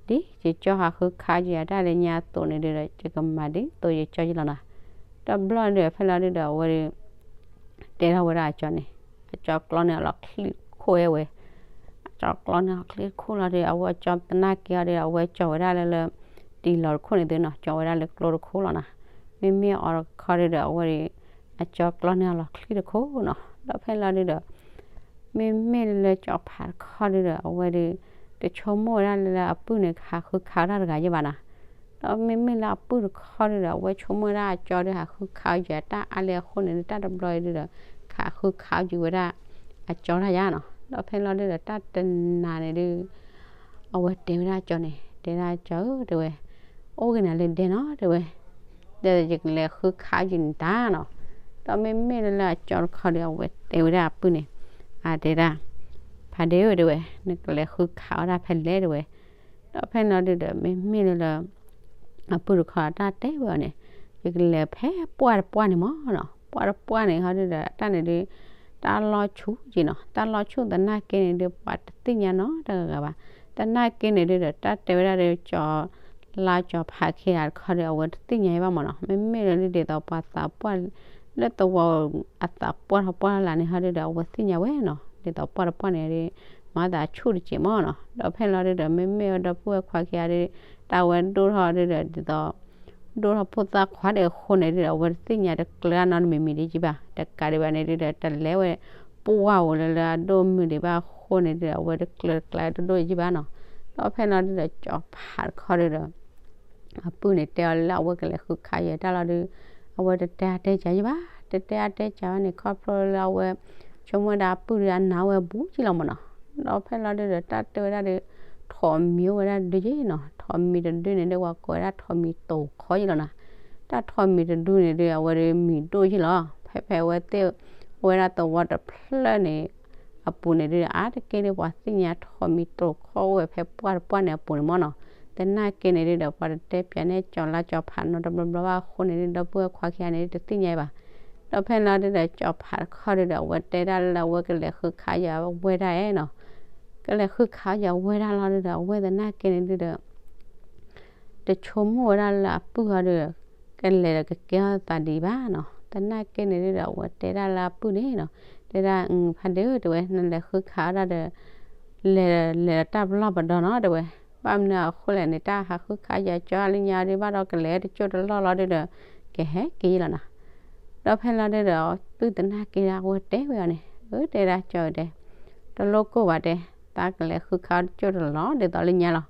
ဒ်ယကၠီဟးဃုခးက့ၤအတၢ်လၢညါအသိးန့ၣ်ဒုးဒီး ယကမၤဒ်သိးယကၠီယလီၤနၤ. တဘျီဒုးဒီး ဖဲလီၤဒုးဒီး အဝဲဒုး တဲထီၣ်ဝဲဒၣ်အကၠီန့ၣ်, အကၠီကျီန့ၢ်အလီၤချံတခိၣ်ဝဲဝဲ အကၠီကျီန့ၢ်အလီၤချံတခိၣ်လီၤဒီး အဝဲကၠီသနာ်က့အီၤဒီး အဝဲကၠီဝဲဒၣ်လၢလၢ တံၤလီၤတခိၣ်န့ၣ်သုနီၤ, ကၠီဝဲဒၣ်လၢကျိတခိၣ်လီၤနၤ. မ့မ့ၢ်အီၤတခီဒုးဒီး အဝဲဒုး အကၠီကျီန့ၢ်အလီၤချံတခိၣ်နီၤ. ဒီးဖဲလီၤဒုးဒီး မ့မ့ၢ်လၢကၠီဖးတခီဒုးဒီး အဝဲဒုး တဆိကမိၣ်ဝဲဒၣ်လၢလၢအပုၢ်န့ၣ် ကဟးဃုခးအီၣ်တၢ်တဂၤယဲၢ်ဘၣ်နၤ. ဒီးမ့မ့ၢ်လၢအပုၢ်တခီဒုးဒီး အဝဲဆိကမိၣ်ဝဲဒၣ်အကၠီဒုး ဟးဃုခးအီၣ်က့ၤအတၢ်အါလံအဃိန့ၣ်ဒုး တၢ်တဘျီအံၤဒုးဒီး ခးဃုခးအီၣ်က့ၤဝဲဒၣ် အကၠီတၢ်ယါနီၤ. ဒီးဖဲလီၤဒုးဒီး တၢ်တနၤန့ၣ်ဒုး အဝဲတဲဝဲဒၣ်အကၠီန့ၣ်, တဲဒၣ်အကၠီဧၢ တဲဝဲ, အိၣ်ဂ့ၤနၤလၢဒဲနီၤ တဲဝဲ, ဒီးယကလဲၤဃုခးအီၣ်က့ၤနတၢ်နီၤ. ဒီးမ့မ့ၢ်လၢလၢအကၠီတခီဒီး အဝဲတဲဝဲဒၣ်အပုၢ်န့ၣ်, အတဲဒၣ်, ဖးဒ့ဧၢ တဲဝဲ, နကလဲၤဃုခးအီၣ်တၢ်ဖဲလဲၣ် တဲဝဲ. ဒီးဖဲလီၤဒုးဒီး မ့မ့ၢ်လၢလၢ အပုၢ်တခီအတၢ်တဲဝဲအီၤန့ၣ်, ယကလဲၤဖဲပှၢ်တပှၢ်န့ၣ်မၢ်နီၤ. ပှၢ်တပှၢ်န့ၣ်ဟီဒုးဒီး တၢ်န့ၣ်ဒုး တၢ်လီၤဆူၣ်က့နီၤ, တၢ်လီၤဆူၣ်သနာ်က့န့ၣ်ဒုး ပှၤတသ့ၣ်ညါနီတဂၤဘၣ်. သနာ်က့န့ၣ်ဒုးဒီး တၢ်တဲဝဲဒၣ်ဒီး ကၠီလါကၠီဖးခံဂၤတခီဒီး အဝဲတသ့ၣ်ညါဘၣ်မၢ်နီၤ. မ့မ့ၢ်လၢဒ်သိးပှၤသးပှၢ် လၢသဝီအသးပှၢ်ထီၣ်ပှၢ်လၢ်န့ၣ်ဟီဒုးဒီး အဝဲသ့ၣ်ညါဝဲနီၤ. ဒ်သိးပှၢ်တပှၢ်န့ၣ်ဒုး မၤသးဆူၣ်တစဲးမၢ်နီၤ. ဒီးဖဲလီၤဒုးဒီး မ့မ့ၢ်ဝဲဒီပုၢ်ဝဲၢ်ခွါခံဂၤဒုး တၢ်ဝဲဒိၣ်ထီၣ်ဒုးဒီး ဒ်သိး ဒိၣ်ထီၣ်ဖိသၣ်ခွါဒဲးအဃိန့ၣ်ဒုးဒီး အဝဲတသ့ၣ်ညါတကျၢၤနီတမံၤမံၤဒ်ကံဘၣ်. တကးဒံးဘၣ်န့ၣ်ဒုးဒီး တလဲၤဝဲပှၢ်ဧိၤလၢလၢအဒိၣ်မုၢ်ဒံးဘၣ်အဃိန့ၣ်ဒုးဒီး အဝဲတကျၢၤတကျါတဒိၣ်ကံဘၣ်နီၤ. ဒီးဖဲလီၤဒုးဒီး ကၠီဖးတခီဒုးဒီး အပုၢ်န့ၣ်တဲအီၤလၢအဝဲကလဲၤဃုခးယဲၢ်တၢ်လီၤဒုး အဝဲတတဲအါတဲစှၤယံၤဘၣ်. တတဲအါတဲစှၤဘၣ်န့ၣ် ခီဖျိလၢအဝဲ ဆိကမိၣ်ဝဲဒၣ်အပုၢ်ဒုးအနာ်ဝဲဘူးကံလီၤမၢ်နီၤ. ဒီးဖဲလီၤဒုးဒီး တၢ်တဲဝဲဒၣ်ဒီး ထိးမံၤအိၣ်ဝဲဒၣ်တဒုယံၤနီၤ. ထိးမံၤတဒုန့ၣ်ဒုး ပှၤကိးဝဲဒၣ်ထိးမံၤတိၤခီယံၤလီၤနၤ. တၢ်ထိးမံၤတဒုန့ၣ်ဒုး အဝဲဒုးမံၤဒိၣ်ယံၤလီၤ. ဖဲဖဲအဝဲသ့ၣ် အိၣ်ဝဲဒၣ်သဝီတဖျၢၣ်န့ၣ် အပူၤန့ၣ်ဒုး အါတက့ၢ်ဒုး ပှၤသ့ၣ်ညါထိးမံၤတိၤခီအိၣ်ဝဲဖဲပှၢ်တပှၢ်န့ၣ်အပူၤန့ၣ်မၢ်နီၤ. သနာ်က့န့ၣ်ဒုးဒီး ပှၤတတဲပၠးန့ၢ်ကၠီၤလါကၠီၤဖးနီတဘျီဘျီဘၣ်အဃိန့ၣ်ဒုး ဒီပုၢ်ဝဲၢ်ခွါခံဂၤန့ၣ်ဒုး တသ့ၣ်ညါဘၣ်. ဒီးဖဲလီၤဒုးဒီး ကၠီၤဖးတခီဒုးဒီး အဝဲတဲဒၣ်လၢအဝဲကလဲၤဃုခးယဲၢ်ဝဲဒၣ်နီၤ. ကလဲၤဃုခးယဲၢ်ဝဲဒၣ်လီၤဒုးဒီး အဝဲသနာ်က့န့ၣ်ဒုးဒီး တဆိကမိၣ်ဝဲဒၣ်လၢအပုၢ်ဟီဒုး ကလဲၤဒီးကကဲထီၣ်သးဒံးဘၣ်နီၤ. သနာ်က့န့ၣ်ဒုးဒီး အဝဲတဲဒၣ်လၢအပုၢ်န့ၣ်နီၤ, တဲဒၣ် ဖါဒ့ဧၢ တဲဝဲ, နလဲၤဃုခးဝဲဒၣ်ဒီး လဲၤ လဲၤဒီးတၢ်ပလီၢ်ပဒီနီၤ တဲဝဲ. ဘၣ်မနုၤအဃိလဲၣ်န့ၣ် တၢ်ဟးဃုခးယၤကၠီလၢညါဒုး ဘၣ်ဒီးကလဲၤတကၠိၢ်တလီၢ်လီၤဒုးဒီး ကဟဲက့ၤလီၤနီၤ. ဒီးဖဲလီၤဒုးဒီး ပုၢ်သနာ်က့ဒၣ်အဝဲတဲဝဲအီၤန့ၣ်, အၢ တဲဒၣ်ကၠီတဲ, တလိၣ်ကိၢ်ဘၣ်တဲ, သးကလဲၤဃုခးတကၠိၢ်တလီၢ်ဒ်သိးလၢညါလီ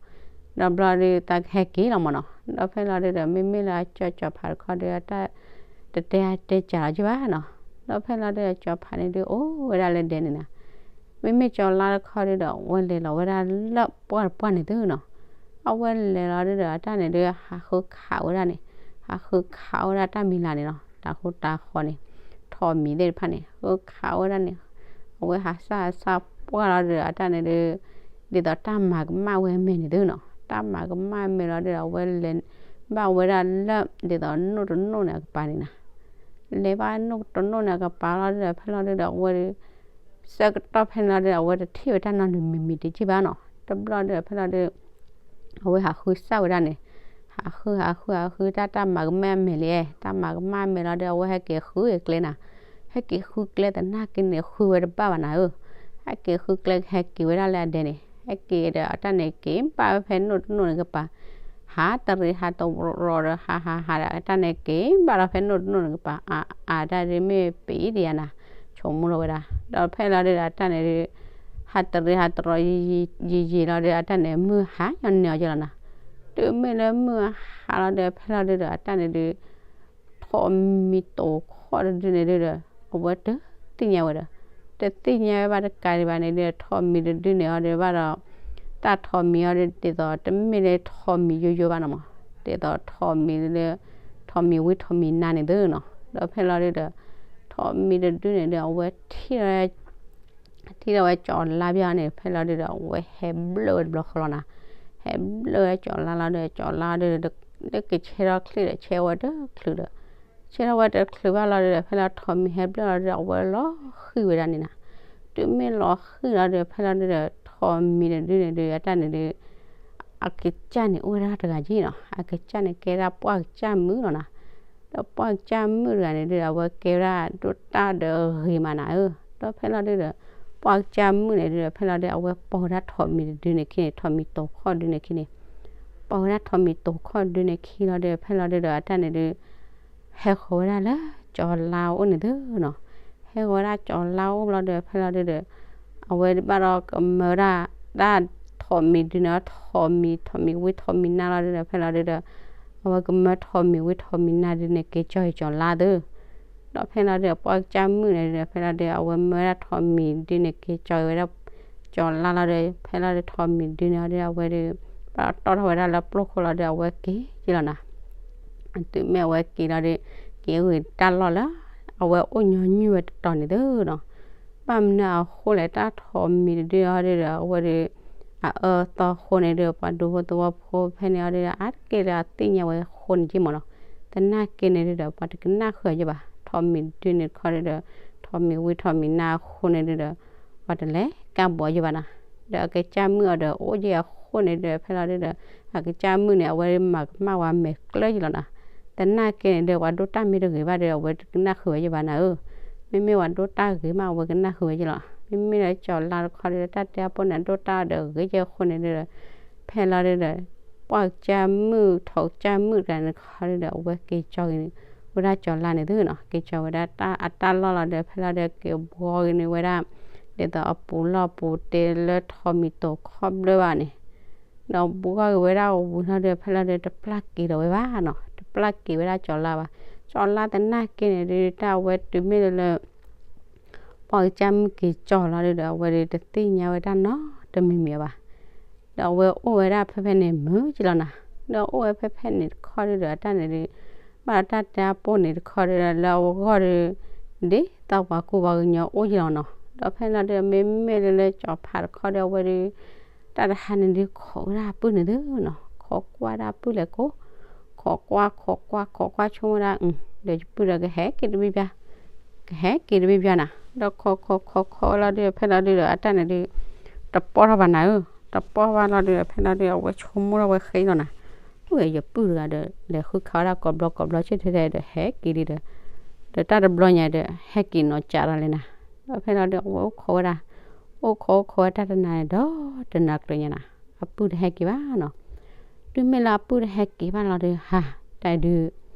ၤ. ဒီးဘျီဒုး သးကဟဲက့ၤလီၤမၢ်နီၤ. ဒီးဖဲလီၤဒုးဒီး မ့မ့ၢ်လၢအကၠီၤကၠီၤဖးတခီဒုး တတဲတဲစၢၤလီၤက့ဘၣ်နီၤ. ဒီးဖဲလီၤဒုးဒီး ကၠီၤဖးန့ၣ်ဒုး အိၣ်ဝဲဒၣ်လၢဒဲန့ၣ်နီၤ. မ့မ့ၢ်ကၠီၤလါတခီဒုးဒီး အဝဲလဲၤလီၤဝဲဒၣ်လၢပှၢ်တပှၢ်န့ၣ်သုနီၤ. အဝဲလဲၤလီၤဒုးဒီး အတၢ်န့ၣ်ဒုး ဟးဃုခးဝဲဒၣ်န့ၣ်, ဟးဃုခးဝဲဒၣ်တၢ်မံၤလၤန့ၣ်နီၤ, တၢ်ဃူတၢ်ဃီန့ၣ်, ထိးမံၤသ့ၣ်တဖၣ်န့ၣ် ဃုခးဝဲဒၣ်န့ၣ်, အဝဲဟးစၢ်ဟးစၢ်ပှၢ်လီၤဒုးဒီး အတၢ်န့ၣ်ဒုး ဒ်သိးတၢ်မၤကမၣ်ဝဲအမဲာ်န့ၣ်သုနီၤ, တၢ်မၤကမၣ်အမဲာ်လီၤဒုးဒီး အဝဲလဲၤဘၣ်ဝဲဒၣ်လၢ ဒ်သိးနိၣ်တနိၣ်န့ၣ်အကပၤန့ၣ်နီၤ. လဲၤဘၣ်နိၣ်တနိၣ်န့ၣ်အကပၤလီၤဒုးဒီး ဖဲလီၤဒုးဒီး အဝဲဒုး ဆၢကတီၢ်ဖဲန့ၣ်လီၤဒုးဒီး အဝဲတထံၣ်ဝဲတၢ်နီတမံၤမံၤတက့ၢ်ဘၣ်နီၤ. တဘျီဒုးဒီး ဖဲလီၤဒုး အဝဲဟးဃုစၢ်ဝဲဒၣ်န့ၣ်, ဟးဃုဟးဃုဟးဃု တၢ်တၢ်မၤကမၣ်အမဲာ်လံ, တၢ်မၤကမၣ်အမဲာ်လီၤဒုး အဝဲဟဲက့ၤဃုကျဲနၤ, ဟဲက့ၤဃုကျဲသနာ်က့န့ၣ် ဃုဝဲတဘၣ်ဘၣ်နၤဧၢ, ဟဲက့ၤဃုကျဲ ဟဲက့ၤဝဲဒၣ်လၢအဒဲန့ၣ်, ဟဲက့ၤဒီးအတၢ်န့ၣ် က့ၤဘၣ်ဝဲဖဲနိၣ်တနိၣ်န့ၣ်ကပၤ, ဟးတရံးဟးတရီၤဒီး ဟးဟးဟးဒီး အတၢ်န့ၣ် က့ၤဘၣ်လီၤဖဲနိၣ်တနိၣ်န့ၣ်ကပၤ, အါ အါတၢ်ဒုးမ့ၢ်ပအံၤဒံးယါနၤ, ဆိကမိၣ်လီၤဝဲဒၣ်. ဒီးဖဲလီၤဒုးဒီး အတၢ်န့ၣ်ဒုး ဟးတရံးဟးတရီၤ ယံာ်ယံာ်လီၤဒုး အတၢ်န့ၣ် မုၢ်ဟါညီန့ၢ်အီၤက့ၤလီၤနၤ. တုၤမ့ၢ်လၢမုၢ်ဟါလီၤဒုး ဖဲလီၤဒုးဒီး အတၢ်န့ၣ်ဒုး ထိးမံၤတိၤခီၣ်တဒုန့ၣ်ဒုးဒီး အဝဲတသ့ၣ်ညါဝဲဒီး, တသ့ၣ်ညါဝဲဘၣ်တကးဒံးဘၣ်န့ၣ်ဒုး ထိးမံၤတဒုန့ၣ်အီၤဒုးဘၣ်ဒီး တၢ် တၢ်ထိးမံၤအီၤဒ်သိးတမ့ၢ်လၢထိးမံၤယိယိဘၣ်နီၤမး, ဒ်သိးထိးမံၤလၢ ထိးမံၤဝံထိးမံၤနါန့ၣ်သုနီၤ, ဒီးဖဲလီၤဒုဒီး ထိးမံၤတဒုန့ၣ်ဒီး အဝဲထံၣ်ထီၣ်ဝဲကၠီၤလါဘၣ်န့ၣ် ဖဲလီၤဒုဒီး အဝဲဟဲဘျၢၣ်ဝဲတဘျီဃီလီၤနီၤ, ဟဲဘျၢၣ်ဝဲကၠီၤလါလီၤဒီး ကၠီၤလါဒီး လၢကဆဲထီၣ်ချ့ဒီး ဆဲဝဲတချုးဒီး ဆဲထီၣ်ဝဲတချုးဘၣ်လီၤဒီး ဖဲလီၤထိးမံၤဟဲဘျၢၣ်လီၤဒီး အဝဲလီၤဃံၤဝဲဒၣ်န့ၣ်နီၤ, တုၤမ့ၢ်လီၤဃံၤလီၤဒီး ဖဲလီၤဒုဒီး ထိးမံၤတဒုန့ၣ်ဒုး အတၢ်န့ၣ်ဒုး အကစၢ်န့ၣ်အိၣ်ဝဲဒၣ်တဂၤက့နီၤ, အကစၢ်န့ၣ်ကဲဒၣ်ပှၢ်ကစၢ်မုၣ်လီၤနီၤ, ဒီးပှၢ်ကစၢ်မုၣ်တဂၤန့ၣ်ဒုး အဝဲကဲဝဲဒၣ်ဒိၣ်တၢ်ဒီးဂ့ၤမးနၤဧၢ, ဒီးဖဲလီၤဒုဒီး ပှၢ်ကစၢ်မုၣ်န့ၣ်ဒုး ဖဲလီၤဒု အဝဲပိာ်ဝဲဒၣ်ထိးမံၤတဒုန့ၣ်ခံန့ၣ် ထိးမံၤတိၤခီၣ်ဒုန့ၣ်ခံန့ၣ် ပိာ်ဝဲဒၣ်ထိးမံၤတိၤခီၣ်ဒုန့ၣ်ခံလီၤဒီး ဖဲလီၤဒုဒီး အတၢ်န့ၣ်ဒုး ဟဲဃီၤဝဲဒၣ်လၢကၠီၤလါအအိၣ်န့ၣ်သုနီၤ, ဟဲဃီၤဝဲဒၣ်ကၠီၤလါအအိၣ်ဘျီဒီး ဖဲလီၤဒုဒီး အဝဲဘၣ်ဒီးကမၢဝဲဒၣ် တၢ်ထိးမံၤဒုန့ၣ် ထိးမံၤ ထိးမံၤဝံထိးမံၤနါလီၤဒုဒီး ဖဲလီၤဒုဒီး အဝဲကမၢထိးမံၤဝံထိးမံၤနါဒုန့ၣ် က့ၤကၠီၤကၠီၤလါသု, ဒီးဖဲလီၤဒုဒီး ပှၢ်ကစၢ်မုၣ်န့ၣ်ဒုဒီး ဖဲလီၤဒု အဝဲမၢဝဲဒၣ်ထိးမံၤဒုန့ၣ် က့ၤကၠီၤဝဲဒၣ်ကၠီၤလါလီၤဒီး ဖဲလီၤဒု ထိးမံၤဒုန့ၣ်အီၤဒု အဝဲဒု ဘၣ်တီၣ်ထီၣ်ဝဲဒၣ်လၢပျိၢ်ခိၣ်လီၤဒီး အဝဲက့ၤက့ၤလီၤနီၤ တုၤမ့ၢ်အဝဲက့ၤလီၤဒီး က့ၤဂ့ၤတၢ်လီၢ်လၢ အဝဲအိၣ်ညီနုၢ်ဝဲတတီၤန့ၣ်သုနီၤ, ဘၣ်မနုၤအဃိလဲၣ် တၢ်ထိးမံၤတဒုအီၤဒုဒီး အဝဲဒု အအၢသီဃိန့ၣ်ဒု ပှၤဒူဖိသဝီဖိဖဲန့ၣ်အီၤဒုဒီး အါတက့ၢ်လၢအသ့ၣ်ညါဝဲဃိန့ၣ်က့မ့ၢ်နီၤ, သနာ်က့န့ၣ်ဒုဒီး ပှၤတကနၣ်ဃုာ်ယဲၢ်ဘၣ်, ထိးမံၤဒုန့ၣ်တခီဒုဒီး ထိးမံၤဝံထိးမံၤနါအဃိန့ၣ်ဒုဒီး ပှၤတလဲၤကၢ်ဘိးယဲၢ်ဘၣ်နီၤ, ဒီးအကစၢ်မုၣ်အီၤဒီး အိၣ်ယဲၢ်အဃိန့ၣ်ဒုဒီး ဖဲလီၤဒုဒီး အကစၢ်မုၣ်န့ၣ် အဝဲမၤကမၣ်ဝဲမဲာ်ကျၢၢ်ယဲၢ်လီၤနီၤ, သနာ်က့န့ၣ်ဒု ပှၤဒိၣ်တၢ်မ့ၢ်တဂ့ၤဘၣ်ဒီး အဝဲတကနၣ်ဃုာ်ဝဲယဲၢ်ဘၣ်နၤဧၢ, မ့မ့ၢ်ပှၤဒိၣ်တၢ်ဂ့ၤမး အဝဲကနၣ်ဃုာ်ဝဲယဲၢ်လီၤ, မ့မ့ၢ်လၢကၠီၤလါတခီဒု တၢ်တဲအပိၢ်န့ၣ် ဒိၣ်တၢ်ဒီးဂ့ၤယဲၢ်အဃိန့ၣ်ဒုဒီး ဖဲလီၤဒုဒီး ပှၢ်ကစၢ်မုၣ်ထိးကစၢ်မုၣ်တဂၤန့ၣ်တခီဒုဒီး အဝဲက့ၤကၠီၤက့ၤန့ၣ် ဝဲဒၣ်ကၠီၤလါန့ၣ်သုနီၤ, က့ၤကၠီၤဝဲဒၣ်အတၢ်လီၢ်လီၤဒီး ဖဲလီၤဒုက့ၤဘှီက့ၤန့ၣ်ဝဲဒၣ် ဒ်သိးအပူၤလီၢ်ပူၤတ့လၢထိးမံၤတိၤခီၣ်ဘျၢဘၣ်န့ၣ် ဒီးဘှီက့ၤဝဲဒၣ်ဝံၤလီၤဒီး ဖဲလီၤဒုတပျၢ်က့ၤဒီးဝဲဘၣ်နီၤ, တပျၢ်က့ၤဝဲဒၣ်ကၠီၤလါဘၣ်, ကၠီၤလါသနာ်က့န့ၣ်ဒု တၢ်အဝဲတုၤမ့ၢ်လၢလၢ ပှၢ်ကစၢ်မုၣ်က့ၤကၠီၤလီၤဒုဒီး အဝဲဒုတသ့ၣ်ညါဝဲတၢ်နီတမံၤမံၤဘၣ်, ဒီးအဝဲအိၣ်ဝဲဒၣ်ဖဲဖဲန့ၣ်မုာ်က့ၤလီၤနီၤ, ဒီးအိၣ်ဝဲဖဲဖဲန့ၣ်တခီဒုဒီး အတၢ်န့ၣ်ဒု ဘၣ်ဒီးတၢ်တဲအပိၢ်န့ၣ်တခီဒုဒီး လၢအဂီၢ်ဒု ဒ်သိးပှၤကူပှၤကညီအိၣ်ယဲၢ်လီၤနီၤ, ဒီးဖဲလီၤဒု မ့မ့ၢ်လၢလၢကၠီၤဖးတခီဒု အဝဲဒု တၢ်တဟါန့ၣ်ဒု ခိးဝဲဒၣ်အပုၢ်န့ၣ်သုနီၤ, ခိးကွၢ်ဒၣ်အပုၢ်လဲၤကိး, ခိးကွၢ်ခိးကွၢ်ခိးကွၢ်ဆိကမိၣ်ဒၣ် ဒီးယပုၢ်ဒီးကဟဲက့ၤတဘ့ၣ်ဘၣ်, ကဟဲက့ၤတဘ့ၣ်ဘၣ်နၤ, ဒီးခိးခိးခိးခိးဝဲလီၤဒု ဖဲလီၤဒုဒီး အတၢ်န့ၣ်ဒု တပီၢ်ထီၣ်ဘၣ်နၤဧၢ, တပီၢ်ဘၣ်လီၤဒုဒီး ဖဲလီၤဒု အဝဲဆိကမိၣ်ထီၣ်ဝဲဃဲလီၤနၤ, အိၣ်ယပုၢ်တဂၤဒီး လဲၤဃုခးဝဲဒၣ်ကိးဘျီကိးဘျီဆ့ထဲထဲဒီး ဟဲက့ၤဒုဒီး ဒီးတၢ်တဘျီညါဒီး ဟဲက့ၤနီၤကးဒီးလဲၣ်နၤ, ဒီးဖဲလီၤဒု အဝဲအိၣ်ခိးဝဲဒၣ်, အိၣ်ခိးအိၣ်ခိးဝဲတၢ်တနၤန့ၣ်ဒီး တနၤကျၢၤညါနၤ, အပုၢ်တဟဲက့ၤဘၣ်နီၤ, တုၤမ့ၢ်လၢအပုၢ်တဟဲက့ၤဘၣ်လီၤဒု ဟါ, တၢ်ဒု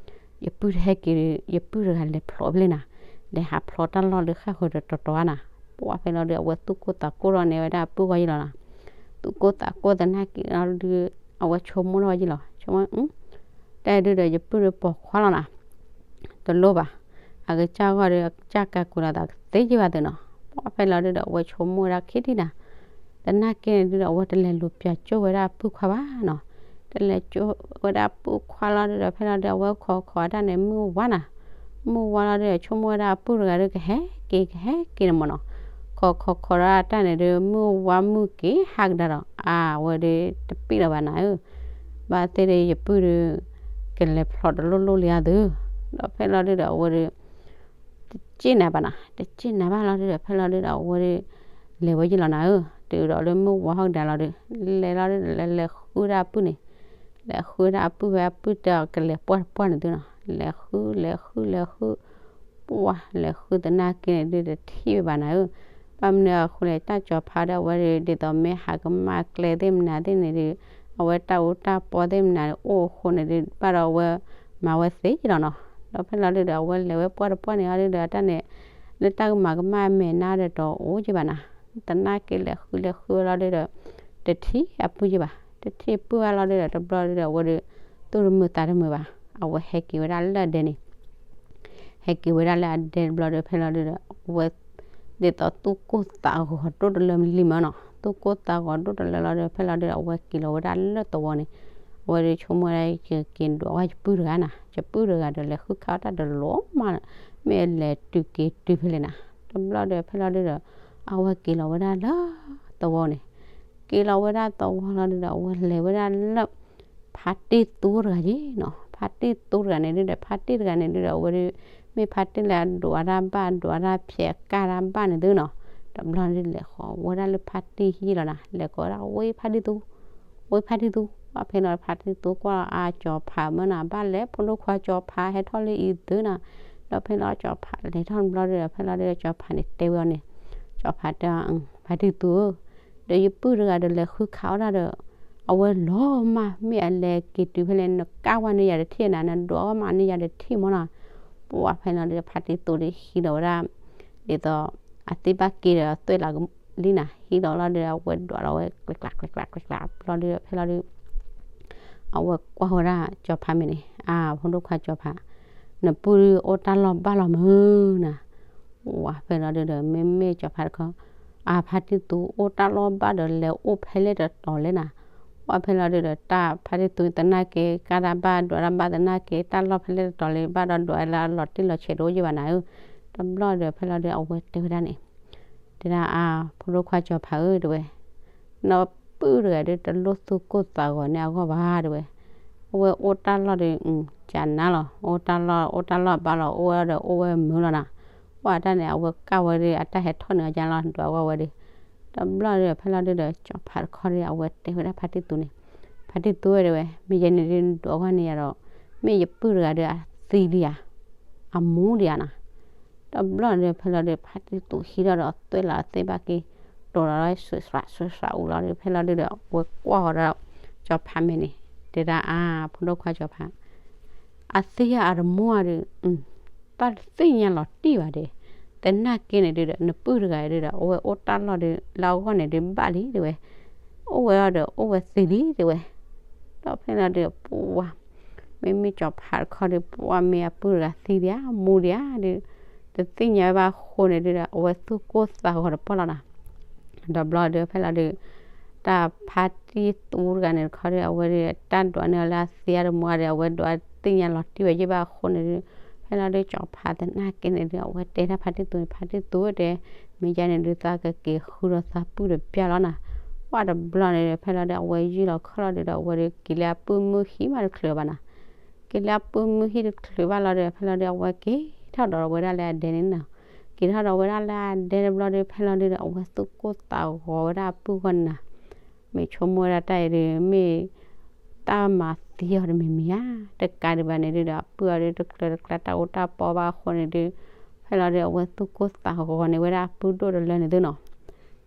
ယပုၢ်တဟဲက့ၤဒု ယပုၢ်တဂၤလဲၤဖျိးဖဲလဲၣ်နၤ, လဲၤဟးဖျိးတၢ်လီၢ်လၢဃၣ်ဃုာ်ဒီးတီၤတီၤနၤ, ပှၢ်ဖဲလီၤဒု အဝဲသူၣ်ကိၢ်သးကိၢ်ထီၣ်န့ၢ်ဝဲဒၣ်အပုၢ်ဂီၢ်ယဲၢ်လီၤနၤ, သူၣ်ကိၢ်သးကိၢ်သနာ်က့လီၤဒု အဝဲဆိကမိၣ်ထီၣ်ဝဲယဲၢ်လီၤ, ဆိကမိၣ် တၢ်ဒုဒီးယပုၢ်ဒုပိာ်ခွါလီၤနၤ, တလိၣ်ဘၣ်, အကစၢ်ဂီၢ်ဒီး အကစၢ်ကၤကူၤလီၤသးကသ့ယဲၢ်ဘၣ်သုနီၤ,ပှၢ်ဖဲလီၤဒုဒီး အဝဲဆိကမိၣ်ဝဲဒၣ်ခံထံၣ်နၤ, သနာ်က့န့ၣ်ဒုဒီး အဝဲတလဲၤလူၤပၠးကၠိၣ်ဝဲဒၣ်အပုၢ်ခွါဘၣ်နီၤ, တလဲၤကၠိၣ်ဝဲဒၣ်အပုၢ်ခွါလီၤဒုဒီး ဖဲလီၤဒု အဝဲခိးခိးအတၢ်န့ၣ် မုၢ်ဝါနၤ, မုၢ်ဝါလီၤဒုဒီး ဆိကမိၣ်ဝဲဒၣ်အပုၢ်တဂၤဒုကဟဲက့ၤ ကဟဲက့ၤန့ၣ်မ့ၢ်နီၤ, ခိးခိးခိးဒီးအတၢ်န့ၣ်ဒု မုၢ်ဝါမုၢ်က့ၤဟးကဒါဒီး အါ အဝဲဒု တပ့ၢ်လီၤဘၣ်နၤဧၢ ဘၣ်သ့ၣ်ဒီးယပုၢ်ဒီး ကလဲၤဖျိးတလိၣ်လိၣ်လံဧါသု, ဒီးဖဲလီၤဒုဒီးအဝဲဒီး တစ့ၣ်နၤဘၣ်နၤ, တစ့ၣ်နၤဘၣ်လီၤဒုဒီး ဖဲလီၤဒုဒီးအဝဲဒီး လဲၤဝဲယဲၢ်လီၤနၤဧၢ, တုၤဒီးလၢမုၢ်ဝါဟီၣ်ကဒါလီၤဒု, လဲၤလီၤဒုဒီး လဲၤလဲၤဃုဒၣ်အပုၢ်န့ၣ်, လဲၤဃုဒၣ်အပုၢ်ဖဲအပုၢ်တဲအီၤ ကလဲၤပှၢ်တပှၢ်န့ၣ်သုနီၤ, လဲၤဃု လဲၤဃု လဲၤဃု ပှၢ် လဲၤဃုသနာ်က့န့ၣ်ဒု တထံၣ်ဝဲဘၣ်နၤဧၢ, ဘၣ်မနုၤအဃိလဲၣ် တၢ်ကၠီၤဖးဒၣ်ဝဲဒီး ဒ်သိးမ့ၢ်ဟးကမၣ်ကျဲသ့ၣ်မနုၤသ့ၣ်န့ၣ်ဒီး အဝဲတၢ်အူတၢ်ပီသ့ၣ်မနုၤအိၣ်အဃိန့ၣ်ဒီး ဘၣ်ဒီးအဝဲ မၤဝဲသ့ယဲၢ်လီၤနီၤ, ဒီးဖဲလီၤဒုဒီး အဝဲလဲၤဝဲပှၢ်တပှၢ်န့ၣ်အီၤဒုဒီး အတၢ်န့ၣ် လၢတၢ်ကမၤကမၣ်အမဲာ်နါဒီးတအိၣ်ယဲၢ်ဘၣ်နၤ, သနာ်က့လဲၤဃုလဲၤဃုဝဲလီၤဒုဒီး တထံၣ်အပုၢ်ယဲၢ်ဘၣ်, တထံၣ်ပုၢ်ဝဲလီၤဒုဒီး တဘျီဒုဒီး အဝဲဒီး သူၣ်တမုာ်သးတမုာ်ဘၣ်, အဝဲဟဲက့ၤဝဲဒၣ်လၢအဒဲန့ၣ် ဟဲက့ၤဝဲဒၣ်လၢအဒဲတဘျီဒီး ဖဲလီၤဒုဒီး အဝဲ ဒ်သိးသူၣ်ကိၢ်သးဂီၤဒိၣ်တလၢလံမၢနီၤ, သူၣ်ကိၢ်သးဂီၤဒိၣ်တလၢလီၤဒီး ဖဲလီၤဒုဒီး အဝဲက့ၤလီၤဝဲဒၣ်လၢသဝီန့ၣ်, အဝဲဒုးဆိကမိၣ်ဝဲဒၣ် ကက့ၤဒွးဝဲယပုၢ်တဂၤနၤ, ယပုၢ်တဂၤဒီးလဲၤဃုခးအီၣ်တၢ်တလီၤမး, မ့ၢ်အလဲၤတုၤက့ၤတုၤဖဲလဲၣ်နၤ, တဘျီဒီး ဖဲလီၤဒုဒီး အဝဲက့ၤလီၤဝဲဒၣ်လၢသဝီန့ၣ်, က့ၤလီၤဝဲဒၣ်သဝီလီၤဒုဒီး အဝဲလဲၤဝဲဒၣ်လၢ ဖါတံၢ်သူတဂၤယ့ၣ်နီၤ, ဖါတံၢ်သူတဂၤန့ၣ်ဒုဒီး ဖါတံၢ်တဂၤန့ၣ်ဒုဒီး အဝဲဒုး မ့ၢ်ဖါတံၢ်လၢအဒွးတၢ်ဘၣ် ဒွးတၢ်ဖျဲးအကၢ်တၢ်ဘၣ်န့ၣ်သုနီၤ, တဘျီဒုလဲၤဃီၤဝဲဒၣ်လၢဖါတံၢ်ဟံၣ်လီၤနၤ, လဲၤကိးဝဲဒၣ် ဝဲဖါတံၢ်သူ, ဝဲဖါတံၢ်သူ, ဘၣ်ဖဲလီၤဖါတံၢ်သူကွၢ်လီၤအါကၠီၤဖးမၢနၤ, ဘၣ်လဲၤဖိဒိၣ်ခွါကၠီၤဖးဟဲထီၣ်လၢအံၤသုနၤ, ဒီးဖဲလီၤကၠီၤဖးလဲၤထီၣ်တဘျီဒုဒီး ဖဲလီၤဒုဒီးကၠီၤဖးန့ၣ်တဲဝဲအီၤန့ၣ်, ကၠီၤဖးတဲအီၤ ဖါတံၢ်သူဧၢ ဒီးယပုၢ်တဂၤဒီးလဲၤဃုခးအီၣ်တၢ်ဒီး အဝဲလီၤမး မ့ၢ်အလဲၤက့ၤတုၤဖဲလဲၣ် နကၢ်ဝဲန့ၢ်ယၤတထံၣ်နၤ နဒွးအီၣ်မးန့ၢ်ယၤတထံၣ်မၢနီၤ, ပှၤဖဲလီၤဒုး ဖါတံၢ်သူဒီးဟံးလီၤဝဲဒၣ် ဒ်သိး အသ့ၣ်ဘၣ်က့ၤဒီးသွဲၣ်လီၤလံနၤ, ဟံးလီၤလီၤဒီး အဝဲဒွးလီၤဝဲ ကျဲကျးကျဲကျးကျဲကျး ဘျီဒုး ဖဲလီၤဒုး အဝဲကွၢ်ဝဲဒၣ်ကၠီၤဖးမဲာ်န့ၣ်, အါ ဖိဒိၣ်ခွါကၠီၤဖး, နပုၢ်အိၣ်တၢ်လီၢ်ဘၣ်လီၤမုၢ်နၤ, ဝဲဖဲလီၤဒုဒီး မ့မ့ၢ်ကၠီၤဖးတခီ, အါ ဖါတံၢ်သူအိၣ်တၢ်လီၢ်ဘၣ်ဒီးလဲၤအိၣ်ဖဲလဲၣ်တတီၤလဲၣ်နၤ, ဝဲဖဲလီၤဒုဒီး တၢ်ဖါတံၢ်သူသနာ်က့ ကၢ်တၢ်ဘၣ်ဒွးတၢ်ဘၣ်သနာ်က့ တၢ်လီၢ်ဖဲလဲၣ်တတီၤလၢၤဘၣ်ဒီးဒွးလၢအလီၤတံၢ်လီၤဆဲးတအိၣ်ယဲၢ်ဘၣ်နၤဧၢ, တဘျီဒီး ဖဲလီၤဒုး အဝဲတဲဝဲဒၣ်န့ၣ် တဲဒၣ်အါ ဖိဒိၣ်ခွါကၠီၤဖးဧၢ တဲဝဲ, နပုၢ်တဂၤဒုးတလိၣ်သူၣ်ကိၢ်သးဂီၤန့ၢ်အဂီၢ်ဘၣ်တဲဝဲ, အဝဲအိၣ်တၢ်လီၢ်ဒီး ကနၤလီၤ အိၣ်တၢ်လီၢ် အိၣ်တၢ်လီၢ်ဘၣ်လီၤ အိၣ်ဝဲဒီးအိၣ်ဝဲမုာ်လီၤနၤ, ပှၤတၢ်န့ၣ် အဝဲကၢ်ဝဲဒီး အတၢ်ဟဲထီၣ်န့ၣ်အကလီၤ ဒွးဝဲဝဲဒီး, တဘျီဒီး ဖဲလီၤဒုဒီး ကၠီၤဖးတခီဒီး အဝဲတဲဝဲဒၣ်ဖါတံၢ်သူန့ၣ်, ဖါတံၢ်သူဝဲတဲဝဲ မ့ၢ်ယဲန့ၣ်ဒုး နဒွးအဂီၢ်န့ၢ်ယၤဒီး မ့ၢ်ယပုၢ်တဂၤဒီးအသံလံဧါ, အမူလံဧါနၤ တဘျီဒီး ဖဲလီၤဒုး ဖါတံၢ်သူဟံးထီၣ်ဒီးသွဲၣ်လီၤအသ့ၣ်ဘၣ်က့ၤ, တိၤလီၤလၢစွဲးစှးစွဲးစှးအူလီၤဒီး ဖဲလီၤဒုဒီး အဝဲကွၢ်ဃီၤဒီး ကၠီၤဖးမဲာ်န့ၣ်, တဲဒၣ်အါ ဖိဒိၣ်ခွါကၠီၤဖး, အသံဧါအတမူဧါဒီး, တၢ်တသ့ၣ်ညါလီၤတံၢ်ဘၣ်ဒီး, သနာ်က့န့ၣ်ဒုဒီး နပုၢ်တဂၤဒုဒီး အဝဲအိၣ်တၢ်လီၢ်ဒီး လၢအဂီၢ်န့ၣ်ဒုးဘၣ်လံတဲဝဲ, အိၣ်ဝဲအီၤဒီးအိၣ်ဝဲသံလံတဲဝဲ, ဒီးဖဲလီၤဒုးပှၤ မ့မ့ၢ်ကၠီၤဖးတခီဒီး ပှၤမ့ၢ်အပုၢ်တဂၤသံဒံးဧါ မူဒံးဧါဒီး တသ့ၣ်ညါဝဲဘၣ်အဃိန့ၣ်ဒုဒီး အဝဲသူၣ်ကိၢ်သးဂီၤတပှၢ်လီၤနၤ, ဒီးဘျီဒုး ဖဲလီၤဒုး တၢ်ဖါတံၢ်သူတဂၤန့ၣ်တခီဒီး အဝဲဒုး တၢ်ဒွးန့ၢ်အီၤလၢအသံအါတမူအါဒီး အဝဲဒွးသ့ၣ်ညါလီၤတံၢ်ဝဲယဲၢ်ဘၣ်အဃိန့ၣ်ဒုး ဖဲလီၤဒုးကၠီၤဖးသနာ်က့န့ၣ်ဒုး အဝဲတဲတၢ်ဖါတံၢ်သူန့ၣ် ဖါတံၢ်သူဧၢတဲ မ့ၢ်ယါန့ၣ်ဒုး သးကက့ၤဃုဒီးသးပုၢ်တပျၢ်လီၤနၤ, ပှၢ်တဘျီန့ၣ်ဒီး ဖဲလီၤဒုး အဝဲယုၢ်လီၤခီၣ်လီၤဒုးဒီး အဝဲဒုးက့ၤလၢအပုၢ်မုၢ်ဟံၣ်မးတချုးဘၣ်နၤ က့ၤလၢအပုၢ်မုၢ်ဟံၣ်တချုးဘၣ်လီၤဒီး ဖဲလီၤဒုး အဝဲက့ၤထီၣ်ဒီးဝဲဒၣ်လၢအဒဲန့ၣ်နီၤ, က့ၤထီၣ်ဒီးဝဲဒၣ်လၢအဒဲတဘျီဒီး ဖဲလီၤဒုးဒီးအဝဲသူၣ်ကိၢ်သးဂီၤဝဲဒၣ်အပုၢ်ဂီၢ်န့ၣ်နီၤ, မ့ၢ်ဆိကမိၣ်ဝဲဒၣ်တၢ်အံၤဒုး မ့ၢ်တၢ်မၤသံအီၤတမံၤမံၤဧါ, တကးဒံးဘၣ်န့ၣ်ဒုးဒီး အပုၢ်အီၤဒုးတကျၢၤတကျါတၢ်အိၣ်တၢ်ပီဘၣ်အဃိန့ၣ်ဒုး ဖဲလီၤဒုး အဝဲသူၣ်ကိၢ်သးဂီၤန့ၢ်ဝဲဒၣ်အပုၢ်ဒိၣ်တလၢန့ၣ်သုနီၤ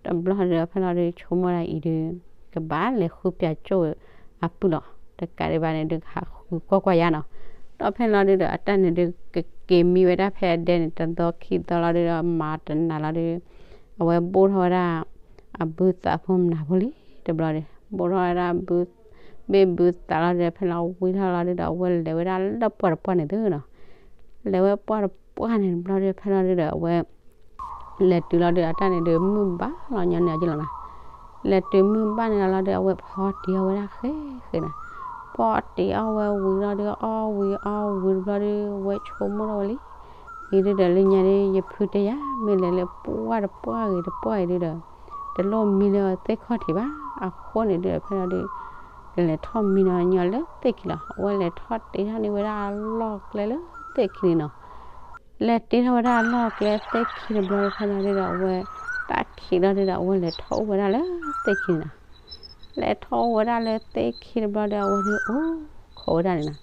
တဘျီဒီး ဖဲလီၤဒုး ဆိကမိၣ်ဒၣ်အံၤဒုး ကဘၣ်လဲၤဃုပၠးကၠိၣ်အပုၢ်လီၤ. တကးဒံးဘၣ်န့ၣ်ဒုး ကဟးဃုကွၢ်ကွၢ်ယါနီၤ. ဒီးဖဲလီၤဒုးဒီး အတၢ်န့ၣ်ဒုး ကက့ၤမံဝဲဒၣ်ဖဲအဒဲန့ၣ် တသီခံသီလီၤဒုးဒီး မၤတနာ်လီၤဒုး အဝဲဘိၣ်ထီၣ်ဝဲဒၣ် အဘုသးဖိမနၤဖိလံ တဘျီဒီး ဘိၣ်ထီၣ်ဝဲဒၣ် ဘ့ၣ်ဘုသးလီၤဒုး ဖဲလီၤဝံထီၣ်လီၤဒုးဒီး အဝဲလဲၤဝဲဒၣ်လၢပှၢ်တပှၢ်န့ၣ်သုနီၤ. လဲၤဝဲပှၢ်တပှၢ်န့ၣ်တဘျီဒီး ဖဲလီၤဒုးဒီး အဝဲ လဲၤတုၤလီၤဒုး အတၢ်န့ၣ်ဒုး မုၢ်ဘၣ်လီၤညီန့ၣ်အကလီၤနီၤ. လဲၤတုၤမုၢ်ဘၣ်န့ၣ်လီၤဒုး အဝဲဖီတံၢ်အီၣ်ဝဲဒၣ်ဃဲဃဲနီၤ. ဖီတံၢ်အီၣ်ဝဲဝံၤလီၤဒုး အီၣ်ဝံၤအီၣ်ဝံၤတဘျီဒုး အဝဲဆိကမိၣ်ထီၣ်ဝဲလံ အံၤဒုးဒီး လၢညါဒုး ယဖုတဲယၤ မ့ၢ်လဲၤလၢပှၢ်တပှၢ်ဂ့ၤတပှၢ်အံၤဒုးဒီး တလိၣ်မံလၢသ့ၣ်ခီၣ်ထံးဘၣ်. အဃိန့ၣ်ဒုးဒီး ဖဲလီၤဒုး ကလဲၤထီၣ်မံနီၤညီလၢသ့ၣ်ခံလီၤ. အဝဲလဲၤထီၣ်တ့ထီၣ်န့ၢ်ဝဲဒၣ်အလီၢ်ကျဲလၢသ့ၣ်ခံန့ၣ်နီၤ. လဲၤတ့ထီၣ်ဝဲဒၣ်အလီၢ်ကျဲသ့ၣ်ခံတဘျီ ဖဲလီၤဒုးဒီး အဝဲတၢ်ခံးလီၤဒုးဒီး အဝဲလဲၤထီၣ်အိၣ်ဝဲဒၣ်လၢသ့ၣ်ခံန့ၣ်နီၤ. လဲၤထီၣ်အိၣ်ဝဲဒၣ်လၢသ့ၣ်ခံတဘျီဒီး အဝဲဒုးအိၣ်ခိးဝဲဒၣ်န့ၣ်နီၤ.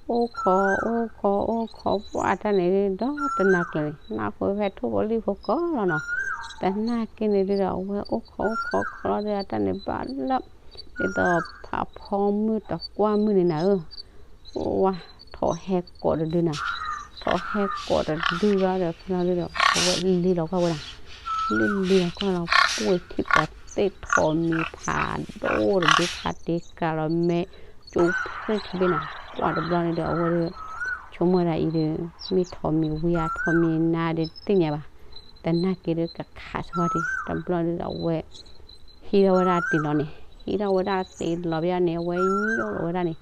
အိၣ်ခိး အိၣ်ခိး အိၣ်ခိး ပှၢ်တၢ်န့ၣ်ဒုး ဒီတနၤကျၢၤန့ၣ် နၢ်ဟူဖဲထိၣ်ဖိလံၣ်ဖိကိးလီၤနီၤ. သနာ်က့န့ၣ်ဒုးဒီး အဝဲအိၣ်ခိးအိၣ်ခိးခိးလီၤဒီး အတၢ်န့ၣ်ဘၣ်လၢ ဒ်သိးဖးဖီမုၢ်တကွၢ်မုၢ်န့ၣ်နၤဧၢ ဝါ ထိးဟဲကိးတဒုနၤ. ထိးဟဲကိးတဒုလီၤဒီး ဖဲလီၤဒုးဒီး အဝဲလ့လီၤကွၢ်ဝဲဒၣ်. လ့လ့လီၤကွၢ်လီၤ ပှ့ၤထံၣ်ပှၤသ့ၣ်ထိးမံၤဖးဒိၣ်တဒု ဖးတ့ကၤလီၤမဲ ကၠိဖျၢၣ်ခံဘ့ၣ်နၤ. ပှၢ်တဘျီန့ၣ်ဒီး အဝဲဒုး ဆိကမိၣ်ဒၣ်အံၤဒုး မ့ၢ်ထိးမံၤဝံဧါ ထိးမံၤနါဒုးတသ့ၣ်ညါဘၣ်. သနာ်က့ဒုးကခးဆၢထံၣ် တဘျီဒုးဒီး အဝဲ ဟံးထီၣ်ဝဲဒၣ်တ့ၢ်လီၤန့ၣ်, ဟံးထီၣ်ဝဲဒၣ်တ့ၢ်လီၤဘၣ်န့ၣ် အဝဲညိၣ်လီၤဝဲဒၣ်န့ၣ်,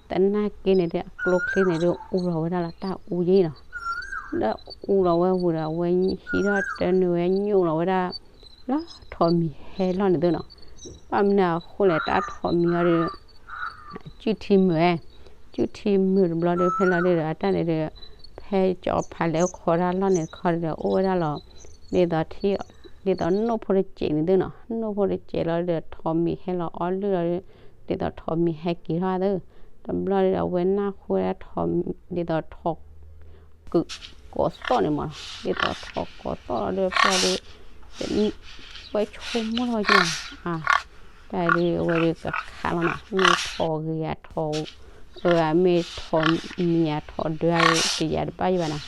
သနာ်က့န့ၣ်ဒီး အကျိချ့န့ၣ်ဒီး အူလီၤဝဲဒၣ်လီၤ တၢ်အူယဲလီၤ. ဒီးအူလီၤဝဲဝံၤဒီး အဝဲဟံးထီၣ်တၢ်န့ၣ်ဝဲညိၣ်လီၤဝဲဒၣ် လၢထိးမံၤဟဲလီၢ်န့ၣ်သုနီၤ. ဘၣ်မနုၤအဃိလဲၣ် တၢ်ထိးမံၤအီၤဒီး စုၣ်ထံမုာ်ဝဲ, စုၣ်ထံမုာ်တဘျီဒီး ဖဲလီၤဒုဒီး အတၢ်န့ၣ်ဒီး ဖဲကၠီၤဖးလဲၤအိၣ်ခိးတၢ်လီၢ်န့ၣ်တခီဒီး အိၣ်ဝဲဒၣ်လီၤ ဒ်သိးထံ, ဒ်သိးနိၣ်ဖိတစဲးန့ၣ်သုနီၤ, နိၣ်ဖိတစဲးလီၤဒီး ထိးမံၤဟဲလီၤအီလုၢ်လီၤဒီး ဒ်သိးထိးမံၤဟဲက့ၤထီၣ်သု, တဘျီဒီး အဝဲနၢ်ဟူဝဲဒၣ်ထိး, ဒ်သိးထိး ကိးသီၣ်န့ၣ်မး, ဒ်သိးထိးကိးသီၣ်လီၤဒီး ဖဲလီၤဒု ဝဲဆိကမိၣ်ထီၣ်က့ၤလီၤ, အါ, တၢ်ဒုးအဝဲဒုးကခးလီၤနီၤ, မ့ၢ်ထိးဂ့ၤယၤထိး, အၢ မ့ၢ်ထိးမံၤယၤထိးဒၢယၤတယၤတဘၣ်ယဘၣ်နီ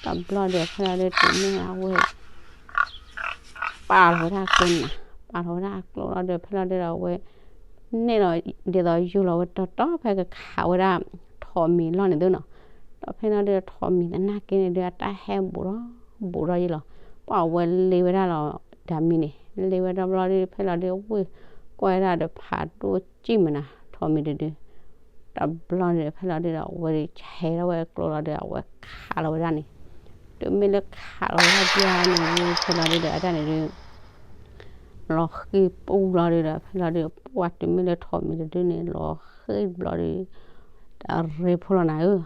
ၤ, တဘျီဒီး ဖဲလီၤဒု တုၤမ့ၢ်အဝဲ ပာ်လီၤဝဲဒၣ်အကျိနၤ, ပာ်လီၤဝဲဒၣ်အကျိလီၤဒီး ဖဲလီၤဒုဒီး အဝဲ န့ၣ်လီၤ ဒ်သိးယူၢ်လီၤဝဲတီတီ ဖဲကခးဝဲဒၣ်ထိးမံၤလီၢ်န့ၣ်သုနီၤ, ဒီးဖဲလီၤဒုဒီး ထိးမံၤသနာ်က့န့ၣ်ဒုး အတၢ်ဟဲဘူးထီၣ်ဘူးထီၣ်ယဲလီၤ, ပှၤအဝဲလ့ဝဲဒၣ်လီၤ ဒၣ်မံၤန့ၣ် လ့ဝဲဒၣ်တဘျီဒီး ဖဲလီၤဒုဝ့ၢ်ကွၢ်ဝဲဒၣ်ဒီးဖးဒိၣ်စံၣ်မးနၤ ထိးမံၤတဒု တဘျီဒီး ဖဲလီၤဒုဒီး အဝဲဒုးဆဲးထီၣ်ဝဲကျိလီၤဒီး အဝဲခးလီၤဝဲဒၣ်န့ၣ်, တုၤမ့ၢ်လၢခးလီၤဝဲဒၣ်ဒ်န့ၣ် ဖဲလီၤဒုဒီး အတၢ်န့ၣ်ဒုး လီၤဃံပူၤလီၤဒုဒီး ဖဲလီၤဒု ပှၤတုၤမ့ၢ်လၢထိးမံၤတဒုန့ၣ် လီၤဃံတဘျီဒီး တရ့ဖိလီၤနၤဧၢ,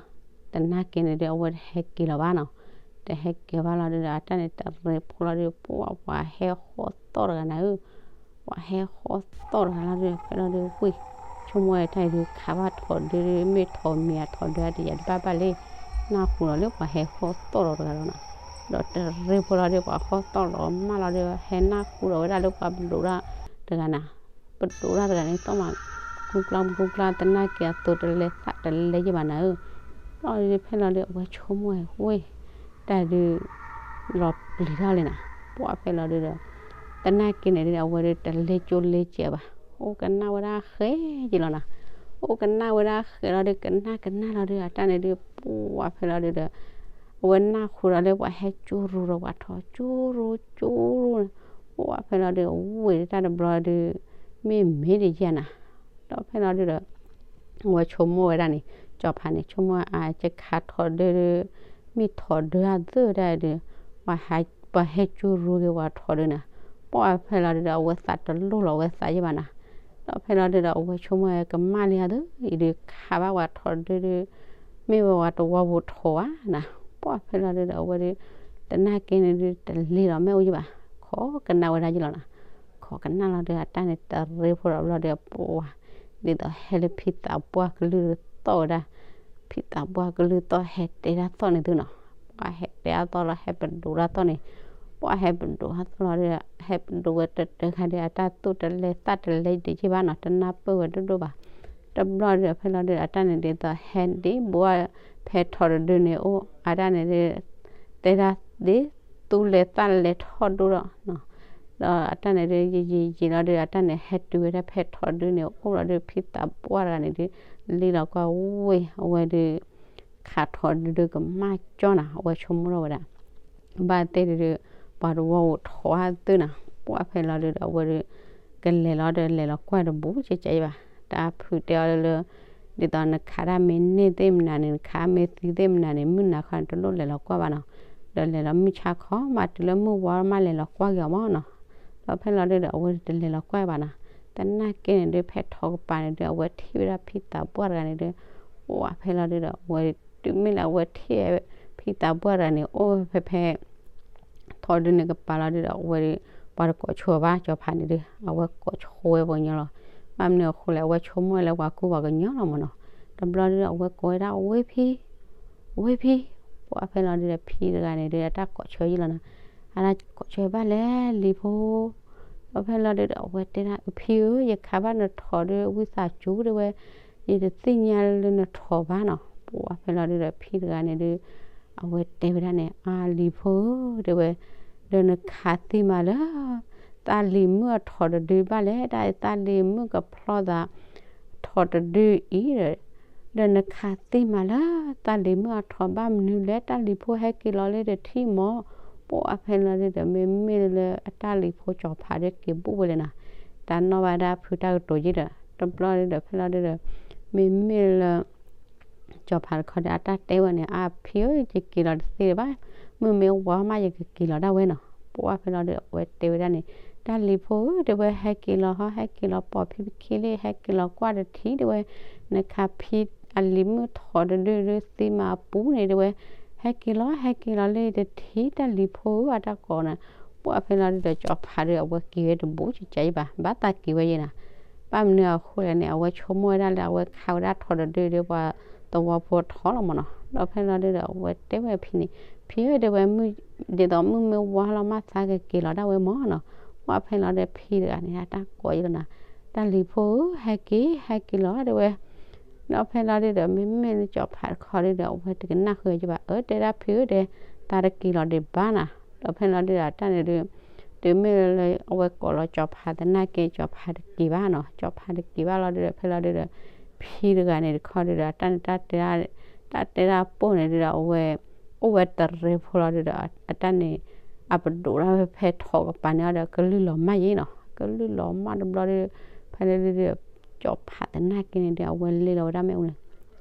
သနာ်က့န့ၣ်ဒုး အဝဲတဟဲက့ၤလီၤဘၣ်နီၤ, တဟဲက့ၤဘၣ်လီၤဒုဒီး အတၢ်န့ၣ်တရ့ဖိလီၤဒု ပှၤပှၤဟဲဃီသီၣ်တဂၤနၤဧၢ, ပှၤဟဲဃီသီၣ်တဂၤလီၤဒု ဖဲလီၤဒုဝ့ၢ် ဆိကမိၣ်ဝဲတၢ်အံၤဒုး ခးဘၣ်ထိးဒုဒု မ့ၢ်ထိးမံၤအထိးဒုအတယၤတဘၣ်ဘၣ်လံ, နၢ်ဟူလီၤလၢပှၤဟဲဃီသီၣ်လီၤတဂၤလီၤနီၤ, ဒီးတရ့ဖိလီၤဒု ပှၤဃီသီၣ်လီၤမၢ်လီၤဒု ဟဲနၢ်ဟူလီၤဝဲဒၣ်လၢပှၤပဒိးတၢ်တဂၤနၤ, ပဒိးတၢ်တဂၤန့ၣ် သီၣ်မး ကျူကျါကျူကျါ သနာ်က့အသိးတလဲၤသးတလဲၤယဲၢ်ဘၣ်နၤဧၢ, ဘျီဒုဖဲလီၤဒု အဝဲဆိကမိၣ်ဝဲဝ့ၢ် တၢ်ဒုး လီၤပျံၤထီၣ်လံနၤ, ပှၤဖဲလီၤဒုဒီး သနာ်က့န့ၣ်ဒုး အဝဲဒုးတလဲၤကၠိလဲၤစဲးဘၣ်, အိၣ်ကနၣ်ဝဲဒၣ်ဃဲက့ၤလီၤနၤ, အိၣ်ကနၣ်ဝဲဒၣ်ဃဲလီၤဒု ကနၣ်ကနၣ်လီၤဒု အတၢ်န့ၣ်ဒုး ပှၤဖဲလီၤဒုဒီး အဝဲနၢ်ဟူလီၤလၢပှၤဟဲကၠိရူဒီးပှၤထိးကၠိရူကၠိရူန့ၣ်, ပှၤဖဲလီၤဒု ဝ့ၢ်တၢ်တဘျီဒုး မ့ၢ်မ့ၢ်တယဲၢ်နၤ, ဒီးဖဲလီၤဒုဒီး အဝဲဆိကမိၣ်ဝဲဒၣ်န့ၣ် ကၠီၤဖးန့ၣ် ဆိကမိၣ်အါ ယခးထိးဒုဒု မ့ၢ်ထိးဒုအသၢၣ်ဒၣ်ဒု ပှၤဟဲကၠိရူက့ၤပှၤထိးဒုနၤ, ပှၤဖဲလီၤဒုဒီး အဝဲသးတလိၣ်လီၤ အဝဲသးယဲၢ်ဘၣ်နၤ, ဒီးဖဲလီၤဒုဒီး အဝဲဆိကမိၣ်ဝဲကမၣ်လံဧါသု အံၤဒုးခးဘၣ်ပှၤထိးဒုဒု မ့ၢ်ဝဲပှၤတဝီပူၤထိးဧါနၤ, ပှၤဖဲလီၤဒုဒီး အဝဲဒု သနာ်က့န့ၣ်ဒု တလ့ၤလီၤမ့ၣ်အူယဲၢ်ဘၣ်, ခိးကနၣ်ဝဲဒၣ်ယဲၢ်လီၤနၤ, ခိးကနၣ်လီၤဒု အတၢ်န့ၣ်တရ့ဖိဒီးဘျီဒု ပှၤ ဒ်သိးဟဲလၢဖံသးပှၢ်ကလုၢ်သီၣ်ဝဲဒၣ်, ဖံသးပှၢ်ကလုၢ်သီၣ်ဟဲတဲတၢ်သီၣ်န့ၣ်သုနီၤ, ပှၤဟဲတဲတၢ်သီၣ်လီၤ ဟဲပဒိးတၢ်သီၣ်န့ၣ်, ပှၤဟဲပဒိးတၢ်သီၣ်လီၤဒု ဟဲပဒိးဝဲတတၢခါဒု အတၢ်သူၣ်တလဲၤသးတလဲၤဒံးယဲၢ်ဘၣ်နီၤ တနၢ်ပၢၢ်ဝဲဒိၣ်ဒိၣ်ဘၣ်, တဘျီဒု ဖဲလီၤဒု အတၢ်န့ၣ်ဒ်သိးဟဲဒ်ဘိ ဖဲထိးတဒုန့ၣ်အိၣ် အတၢ်န့ၣ်ဒု တဲဒၣ်ဒ် သူၣ်လဲၤသးလဲၤထီၣ်ဒိၣ်ဒီး ဒီးအတၢ်န့ၣ်ဒု ယံာ်ယံာ်ယံာ်လီၤဒု အတၢ်န့ၣ်ဟဲတုၤဝဲဒၣ်ဖဲထိးဒုန့ၣ် အိၣ်လီၤဒု ဖံသးပှၢ်တဂၤန့ၣ်ဒု လံလီၤကွၢ်ဝ့ၢ် အဝဲဒု ခးထိးဒုဒုကမၣ်ကၠီနၤ အဝဲဆိကမိၣ်ထီၣ်ဝဲဒၣ် ဘၣ်သ့ၣ်ဒုဒု ပှၤတဝီအိၣ်ထိးအသၢၣ်နၤ ပှၤဖဲလီၤဒုဒီး အဝဲဒု ကလဲၤလီၤဒီးလဲၤလီၤကွၢ်တဘူးကကဘၣ် တၢ်ဖုးတဲအီၤလၢ ဒ်သိးနခးတၢ်မ့ၢ်န့ၢ်သ့ၣ်မနုၤန့ၣ် နခးမ့ၢ်သံသ့ၣ်မနုၤန့ၣ် မုၢ်နၤခီန့ၣ် တလိၣ်လဲၤလီၤကွၢ်ဘၣ်နီၤ, ဒီးလဲၤလီၤမုၢ်ဆါခီမး တုၤလၢမုၢ်ဝါမးလဲၤလီၤကွၢ်က့ၤအီၤမးနီၤ, ဒီးဖဲလီၤဒုဒီး အဝဲဒုတလဲၤလီၤကွၢ်ဘၣ်နီၤ, သနာ်က့န့ၣ်ဒု ဖဲထိးကပၤန့ၣ်ဒု အဝဲထံၣ်ဝဲဒၣ်ဖံသးပှၢ်တဂၤန့ၣ်ဒု ပှၤဖဲလီၤဒုဒီး အဝဲတုၤမ့ၢ်လၢအဝဲထံၣ် ဖံသးပှၢ်တဂၤန့ၣ် အိၣ်ဖဲဖဲ ထိးဒုန့ၣ်ကပၤလီၤဒုဒီး အဝဲဒု ပှၤတကိးဆိဘၣ် ကၠီၤဖးန့ၣ်ဒု အဝဲကိးဆိဝဲပှၤကညီလီၤ, ဘၣ်မနုၤအဃိလဲၣ် အဝဲဆိကမိၣ်လၢပှၤကူပှၤကညီလီၤမးနီၤ, တဘျီဒုဒီး အဝဲကိးဝဲဒၣ် ဝ့ၢ်ဖံ ဝ့ၢ်ဖံ, ပှၤဖဲလီၤဒုဒီး ဖံတဂၤန့ၣ်ဒု အတၢ်ကိးဆိယဲၢ်လီၤနီၤ, အတၢ်ကိးဆိဘၣ်လဲၣ်လံၤဖိ ဒီးဖဲလီၤဒုဒီး အဝဲတဲဒၣ် ဖံဧၢ ယခးဘၣ်နထိးဒု ဝံသးစူၤတဲဝဲ ယတသ့ၣ်ညါလၢနထိးဘၣ်နီၤ, ပှၤဖဲလီၤဒုဒီး ဖံတဂၤန့ၣ်ဒု အဝဲတဲဝဲဒၣ်န့ၣ် အါလံၤဖိဧၢ တဲဝဲ, ဒီးနခးသ့မးလၢ သးလံၤမုၣ်အထိးတဒုဘၣ်လဲၣ်, တၢ်သးလံၤမုၣ်ကဖျီသး ထိးတဒုအံၤဒီး ဒီးနခးသ့မးလၢ သးလံၤမုၣ်အထိးဘၣ်မနုၤလဲၣ်, တၢ်လံၤဖိဟဲက့ၤလီၤလၢတထံၣ်မး, ပှၤဖဲလီၤဒုဒီး မ့မ့ၢ်လၢအတၢ်လံၤဖိကၠီၤဖးဒုက့ၤဘူၣ်ဝဲလဲၣ်နီၤ, တၢ်နီၣ်ဘၣ်ဒၣ်ဖုတၢ်ကတိၤယ့ၢ်ဒီး တဘျီဒုဒီး ဖဲလီၤဒုဒီး မ့မ့ၢ်လၢ ကၠီၤဖးတခီဒီး အတၢ်တဲဝဲန့ၣ် အဖံဧၢ ယက့ၤလီၤတသ့ဘၣ်, မုၢ်မ့ၢ်ဝါမး ယကက့ၤလီၤဒၣ်ဝဲနီၤ. ပှၢ်ဖဲလီၤဒုဒီး အဝဲတဲဝဲဒၣ်န့ၣ် တၢ်လံၤဖိဧၢ တဲဝဲ ဟဲက့ၤလီၤဟီ ဟဲက့ၤလီၤပိာ်ဖံဖံခံလံ ဟဲက့ၤလီၤကွၢ်တထံၣ် တဲဝဲ, နခးဖံအလံၤမုၣ်ထီၣ်တဒုဒုသံမးအပူၤန့ၣ် တဲဝဲ, ဟဲက့ၤလီၤ ဟဲက့ၤလီၤလံတထံၣ် တၢ်လံၤဖိဧၢ အတၢ်ကိးန့ၣ်. ပှၢ်ဖဲလီၤဒုဒီး ကၠီၤဖးဒု အဝဲက့ၤဝဲတဘူးကကယံဘၣ် ဘၣ်သးက့ၤဝဲယဲနီၤ. ဘၣ်မနုၤအဃိလဲၣ်န့ၣ် အဝဲဆိကမိၣ်ဝဲဒၣ်လၢ အဝဲခးဝဲဒၣ်ထီၣ်တဒုဒီး ပှၤသဝီဖိထီၣ်လီၤမးနီၤ. ဒီးဖဲလီၤဒုဒီး အဝဲတဲဝဲဖံန့ၣ် ဖံဧၢ တဲဝဲ မုၢ် ဒ်သိးမုၢ်မ့ၢ်ဝါလီၤမး သးကက့ၤလီၤဒၣ်ဝဲမးနီၤ. ပှၢ်ဖဲလီၤဒုဒီး ဖံတဂၤန့ၣ် အတၢ်ကိးယဲလီၤနီၤ, တၢ်လံၤဖိဧၢ ဟဲက့ၤ ဟဲက့ၤလီၤ တဲဝဲ. ဒီးဖဲလီၤဒုဒီး မ့မ့ၢ်လၢကၠီၤဖးတခီဒုဒီး အဝဲတကနၣ်ဃုာ်ကဘၣ် အၢ တဲဒၣ်ဖံဧၢ တဲ သးတက့ၤလီၤဒံးဘၣ်နီၤ. ဒီးဖဲလီၤဒုဒီး တၢ်န့ၣ်ဒု တုၤမ့ၢ်လၢအဝဲကိးလီၤကၠီၤဖးသနာ်က့ ကၠီၤဖးတက့ၤဘၣ်နီၤ. ကၠီၤဖးတက့ၤဘၣ်လီၤဒုဒီး ဖဲလီၤဒုဒီး ဖံတဂၤန့ၣ်တခီဒုဒီး တၢ်န့ၣ် တၢ်တဲ တၢ်တဲတၢ်ပိၢ်န့ၣ်ဒုဒီး အဝဲ အိၣ်ဝဲတရံးဖိလီၤဒုဒီး အတၢ်န့ၣ် အပဒိးတၢ်ဖဲထီၣ်ကပၤန့ၣ်ဒီး ကလုၢ်လီၤမၢ်ယဲနီၤ. ကလုၢ်လီၤမၢ်တဘျီဒု ဖဲလီၤဒုဒီး ကၠီၤဖးသနာ်က့န့ၣ်ဒု အဝဲလ့လီၤဝဲဒၣ်မ့ၣ်အူန့ၣ်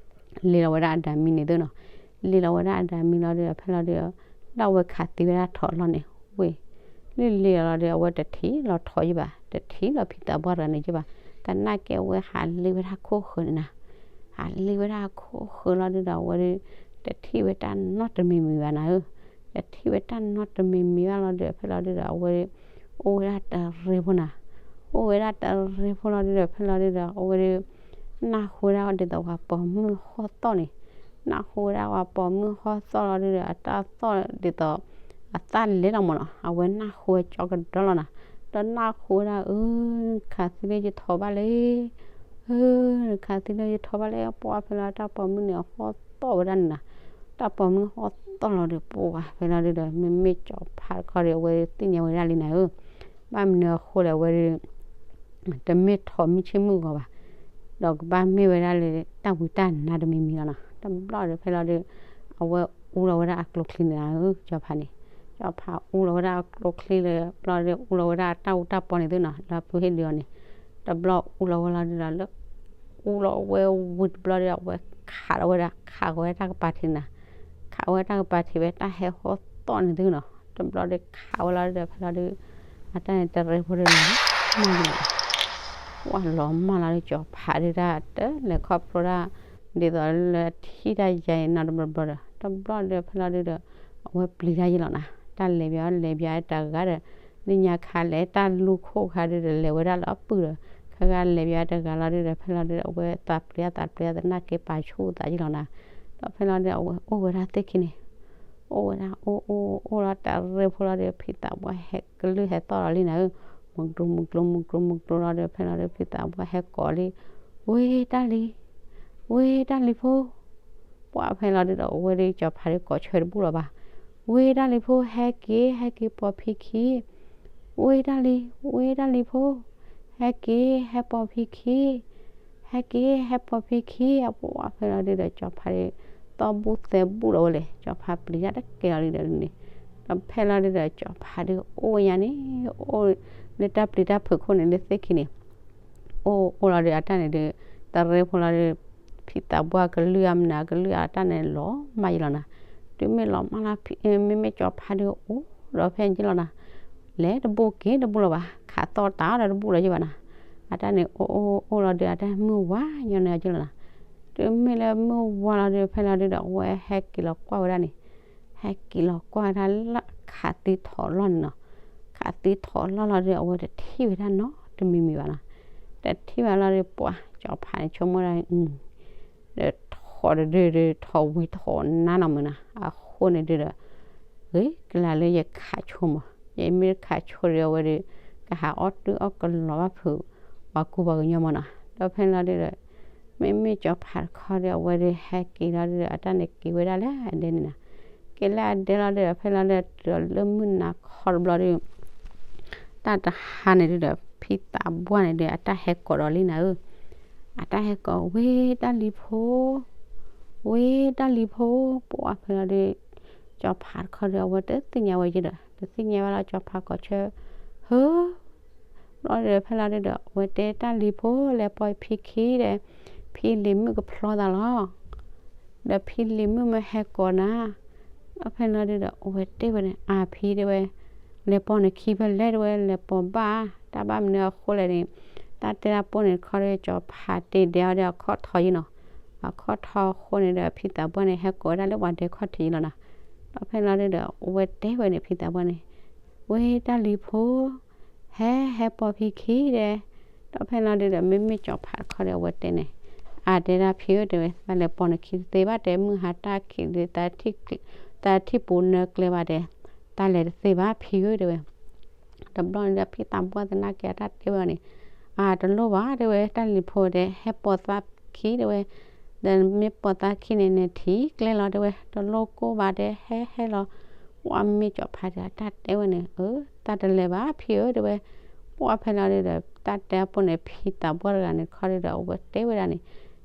လ့လီၤဝဲဒၣ်အဒၣ်မံန့ၣ်သုနီၤ. လ့လီၤဝဲဒၣ်အဒၣ်မံလီၤဒုဒီး ဖဲလီၤဒုဒီး ဒၣ်ဝဲခးသံဝဲဒၣ်ထီၣ်အလီၢ်န့ၣ် ဝ့ၢ် လ့လ့အလီၤဒုဒီး အဝဲတထံၣ်လီၤထီၣ်ယံဘၣ် တထံၣ်လီၤဖံသးပှၢ်တဂၤန့ၣ်ယံဘၣ်. သနာ်က့အဝဲဟးလ့ဝဲဒၣ်ခိၣ်ဃၢၤန့ၣ်နီၤ. ဟးလ့ဝဲဒၣ်ခိၣ်ဃၢၤလီၤဒုဒီး အဝဲဒု တထံၣ်ဝဲတၢ်နီတမံၤမံၤဘၣ်နၤဧၢ. တထံၣ်ဝဲတၢ်နီတမံၤမံၤဘၣ်လီၤဒုဒီး ဖဲလီၤဒုဒီး အဝဲဒု အိၣ်ဝဲဒၣ်တရံးဖိနီၤ. အိၣ်ဝဲဒၣ်တရံးဖိလီၤဒုဒီး ဖဲလီၤဒုဒီး အဝဲဒု နၢ်ဟူဝဲဒၣ်ဒ်သိးပှၤပိာ်မုၣ်ဟီၣ်သီၣ်န့ၣ်, နၢ်ဟူဝဲဒၣ်ပှၤပိာ်မုၣ်ဟီၣ်သီၣ်လီၤဒုဒီး အတၢ်သီၣ်ဒ်သိး အသၣ်လဲၤလီၤမးနီၤ. အဝဲနၢ်ဟူဝဲကၠီကဒီလီၤနီၤ. ဒီးနၢ်ဟူဝဲဒၣ် အၢ နခးသံလၢယထီၣ်ဘၣ်လဲၣ်, အၢ နခးသံလၢယထီၣ်ဘၣ်လဲၣ်. ပှၢ်ဖဲလီၤတၢ်ပိာ်မုၣ်န့ၣ် အဟီၣ်သီၣ်ဝဲဒၣ်န့ၣ်နီၤ. တၢ်ပိာ်မုၣ်ဟီၣ်သီၣ်လီၤဒီး ပှၢ်ဖဲလီၤဒုဒီး မ့မ့ၢ်ကၠီၤဖးတခီဒီး အဝဲသ့ၣ်ညါဝဲဒၣ်လံနၤဧၢ. ဘၣ်မနုၤအဃိလဲၣ် အဝဲဒု တမ့ၢ်ထီၣ်မုၢ်ဆ့ၣ်မုၢ်ဂီၤဘၣ်, ဒီးကဘၣ်မ့ၢ်ဝဲဒၣ်လၢတၢ်ဝံတၢ်နါတမံၤမံၤလီၤနီၤ. တဘျီဒီးဖဲလီၤဒု အဝဲအူလီၤဝဲဒၣ်အကျိချံန့ၣ်နၤဧၢ ကၠီၤဖးန့ၣ်. ကၠီၤဖးအူလီၤဝဲဒၣ်အကျိချံလၢ ဘျီဒီးအူလီၤဝဲဒၣ်အတၢ်အူတၢ်ပီန့ၣ်သုနီၤ လၢဖုဟ့ၣ်ဒုးအီၤန့ၣ်. တဘျီအူလီၤဝဲလီၤဒုဒီး လၢအူလီၤဝဲဝံၤတဘျီဒီး အဝဲခးလီၤဝဲဒၣ် ခးဝဲတၢ်ကပၤထံးနၤ, ခးဝဲတၢ်ကပၤထံးဝဲတၢ်ဟဲဟီၣ်သီၣ်န့ၣ်သုနီၤ. တဘျီဒီးခးဝဲလီၤဒုဒီး ဖဲလီၤဒု အတၢ်န့ၣ်တရံးဖိဒီးလီၤမၢ်လီၤ ပှၢ်လီၤမၢ်လီၤဒီး ကၠီၤဖးဒုတၢ်တလဲၤခီဖျိဒၣ် ဒ်သိးလၢအထံၣ်တၢ်ယါအံၤနီတဘျီဘျီဒီး တဘျီဒီးဖဲလီၤဒုဒီး အဝဲပျံၤတၢ်ယဲလီၤနၤ. တၢ်လဲၤဘၣ်လဲၤဘၣ်တဂၤဒီး လၢညါခါလဲၤတၢ်လူၤခိၣ်ခါဒုဒီး လဲၤဝဲဒၣ်လၢအပုၢ်ဒီး ခဲဂၤလဲၤဘၣ်တဂၤလီၤဒုဒီး ဖဲလီၤဒုဒီး အဝဲသးပျံၤတၢ်သးပျံၤတၢ်သနာ်က့ပာ်ဆူၣ်သးယဲလီၤနၤ. ဒီးဖဲလီၤဒုဒီး အဝဲအိၣ်ဝဲဒၣ်သ့ၣ်ခံန့ၣ် အိၣ်ဝဲဒၣ် အိၣ်အိၣ်အိၣ်လီၤတရံးဖိလီၤဒီး ဖံသးပှၢ်ဟဲကလုၢ်ဟဲသီၣ်လီၤလံနၤဧၢ. မုၢ်ကျိမုၢ်ကျိမုၢ်ကျိမုၢ်ကျိလီၤဒီး ဖဲလီၤဒုဒီး ဖံသးပှၢ်ဟဲကိးလံ, ဝ့ၢ်တၢ်လံၤ, ဝ့ၢ်တၢ်လံၤဖိ. ပှၢ်ဖဲလီၤဒုဒီး အဝဲဒုကၠီၤဖးဒုကိးဆၢတဘူၣ်လီၤဘၣ်. ဝ့ၢ်တၢ်လံၤဖိ ဟဲက့ၤ ဟဲက့ၤပိာ်ဖံခံ ဝ့ၢ်တၢ်လံၤ, ဝ့ၢ်တၢ်လံၤဖိ, ဟဲက့ၤ ဟဲပိာ်ဖံခံ, ဟဲက့ၤ ဟဲပိာ်ဖံခံ. အပှၢ်ဖဲလီၤဒုဒီး ကၠီၤဖးဒု သီဘူၣ်သဲဘူၣ်လီၤဝဲလဲၣ်, ကၠီၤဖးပျံၤတၢ်တကဲလီၤလံဒီးန့ၣ်, ဒီးဖဲလီၤဒုဒီး ကၠီၤဖးဒုအိၣ်ဝဲညါန့ၣ်, အိၣ်လၢတၢ်ပျံၤတၢ်ဖုးခိၣ်န့ၣ်လၢသ့ၣ်ခံန့ၣ် အိၣ်အိၣ်လီၤဒီး အတၢ်န့ၣ်ဒု တရံးဖိလီၤဒီး ဖံသးပှၢ်ကလုၢ်အမနုၤကလုၢ်အတၢ်န့ၣ်လီၤမၢ်ယဲလီၤနၤ. တုၤမ့ၢ်လီၤမၢ်လီၤ မ့မ့ၢ်ကၠီၤဖးဒုအိၣ်ဒီးဖဲယဲလီၤနၤ, လဲၤတဘူၣ်က့ၤတဘူၣ်လီၤဘၣ်, ခးသီၣ်တၢ်ဒီးတဘူၣ်လီၤယဲဘၣ်နၤ. အတၢ်န့ၣ်အိၣ်အိၣ်အိၣ်လီၤဒီး အတၢ်မုၢ်ဝါညီန့ၣ်ယဲလီၤနၤ. တုၤမ့ၢ်လၢမုၢ်ဝါလီၤဒီး ဖဲလီၤဒုဒီး အဝဲဟဲက့ၤလီၤကွၢ်ဝဲဒၣ်န့ၣ် ဟဲက့ၤလီၤကွၢ်ဝဲဒၣ်လၢခးသံထီၣ်အလီၢ်န့ၣ်နီၤ. ခးသံထီၣ်အလီၢ်လီၤဒီး အဝဲတထံၣ်ဝဲဒၣ်နီတမံၤမံၤဘၣ်နီၤ. တထံၣ်ဘၣ်လီၤဒီး ပှၢ်ကၠီၤဖးန့ၣ်ဆိကမိၣ်ဒၣ် ဒီးထီၣ်တဒုဒီး ထီၣ်ဝံၤထီၣ်နါနီၢ်မုၢ်နၤ, အဃိန့ၣ်ဒုဒီး ဂ့ၤကလၤလၢယခးဆိမး, ယမ့ၢ်တခးဆိဒီး အဝဲဒု ကဟးအီၣ်တုၤအီၣ်ကလီၤဘၣ်ဖုး ပှၤကူပှၤကညီမးနီၤ. ဒီးဖဲလီၤဒုဒီး မ့မ့ၢ်ကၠီၤဖးတခီဒီး အဝဲဒု ဟဲက့ၤလီၤဒုဒီး အတၢ်န့ၣ်က့ၤဝဲဒၣ်လၢအဒဲန့ၣ်နီၤ. က့ၤလၢအဒဲလီၤဒုဒီး ဖဲလီၤဒုဒီး တုၤလၢမုၢ်နၤခီတဘျီဒု တၢ်တဟါန့ၣ်ဒုဒီး ဖံသးပှၢ်န့ၣ်ဒု အတၢ်ဟဲကိးဒီးလံနၤဧၢ. အတၢ်ဟဲကိး ဝ့ၢ်တၢ်လံၤဖိ, ဝ့ၢ်တၢ်လံၤဖိ. ပှၢ်ဖဲလီၤဒု ကၠီၤဖးတခီဒီး အဝဲတသ့ၣ်ညါဝဲယဲဒီး တသ့ၣ်ညါဝဲလီၤ ကၠီၤဖးကိးဆၢ ဟၢ ဘျီဒီးဖဲလီၤဒုဒီး အဝဲတဲတၢ်လံၤဖိ လဲၤပိာ်ဖံခံဒီး ဖံလံၤမုၣ်ကဖျီသးလီၤ. ဒီးဖံလံၤမုၣ်မ့ၢ်ဟဲကိးနၤ, ဒီးဖဲလီၤဒုဒီး အဝဲတဲဝဲန့ၣ် အါဖံတဲဝဲ, လဲၤပိာ်နခံဖဲလဲၣ်တဲဝဲ, လဲၤပိာ်ဘၣ်, တၢ်ဘၣ်မနုၤအဃိလဲၣ်န့ၣ်, တၢ်တဲတၢ်ပိၢ်န့ၣ်တခီဒီး ကၠီၤဖးတ့ၢ်ဒဲးအီၤဒီးအခီၣ်ထီးယံၤနီၤ, အခီၣ်ထီးအဃိန့ၣ်ဒီး ဖံသးပှၢ်န့ၣ် ဟဲကိးဝဲဒၣ်လၢပှၤဒဲခီၣ်ထံးယံၤလီၤနီၤ. ဒီးဖဲလီၤဒုဒီး အဝဲတဲဝဲန့ၣ် ဖံသးပှၢ်န့ၣ်, ဝဲတၢ်လံၤဖိ ဟဲ ဟဲပိာ်ဖံခံဒီး, ဒီးဖဲလီၤဒုဒီး မ့မ့ၢ်ကၠီၤဖးတခီဒီး အဝဲတဲန့ၣ်, အါတဲဒၣ်ဖံဧၢတဲဝဲ, တၢ်လဲၤပိာ်နခံတသ့ဘၣ်တဲ မုၢ်ဟါတၢ်ခံးဒီး တၢ်ထံၣ်ပူၤနၢကျဲဘၣ်တဲ, တၢ်လဲၤတသ့ဘၣ်ဖံဧၢတဲဝဲ. တဘျီန့ၣ်ဒီး ဖံသးပှၢ်သနာ်က့အတၢ်တဲဝဲန့ၣ်, အါတလိၣ်ဘၣ်တဲဝဲ, တၢ်လံၤဖိတဲ ဟဲပိာ်သးခံတဲဝဲ, ဒီးမ့ၢ်ပိာ်သးခံန့ၣ် နထံၣ်ကျဲလီၤတဲဝဲ, တလိၣ်ကိၢ်ဘၣ်တဲ ဟဲဟဲလီၤ. ပှၢ်မ့ၢ်ကၠီၤဖးဒီးအတၢ်တဲဝဲန့ၣ်, အၢ တၢ်တလဲၤဘၣ်ဖံဧၢတဲဝဲ. ပှၢ်ဖဲလီၤဒုဒီး တၢ်တဲအပိၢ်န့ၣ် ဖံသးပှၢ်တဂၤန့ၣ်တခီဒုဒီး အဝဲတဲဝဲဒၣ်န့ၣ်,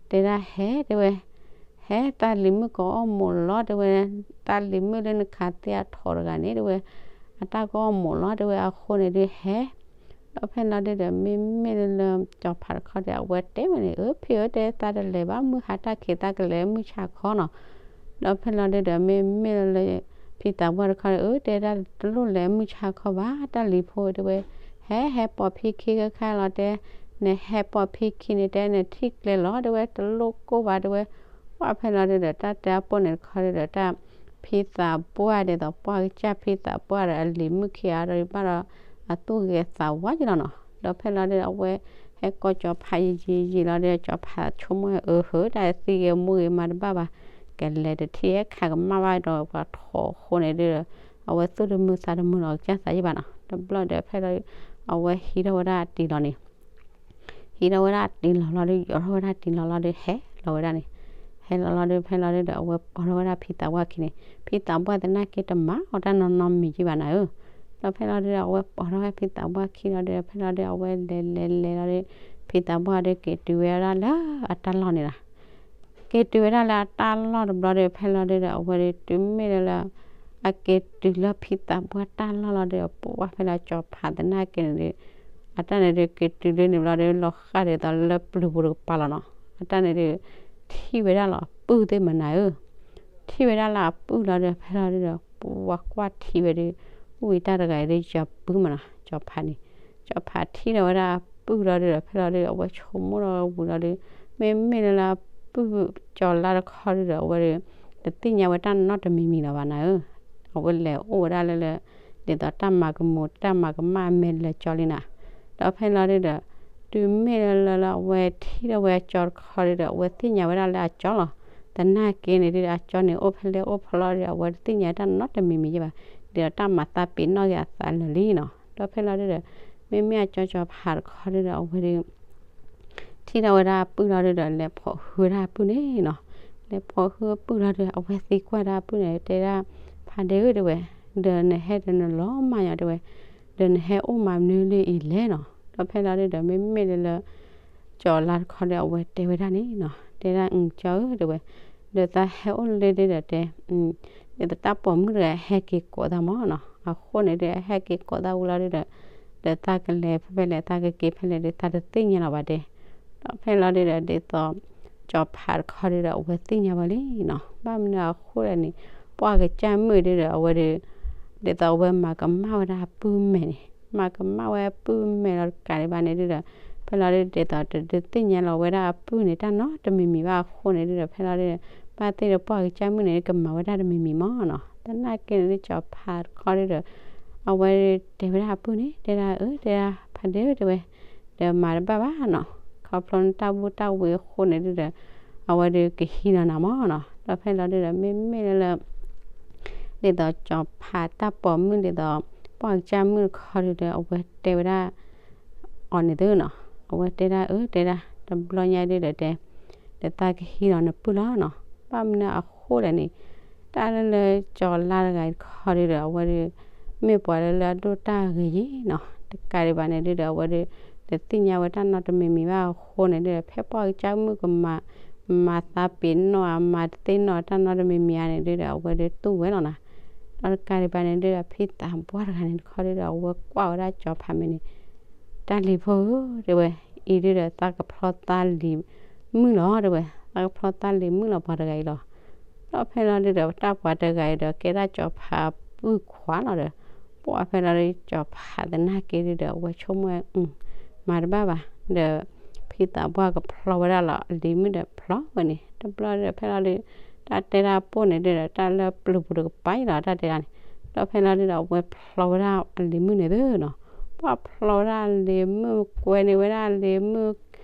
တဲဒၣ်ဟဲတဲဝဲ, ဟဲတၢ်လံၤမုၣ်ကအီၣ်မိာ်လီၤတဲဝဲ, တၢ်လံၤမုၣ်လၢနခးသ့အထီၣ်တဂၤန့ၣ်တဲဝဲ, အတၢ်ကအီၣ်မိာ်လီၤတဲဝဲအဃိန့ၣ်ဒုးဟဲ ဒီးဖဲလီၤဒုဒီး မ့မ့ၢ်လၢလၢ ကၠီၤဖးတခီဒီး အဝဲတဲဝဲန့ၣ်, အၢ ဖံဧၢတဲ တၢ်တလဲၤဘၣ် မုၢ်ဟါတၢ်ခံးတၢ်ကလဲၤမုၢ်ဆါခီနီၤ. ဒီးဖဲလီၤဒုဒီး မ့မ့ၢ်လၢလၢ ဖံသးပှၢ်တခီဒီး အၢ တဲဒၣ်တလိၣ်လဲၤမုၢ်ဆါခီဘၣ် တၢ်လံၤဖိတဲဝဲ, ဟဲ ဟဲပိာ်ဖံခံခဲခါလီၤတဲ, နဟဲပိာ်ဖံခံန့ၣ်တဲ နထံၣ်ကျဲလီၤတဲဝဲ တလိၣ်ကိၢ်ဘၣ်တဲဝဲ. ပှၢ်ဖဲလီၤဒုဒီး တၢ်တဲအပိၢ်န့ၣ်တခီဒုဒီး တၢ် ဖံသးပှၢ်ဒ်သိးပှၢ်ကစၢ်ဖံသးပှၢ်ဒီးအလံၤမုၣ်ခံဂၤဒီးဘၣ်ဒီး အသူၣ်ဂဲၤသးဝါက့လီၤနီၤ. ဒီးဖဲလီၤဒုဒီး အဝဲဟဲကိးကၠီၤဖးယံာ်ယံာ်ယံာ်လီၤဒီး ကၠီၤဖးဆိကမိၣ်အၢ ဟၢ တၢ်သံဂ့ၤမူဂ့ၤမၤတဘၣ်ဘၣ်, ကလဲၤတထံၣ်ဟဲခးကမၣ်ဘၣ်ဒီးပှၤထီၣ်အဃိန့ၣ်ဒုဒီး အဝဲသူၣ်တမုာ်သးတမုာ်လီၤကစၢ်သးယံၣ်ဘၣ်နီၤ. တဘျီဒီးဖဲလီၤဒု အဝဲဟံးထီၣ်ဝဲဒၣ်တံၤလီၤန့ၣ် ဟံးထီၣ်ဝဲဒၣ်တံၤလီၤလီၤဒီး ယိးထီၣ်ဝဲဒၣ်တံၤလီၤလီၤဒီး ဟဲလီၤဝဲဒၣ်န့ၣ်, ဟဲလီၤလီၤဒီး ဖဲလီၤဒုဒီး အဝဲပိာ်ထီၣ်ဝဲဒၣ်ဖံသးပှၢ်ခံန့ၣ်, ဖံသးပှၢ်သနာ်က့တမၤအီၤတၢ်နီၢ်နီၢ်မံၤယံၣ်ဘၣ်နၤဧၢ. ဒီးဖဲလီၤဒုဒီး အဝဲပိာ်ထီၣ်ဝဲဖံသးပှၢ်ခံလီၤဒီး ဖဲလီၤဒုဒီး အဝဲလဲၤလဲၤလဲၤလီၤဒီး ဖံသးပှၢ်ဒီးက့ၤတုၤဝဲဒၣ်လၢအတၢ်လီၢ်န့ၣ်လီၤ. က့ၤတုၤဝဲဒၣ်လၢအတၢ်လီၢ်တဘျီဒီး ဖဲလီၤဒုဒီး အဝဲဒုးတုၤမ့ၢ်လၢလၢ အက့ၤတုၤလၢဖံသးပှၢ်တၢ်လီၢ်လီၤဒီး ပှၢ်ဖဲလီၤကၠီၤဖးသနာ်က့န့ၣ်ဒီး အတၢ်န့ၣ်ဒီး က့ၤတုၤလၢန့ၣ်ဘျီဒီး လီၤဃၣ်ဒ်သိးလၢပျုၤပူၤတကပၤလီၤနီၤ. အတၢ်န့ၣ်ဒီး ထံၣ်ဝဲဒၣ်လီၤအပုၢ်သ့ၣ်မနၤဧၢ, ထံၣ်ဝဲဒၣ်လၢအပုၢ်လီၤဒီး ဖဲလီၤဒုဒီး ပှၢ်ကွၢ်ထံၣ်ဝဲဒီး ဝံၤတၢ်တဂၤအံၤဒီး ယပုၢ်မနၤ ကၠီၤဖးန့ၣ်, ကၠီၤဖးထံၣ်ဒီးဝဲဒၣ်အပုၢ်လီၤဒုဒီး ဖဲလီၤဒုဒီး အဝဲဆိကမိၣ်ဒီးဝံၤလီၤဒီး မ့မ့ၢ်လၢလၢအပုၢ်ကၠီၤလါတခီဒုဒီး အဝဲဒီး တသ့ၣ်ညါဝဲတၢ်နီတမံၤမံၤလီၤဘၣ်နၤဧၢ. အဝဲလဲၤအိၣ်ဝဲဒၣ်လၢလၢ ဒ်သိးတၢ်မၤကမူၤတၢ်မၤကမၣ်အမဲာ်လၢာ်ကၠီလံနၤ. ဒီးဖဲလီၤဒုဒီး တုၤမ့ၢ်လၢလၢလၢအဝဲထံၣ်ထီၣ်ဝဲအကၠီတခီဒုဒီး အဝဲသ့ၣ်ညါဝဲဒၣ်လၢအကၠီလီၤ. သနာ်က့န့ၣ်ဒုဒီး အကၠီန့ၣ်အိၣ်ဖဲလဲၣ်အိၣ်ဖဲလဲၣ်လီၤဒီး အဝဲတသ့ၣ်ညါတၢ်နီတမံၤမံၤယဲဘၣ်. ဒ်သိးတၢ်မၤသးပ့ၤနီၣ်က့ၤအသးလၢာ်လံနီၤ. ဒီးဖဲလီၤဒုဒီး မ့မ့ၢ်အကၠီကၠီၤဖးတခီဒုဒီး အဝဲဒီး ထံၣ်ထီၣ်ဝဲဒၣ်အပုၢ်လီၤဒုဒီး လဲၤဖိးဟုဝဲဒၣ်အပုၢ်န့ၣ်နီၤ. လဲၤဖိးဟုအပုၢ်လီၤဒီး အဝဲသံကွၢ်ဒၣ်အပုၢ်န့ၣ် တဲဒၣ် ဖးဒ့ဧၢ တဲဝဲ, ဒီးနဟဲဒီးနလီၤမၢ်ညီ တဲဝဲ, ဒီးနဟဲအိၣ်မၤမနုၤလၢအံၤလဲၣ်နီၤ. ဒီးဖဲလီၤဒုဒီး မ့မ့ၢ်လၢလၢ ကၠီၤလါတခီဒီး အဝဲတဲဝဲဒၣ်န့ၣ်နီၤ, တဲဒၣ် အကၠီဧၢ တဲဝဲ, ဒီးသးဟဲအိၣ်လၢဒုဒီးတဲ ဒ်သိးတၢ်ပိာ်မုၣ်တဂၤဟဲက့ၤကိးသးမၢ်နီၤ. အဃိန့ၣ်ဒုး ဟဲက့ၤကိးသးဝံၤလီၤဒုဒီး ဒီးသးကလဲၤဖဲလဲၣ် သးကက့ၤဖဲလဲၣ်ဒီး သးတသ့ၣ်ညါလီၤဘၣ်တဲ. ဒီးဖဲလီၤဒုဒီး ဒ်သိး ကၠီၤဖးတခီဒုဒီး အဝဲသ့ၣ်ညါဝဲလံနီၤ. ဘၣ်မနုၤအဃိလဲၣ်န့ၣ် ပှၢ်ကစၢ်မုၣ်ဒုဒီး အဝဲဒုး ဒ်သိးအဝဲမၤကမၣ်ဝဲဒၣ်အပုၢ်မဲာ်န့ၣ် မၤကမၣ်ဝဲအပုၢ်မဲာ်လီၤတကးဒံးဘၣ်န့ၣ်ဒုဒီး ဖဲလီၤဒုး ဒ်သိးတဒုးသ့ၣ်ညါလီၤဝဲဒၣ်အပုၢ်န့ၣ် တၢ်နီတမံၤမံၤဘၣ်အဃိန့ၣ်ဒုဒီး ဖဲလီၤဒုဒီး ဘၣ်သ့ၣ်ဒီးပှၢ်ကစၢ်မုၣ်န့ၣ် ကမၤဝဲဒၣ်တမံၤမံၤမၢ်နီၤ. သနာ်က့န့ၣ်ဒုး ကၠီၤဖးတခီဒုဒီး အဝဲတဲဝဲဒၣ်အပုၢ်န့ၣ် တဲဒၣ်အၢ တဲဒၣ်ဖးဒ့ဧၢ တဲဝဲ ဒီးမၤတဘၣ်ဘၣ်နီၤ. ခီဖျိနတၢ်ဘူၣ်တၢ်ဝံအဃိန့ၣ်ဒုဒီး အဝဲဒုးကဟံးလီၤနၤမၢ်နီၤ. ဒီးဖဲလီၤဒုဒီး မ့မ့ၢ်လၢလၢ ဒ်သိးကၠီၤဖးတၢ်ပိာ်မုၣ်ဒ်သိး ပှၢ်ကစၢ်မုၣ်တခီဒုဒီး အဝဲတဲဝဲဒၣ် အီၤန့ၣ်သုနီၤ. အဝဲတဲဒၣ်အၢ တဲဒၣ် တဘျီညါဒုဒီးတဲ ဒီးသးကဟံးလီၤနပုၢ်လီၤနီၤ. ဘၣ်မနုၤအဃိလဲၣ်န့ၣ် တၢ်လၢလၢကၠီၤလါတဂၤတခီဒုဒီး အဝဲဒုး မ့ၢ်ပှၤလၢလၢအဒိၣ်တၢ်ဂ့ၤယံၤနီၤ. တကးဒံးဘၣ်န့ၣ်ဒုဒီး အဝဲဒုး တသ့ၣ်ညါဝဲတၢ်နီတမံၤမံၤဘၣ်အဃိန့ၣ်ဒုဒီး ဖဲပှၢ်ကစၢ်မုၣ်ကမၤ မၤသးပ့ၤနီၣ်ဧါ မၤတသ့နီၣ်တၢ်နီတမံၤမံၤဧါန့ၣ်ဒုဒီး အဝဲဒုးတူၢ်ဝဲလီၤနၤ. ဒီးတကးဒံးဘၣ်န့ၣ်ဒုဒီး ဖံသးပှၢ်တဂၤန့ၣ်တခီဒုဒီး အဝဲကွၢ်ဝဲဒၣ်ကၠီၤဖးမဲာ်န့ၣ် တၢ်လံၤဖိဧၢ တဲဝဲ, အံၤဒုဒီး သးကဖျီသးလံၤမုၣ်လီၤ တဲဝဲ, သးကဖျီသးလံၤမုၣ်လီၤ ပှၤတဂၤအံၤလီၤ. ဒီးဖဲလီၤဒုဒီး တၢ်ပှၤတဂၤအံၤဒီး ကဲဒၣ်ကၠီၤဖးပုၢ်ခွါလီၤဒီး, ပှၤဖဲလီၤဒု ကၠီၤဖးသနာ်က့ဒုဒီး အဝဲဆိကမိၣ်ဝဲ မၤတဘၣ်ဘၣ်, ဒီး ဖံသးပှၢ်ကဖျီဝဲဒၣ်လီၤ အလံၤမုၣ်ဒီးဖျီဝဲန့ၣ် တဘျီဒီး ဖဲလီၤဒု တၢ်တဲဒၣ်ပိၢ်န့ၣ်ဒုဒီး တၢ်လၢပျုၤပူၤတကပၤအံၤလီၤ တၢ်တဲဒၣ်န့ၣ်, ဒီးဖဲလီၤဒုဒီး အဝဲဖျီဝဲဒၣ်အလံၤမုၣ်န့ၣ်သုနီၤ, ပှၤဖျီဝဲဒၣ်အလံၤမုၣ် ကွဲန့ၢ်ဝဲဒၣ်အလံၤမုၣ်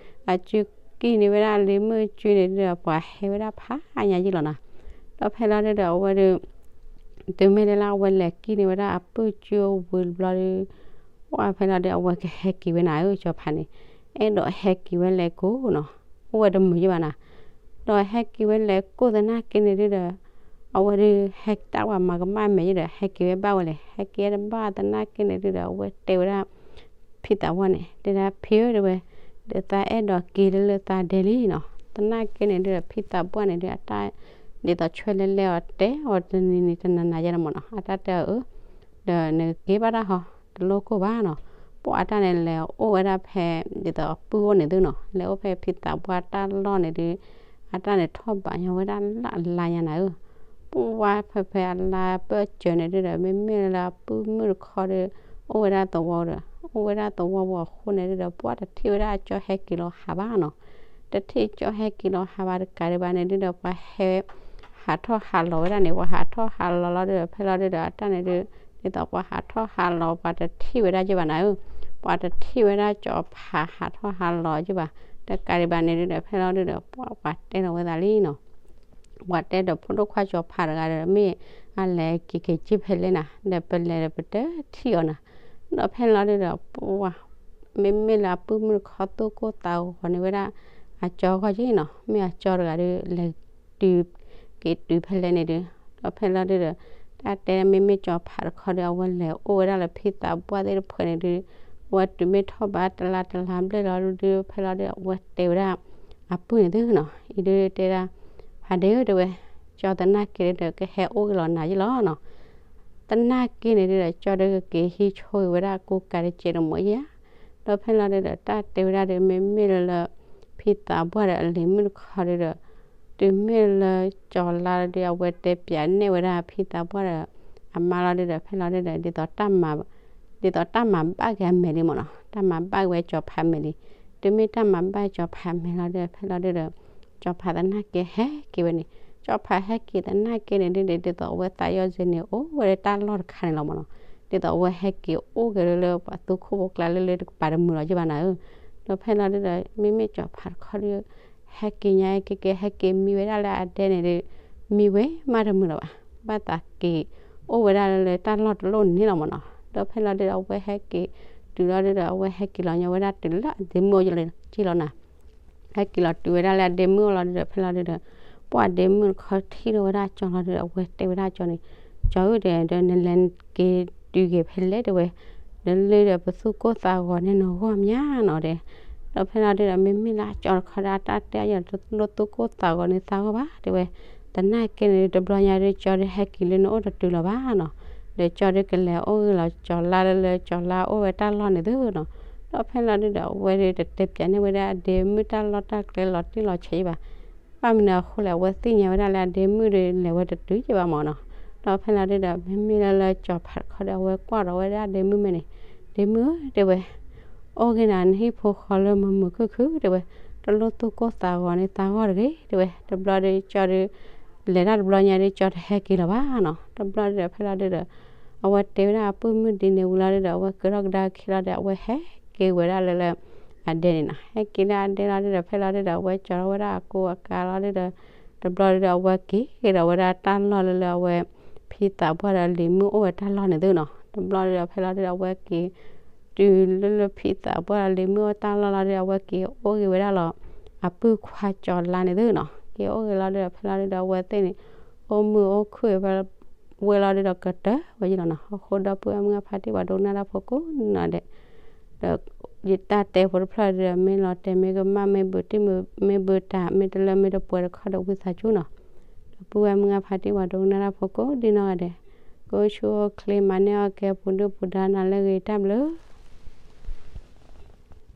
အစု ကံၢ်န့ၢ်ဝဲဒၣ်အလံၤမုၣ်စုန့ၣ်ဒုဒီး ပှၤဟဲဝဲဒၣ်ဖးညါယံလီၤနီၤ, ဒီးဖဲလီၤဒုဒီး အဝဲဒု တုၤမ့ၢ်လၢ်လၢ် အဝဲလဲၤကံၢ်န့ၢ်ဝဲဒၣ်အပုၢ်စုအဝံၤတဘျီဒု ပှၤဖဲလီၤဒု အဝဲကဟဲက့ၤဝဲနၤဧၢ ကၠီၤဖးန့ၣ်, အဲၣ်ဒိးဟဲက့ၤဝဲလဲၤကိးနီၤ, အိၣ်ဝဲတမုာ်ယဘၣ်နၤ, ဒီးဟဲက့ၤဝဲလဲၤကိးသနာ်က့န့ၣ်ဒုဒီး အဝဲဒု ဟဲတၢ်ဝဲမၤကမၣ်မဲာ်ယဲဒီး ဟဲက့ၤဝဲဘၣ်ဝဲလဲၣ်, ဟဲက့ၤဝဲတဘၣ်သနာ်က့န့ၣ်ဒုဒီး အဝဲတဲဝဲဒၣ် ဖံသးပှၢ်န့ၣ် တဲဒၣ်ဖံဧၢ တဲဝဲ, ဒီးသးအဲၣ်ဒိးက့ၤလၢလၢသးဒဲလံနီၤ, သနာ်က့န့ၣ်ဒုဒီး ဖံသးပှၢ်န့ၣ်ဒု အတၢ် ဒ်သိးဆွဲလဲလဲအီၤ တဲအီၤတနံၤနံၤတနၤနၤယဲလီၤမးနီၤ, အတၢ်တဲအီၤအၢ ဒီးနကက့ၤဘၣ်တၢ်ဟီ တလိၣ်ကိၢ်ဘၣ်နီၤ, ပှၤအတၢ်န့ၣ်လဲၤအိၣ်ဝဲဒၣ်ဖဲ ဒ်သိးအပုၢ်အိၣ်န့ၣ်သုနီၤ, လဲၤအိၣ်ဖဲဖံသးပှၢ်တၢ်လီၢ်န့ၣ်ဒု အတၢ်န့ၣ်ထီၣ်ဘးညီဝဲဒၣ်လၢအလါညါနၤဧၢ, ပှၤဖဲဖဲအလါပၢၢ်စၢၤန့ၣ်ဒုဒီး မ့မ့ၢ်လၢအပုၢ်မုၣ်တခီဒီး အိၣ်ဝဲဒၣ်သဝီဒီး အိၣ်ဝဲဒၣ်သဝီပူၤအဃိန့ၣ်ဒုဒီး ပှၤတထံၣ်ဝဲဒၣ်အကၠီဟဲက့ၤလီၤဟးဘၣ်နီၤ, တထံၣ်ကၠီဟဲက့ၤလီၤဟးဘၣ်တကးဒံးဘၣ်န့ၣ်ဒုဒီး ပှၤဟဲ ဟးထီၣ်ဟးလီၤဝဲဒၣ်န့ၣ် ပှၤဟးထီၣ်ဟးလီၤလီၤဒုဒီး ဖဲလီၤဒုဒီး အတၢ်န့ၣ်ဒု ဒ်သိးပှၤဟးထီၣ်ဟးလီၤ ပှၤတထံၣ်ဝဲဒၣ်ယဘၣ်နၤဧၢ, ပှၤတထံၣ်ဝဲဒၣ်ကၠီၤဖးဟးထီၣ်ဟးလီၤယဘၣ်, တကးဒံးဘၣ်န့ၣ်ဒုဒီး ဖဲလီၤဒုဒီး ပှၤပှၤတဲလီၤဝဲသးလံနီၤ ပှၤတဲဒီးဖိဒိၣ်ခွါကၠီၤဖးတဂၤဒီး မ့ၢ်အလဲၤက့ၤက့ၤက့ၤဖဲလဲၣ်နၤ ဒီးပလဲၤဒီးပတထံၣ်အီၤနၤ, ဒီးဖဲလီၤဒုဒီး ပှၤ မ့မ့ၢ်လၢအပုၢ်မုၣ်တခီသူၣ်ကိၢ်သးဂီၤန့ၢ်ဝဲဒၣ် အကၠီဂီၢ်က့နီၤ, မ့ၢ်အကၠီတဂၤဒီး လဲၤတုၤ က့ၤတုၤဖဲလဲၣ်န့ၣ်ဒု, ဒီးဖဲလီၤဒုဒီး တၢ်တဲမ့မ့ၢ်ကၠီၤဖးတခီဒီး အဝဲလဲၤအိၣ်ဝဲဒၣ်လၢဖံသးပှၢ်သ့ၣ်တဖုန့ၣ်ဒု, အဝဲတုၤမ့ၢ်ထီၣ်ဘးတလါတလါဘျဲၣ်လီၤဒု ဖဲလီၤဒု အဝဲတဲဝဲဒၣ် အပုၢ်န့ၣ်သုနီၤ, အံၤဒုတဲဒၣ် ဖးဒ့ဧၢ တဲဝဲ, ကၠီၤသနာ်က့ဒီး ကဟဲအိၣ်က့ၤလီၤနၤယ့လီၤနီၤ, သနာ်က့န့ၣ်ဒုဒီး ကၠီၤဒုကက့ၤဟံးဆိဂ့ၤဝဲဒၣ်ကိးကးတကဲးတမီၤယဲဧါ, ဒီးဖဲလီၤဒုဒီး တၢ်တဲဝဲဒၣ်ဒီး မ့မ့ၢ်လၢလၢ ဖံသးပှၢ်ဒီးအလံၤမုၣ်တခီဒုဒီး တုၤမ့ၢ်လၢကၠီၤလါဒီး အဝဲတဲပၠးနဲၣ်ဝဲဒၣ်ဖံသးပှၢ်ဒီး အမါလီၤဒုဒီး ဖဲလီၤဒုဒီး ဒ်သိးတၢ်မၤ ဒ်သိးတၢ်မၤဘၣ်က့ၤအမဲာ်လံမ့ၢ်နီၤ, တၢ်မၤဘၣ်က့ၤဝဲကၠီၤဖးမဲာ်လံ, တုၤမ့ၢ်တၢ်မၤဘၣ်ကၠီၤဖးမဲာ်လီၤဒုဒီး ဖဲလီၤဒုဒီး ကၠီၤဖးသနာ်က့ဟဲက့ၤဝဲန့ၣ်, ကၠီၤဖးဟဲက့ၤသနာ်က့န့ၣ်ဒုဒီး ဒ်သိးအဝဲသးယီၢ်စ့န့ၣ် အိၣ်ဝဲလၢတၢ်လီၢ်တခါန့ၣ်လီၤမ့ၢ်နီၤ, ဒ်သိးအဝဲဟဲက့ၤအိၣ်က့ၤလၢလၢပှၤသူခိၣ်ဖိကျါလၢလၢ တကပၤတမုာ်လီၤယဘၣ်နၤဧၢ, ဒီးဖဲလီၤဒုဒီး မ့မ့ၢ်ကၠီၤဖးတခီဒု ဟဲက့ၤညါက့က့ ဟဲက့ၤမံဝဲဒၣ်လၢအဒဲန့ၣ်ဒု မံဝဲမးတမုာ်လီၤဘၣ်, ဘၣ်သးက့ၤအိၣ်ဝဲဒၣ်လၢတၢ်လီၢ်တလီၢ်န့ၣ်လီၤမ့ၢ်နီၤ, ဒီးဖဲလီၤဒုဒီး အဝဲဟဲက့ၤတုၤလီၤဒုဒီး အဝဲဟဲက့ၤလီၤညီဝဲဒၣ်တုၤလၢအဒ့မုၣ်အိၣ်ယလီၤနီၤ, ဟဲက့ၤလီၤတုၤဝဲဒၣ်လၢအဒ့မုၣ်အိၣ်လီၤဒုဒီး ဖဲလီၤဒုဒီး ပှၤဒ့မုၣ်တခီထံၣ်လီၤဝဲဒၣ်ကၠီၤလီၤဒုဒီး အဝဲတဲဝဲဒၣ်ကၠီၤန့ၣ်, ကၠီၤဧၢ တဲ ဒီးနလဲၤက့ၤတုၤက့ၤဖဲလဲၣ်တဲဝဲ, ဒီးလၢဒီးပသူၣ်ကိၢ်သးဂီၤန့ၢ်နဂီၢ်မးနီၤတဲ, ဒီးဖဲလီၤဒုဒီး မ့မ့ၢ်လၢအကၠီၤတခီဒီး အတၢ်တဲအီၤ တလိၣ်သူၣ်ကိၢ်သးဂီၤန့ၢ်သးဂီၢ်ဘၣ်တဲဝဲ, သနာ်က့န့ၣ် တဘျီညါဒု ကၠီၤဒုဟဲက့ၤလၢနအိၣ်တတုၤလီၤဘၣ်နီၤ, ဒီးကၠီၤဒုကလဲၤအိၣ်ဂ့ၤလီၤကၠီၤလါလၢလၢကၠီၤလါအိၣ်ဝဲတၢ်လီၢ်န့ၣ်သုနီၤ, ဒီးဖဲလီၤဒုဒီး အဝဲဒုတတဲပၠးန့ၢ်ဝဲဒၣ်အဒ့မုၣ်တၢ်လီၢ်တၢ်ကျဲလီၤတံၢ်လီၤဆဲးဘၣ် ဘၣ်မနုၤအဃိလဲၣ် အဝဲသ့ၣ်ညါဝဲဒၣ်လၢအဒ့မုၣ်ဒီး လဲၤဝဲတတုၤက့ဘၣ်မ့ၢ်နီၤ, ဒီးဖဲလီၤဒုဒီး မ့မ့ၢ်လၢလၢကၠီၤဖးတခီဒီး အဝဲကွၢ်ဒီးဝဲဒၣ်အဒ့မုၣ်မဲာ်န့ၣ်, ဒ့မုၣ်ဧၢ တဲဝဲ, အိၣ်ဂ့ၤနၤနဟံၣ်ဖိဃီလၢမုာ်မုာ်ခုၣ်ခုၣ်တဲဝဲ, တလိၣ်သူၣ်ကိၢ်သးဂီၤန့ၢ်သးဂီၢ်တဂ့ၤတဲဝဲ, တဘျီဒီးကၠီၤဒု လဲၤတၢ်တဘျီညါဒု ကၠီၤတဟဲက့ၤလီၤဘၣ်နီၤ, တဘျီဒီး ဖဲလီၤဒုဒီး အဝဲတဲဝဲဒၣ်အပုၢ်မုၣ်ဒ်န့ၣ်ဝံၤလီၤဒုဒီး အဝဲကၢထီၣ်ကဒါခံလီၤဒီး အဝဲဟဲက့ၤဝဲဒၣ်လၢလၢ အဒဲန့ၣ်နီၤ, ဟဲက့ၤလၢအဒဲလီၤဒုဒီး ဖဲလီၤဒုဒီး အဝဲကၠီၤထီၣ်ဝဲဒၣ်အကိးအကၤလီၤဒုဒီး တဘျီဒုဒီး အဝဲက့ၤက့ၤဒီးဝဲဒၣ်တၢ်လီၢ်လၢလၢအဝဲ ဖံသးပှၢ်ဒီးလံၤမုၣ်အိၣ်ဝဲတၢ်လီၢ်န့ၣ်သုနီၤ, တဘျီဒုဒီး ဖဲလီၤဒုဒီး အဝဲက့ၤ တုၤလၢလၢဖံသးပှၢ်ဒီးလံၤမုၣ်အိၣ်တၢ်လီၢ်လီၤဒုဒီး အဝဲက့ၤအိၣ်ဂ့ၤဝဲဒၣ်လီၤ အပုၢ်ခွါကၠီၤလါန့ၣ်သုနီၤ, က့ၤအိၣ်ဂ့ၤလီၤဒုဒီး ဖဲလီၤဒုဒီး အဝဲသ့ၣ်န့ၣ် အိၣ်မုာ်အိၣ်ခုၣ်ဝဲ ဝဲလီၤဒုဒီးကတၢၢ်ဝဲယလီၤနီၤ, အဃိဒီပုၢ်ဝဲၢ်မုၢ်အဖါတံၢ်ပှၤဒိကနၣ်တၢ်ဖိကိးနီၢ်ဒဲး ဒီးယတၢ်တဲဖိတဖျၢၣ်ဒုဒီး မ့ၢ်လီၤတဲာ်မ့ၢ်ကမၣ် မ့ၢ်ဘုးတံၢ်မ့ၢ်ဘုးတၢ် မ့ၢ်တလၢမ့ၢ်တပှဲၤတခီဒီး ဝံသးစူၤနီၤ, ဒီပုၢ်ဝဲၢ်မုၢ်အဖါတံၢ်ပှၤဒိကနၣ်တၢ်ဖိကိးဒံနီၢ်ဂၤဒဲး ကိးဆူၣ်အိၣ်ချ့ မၤန့ၢ်အီၣ်ကဲ ပူၤဒုၣ်ပူၤဒါ နၤလၢအဂ့ၤ တၢ်ဘျုး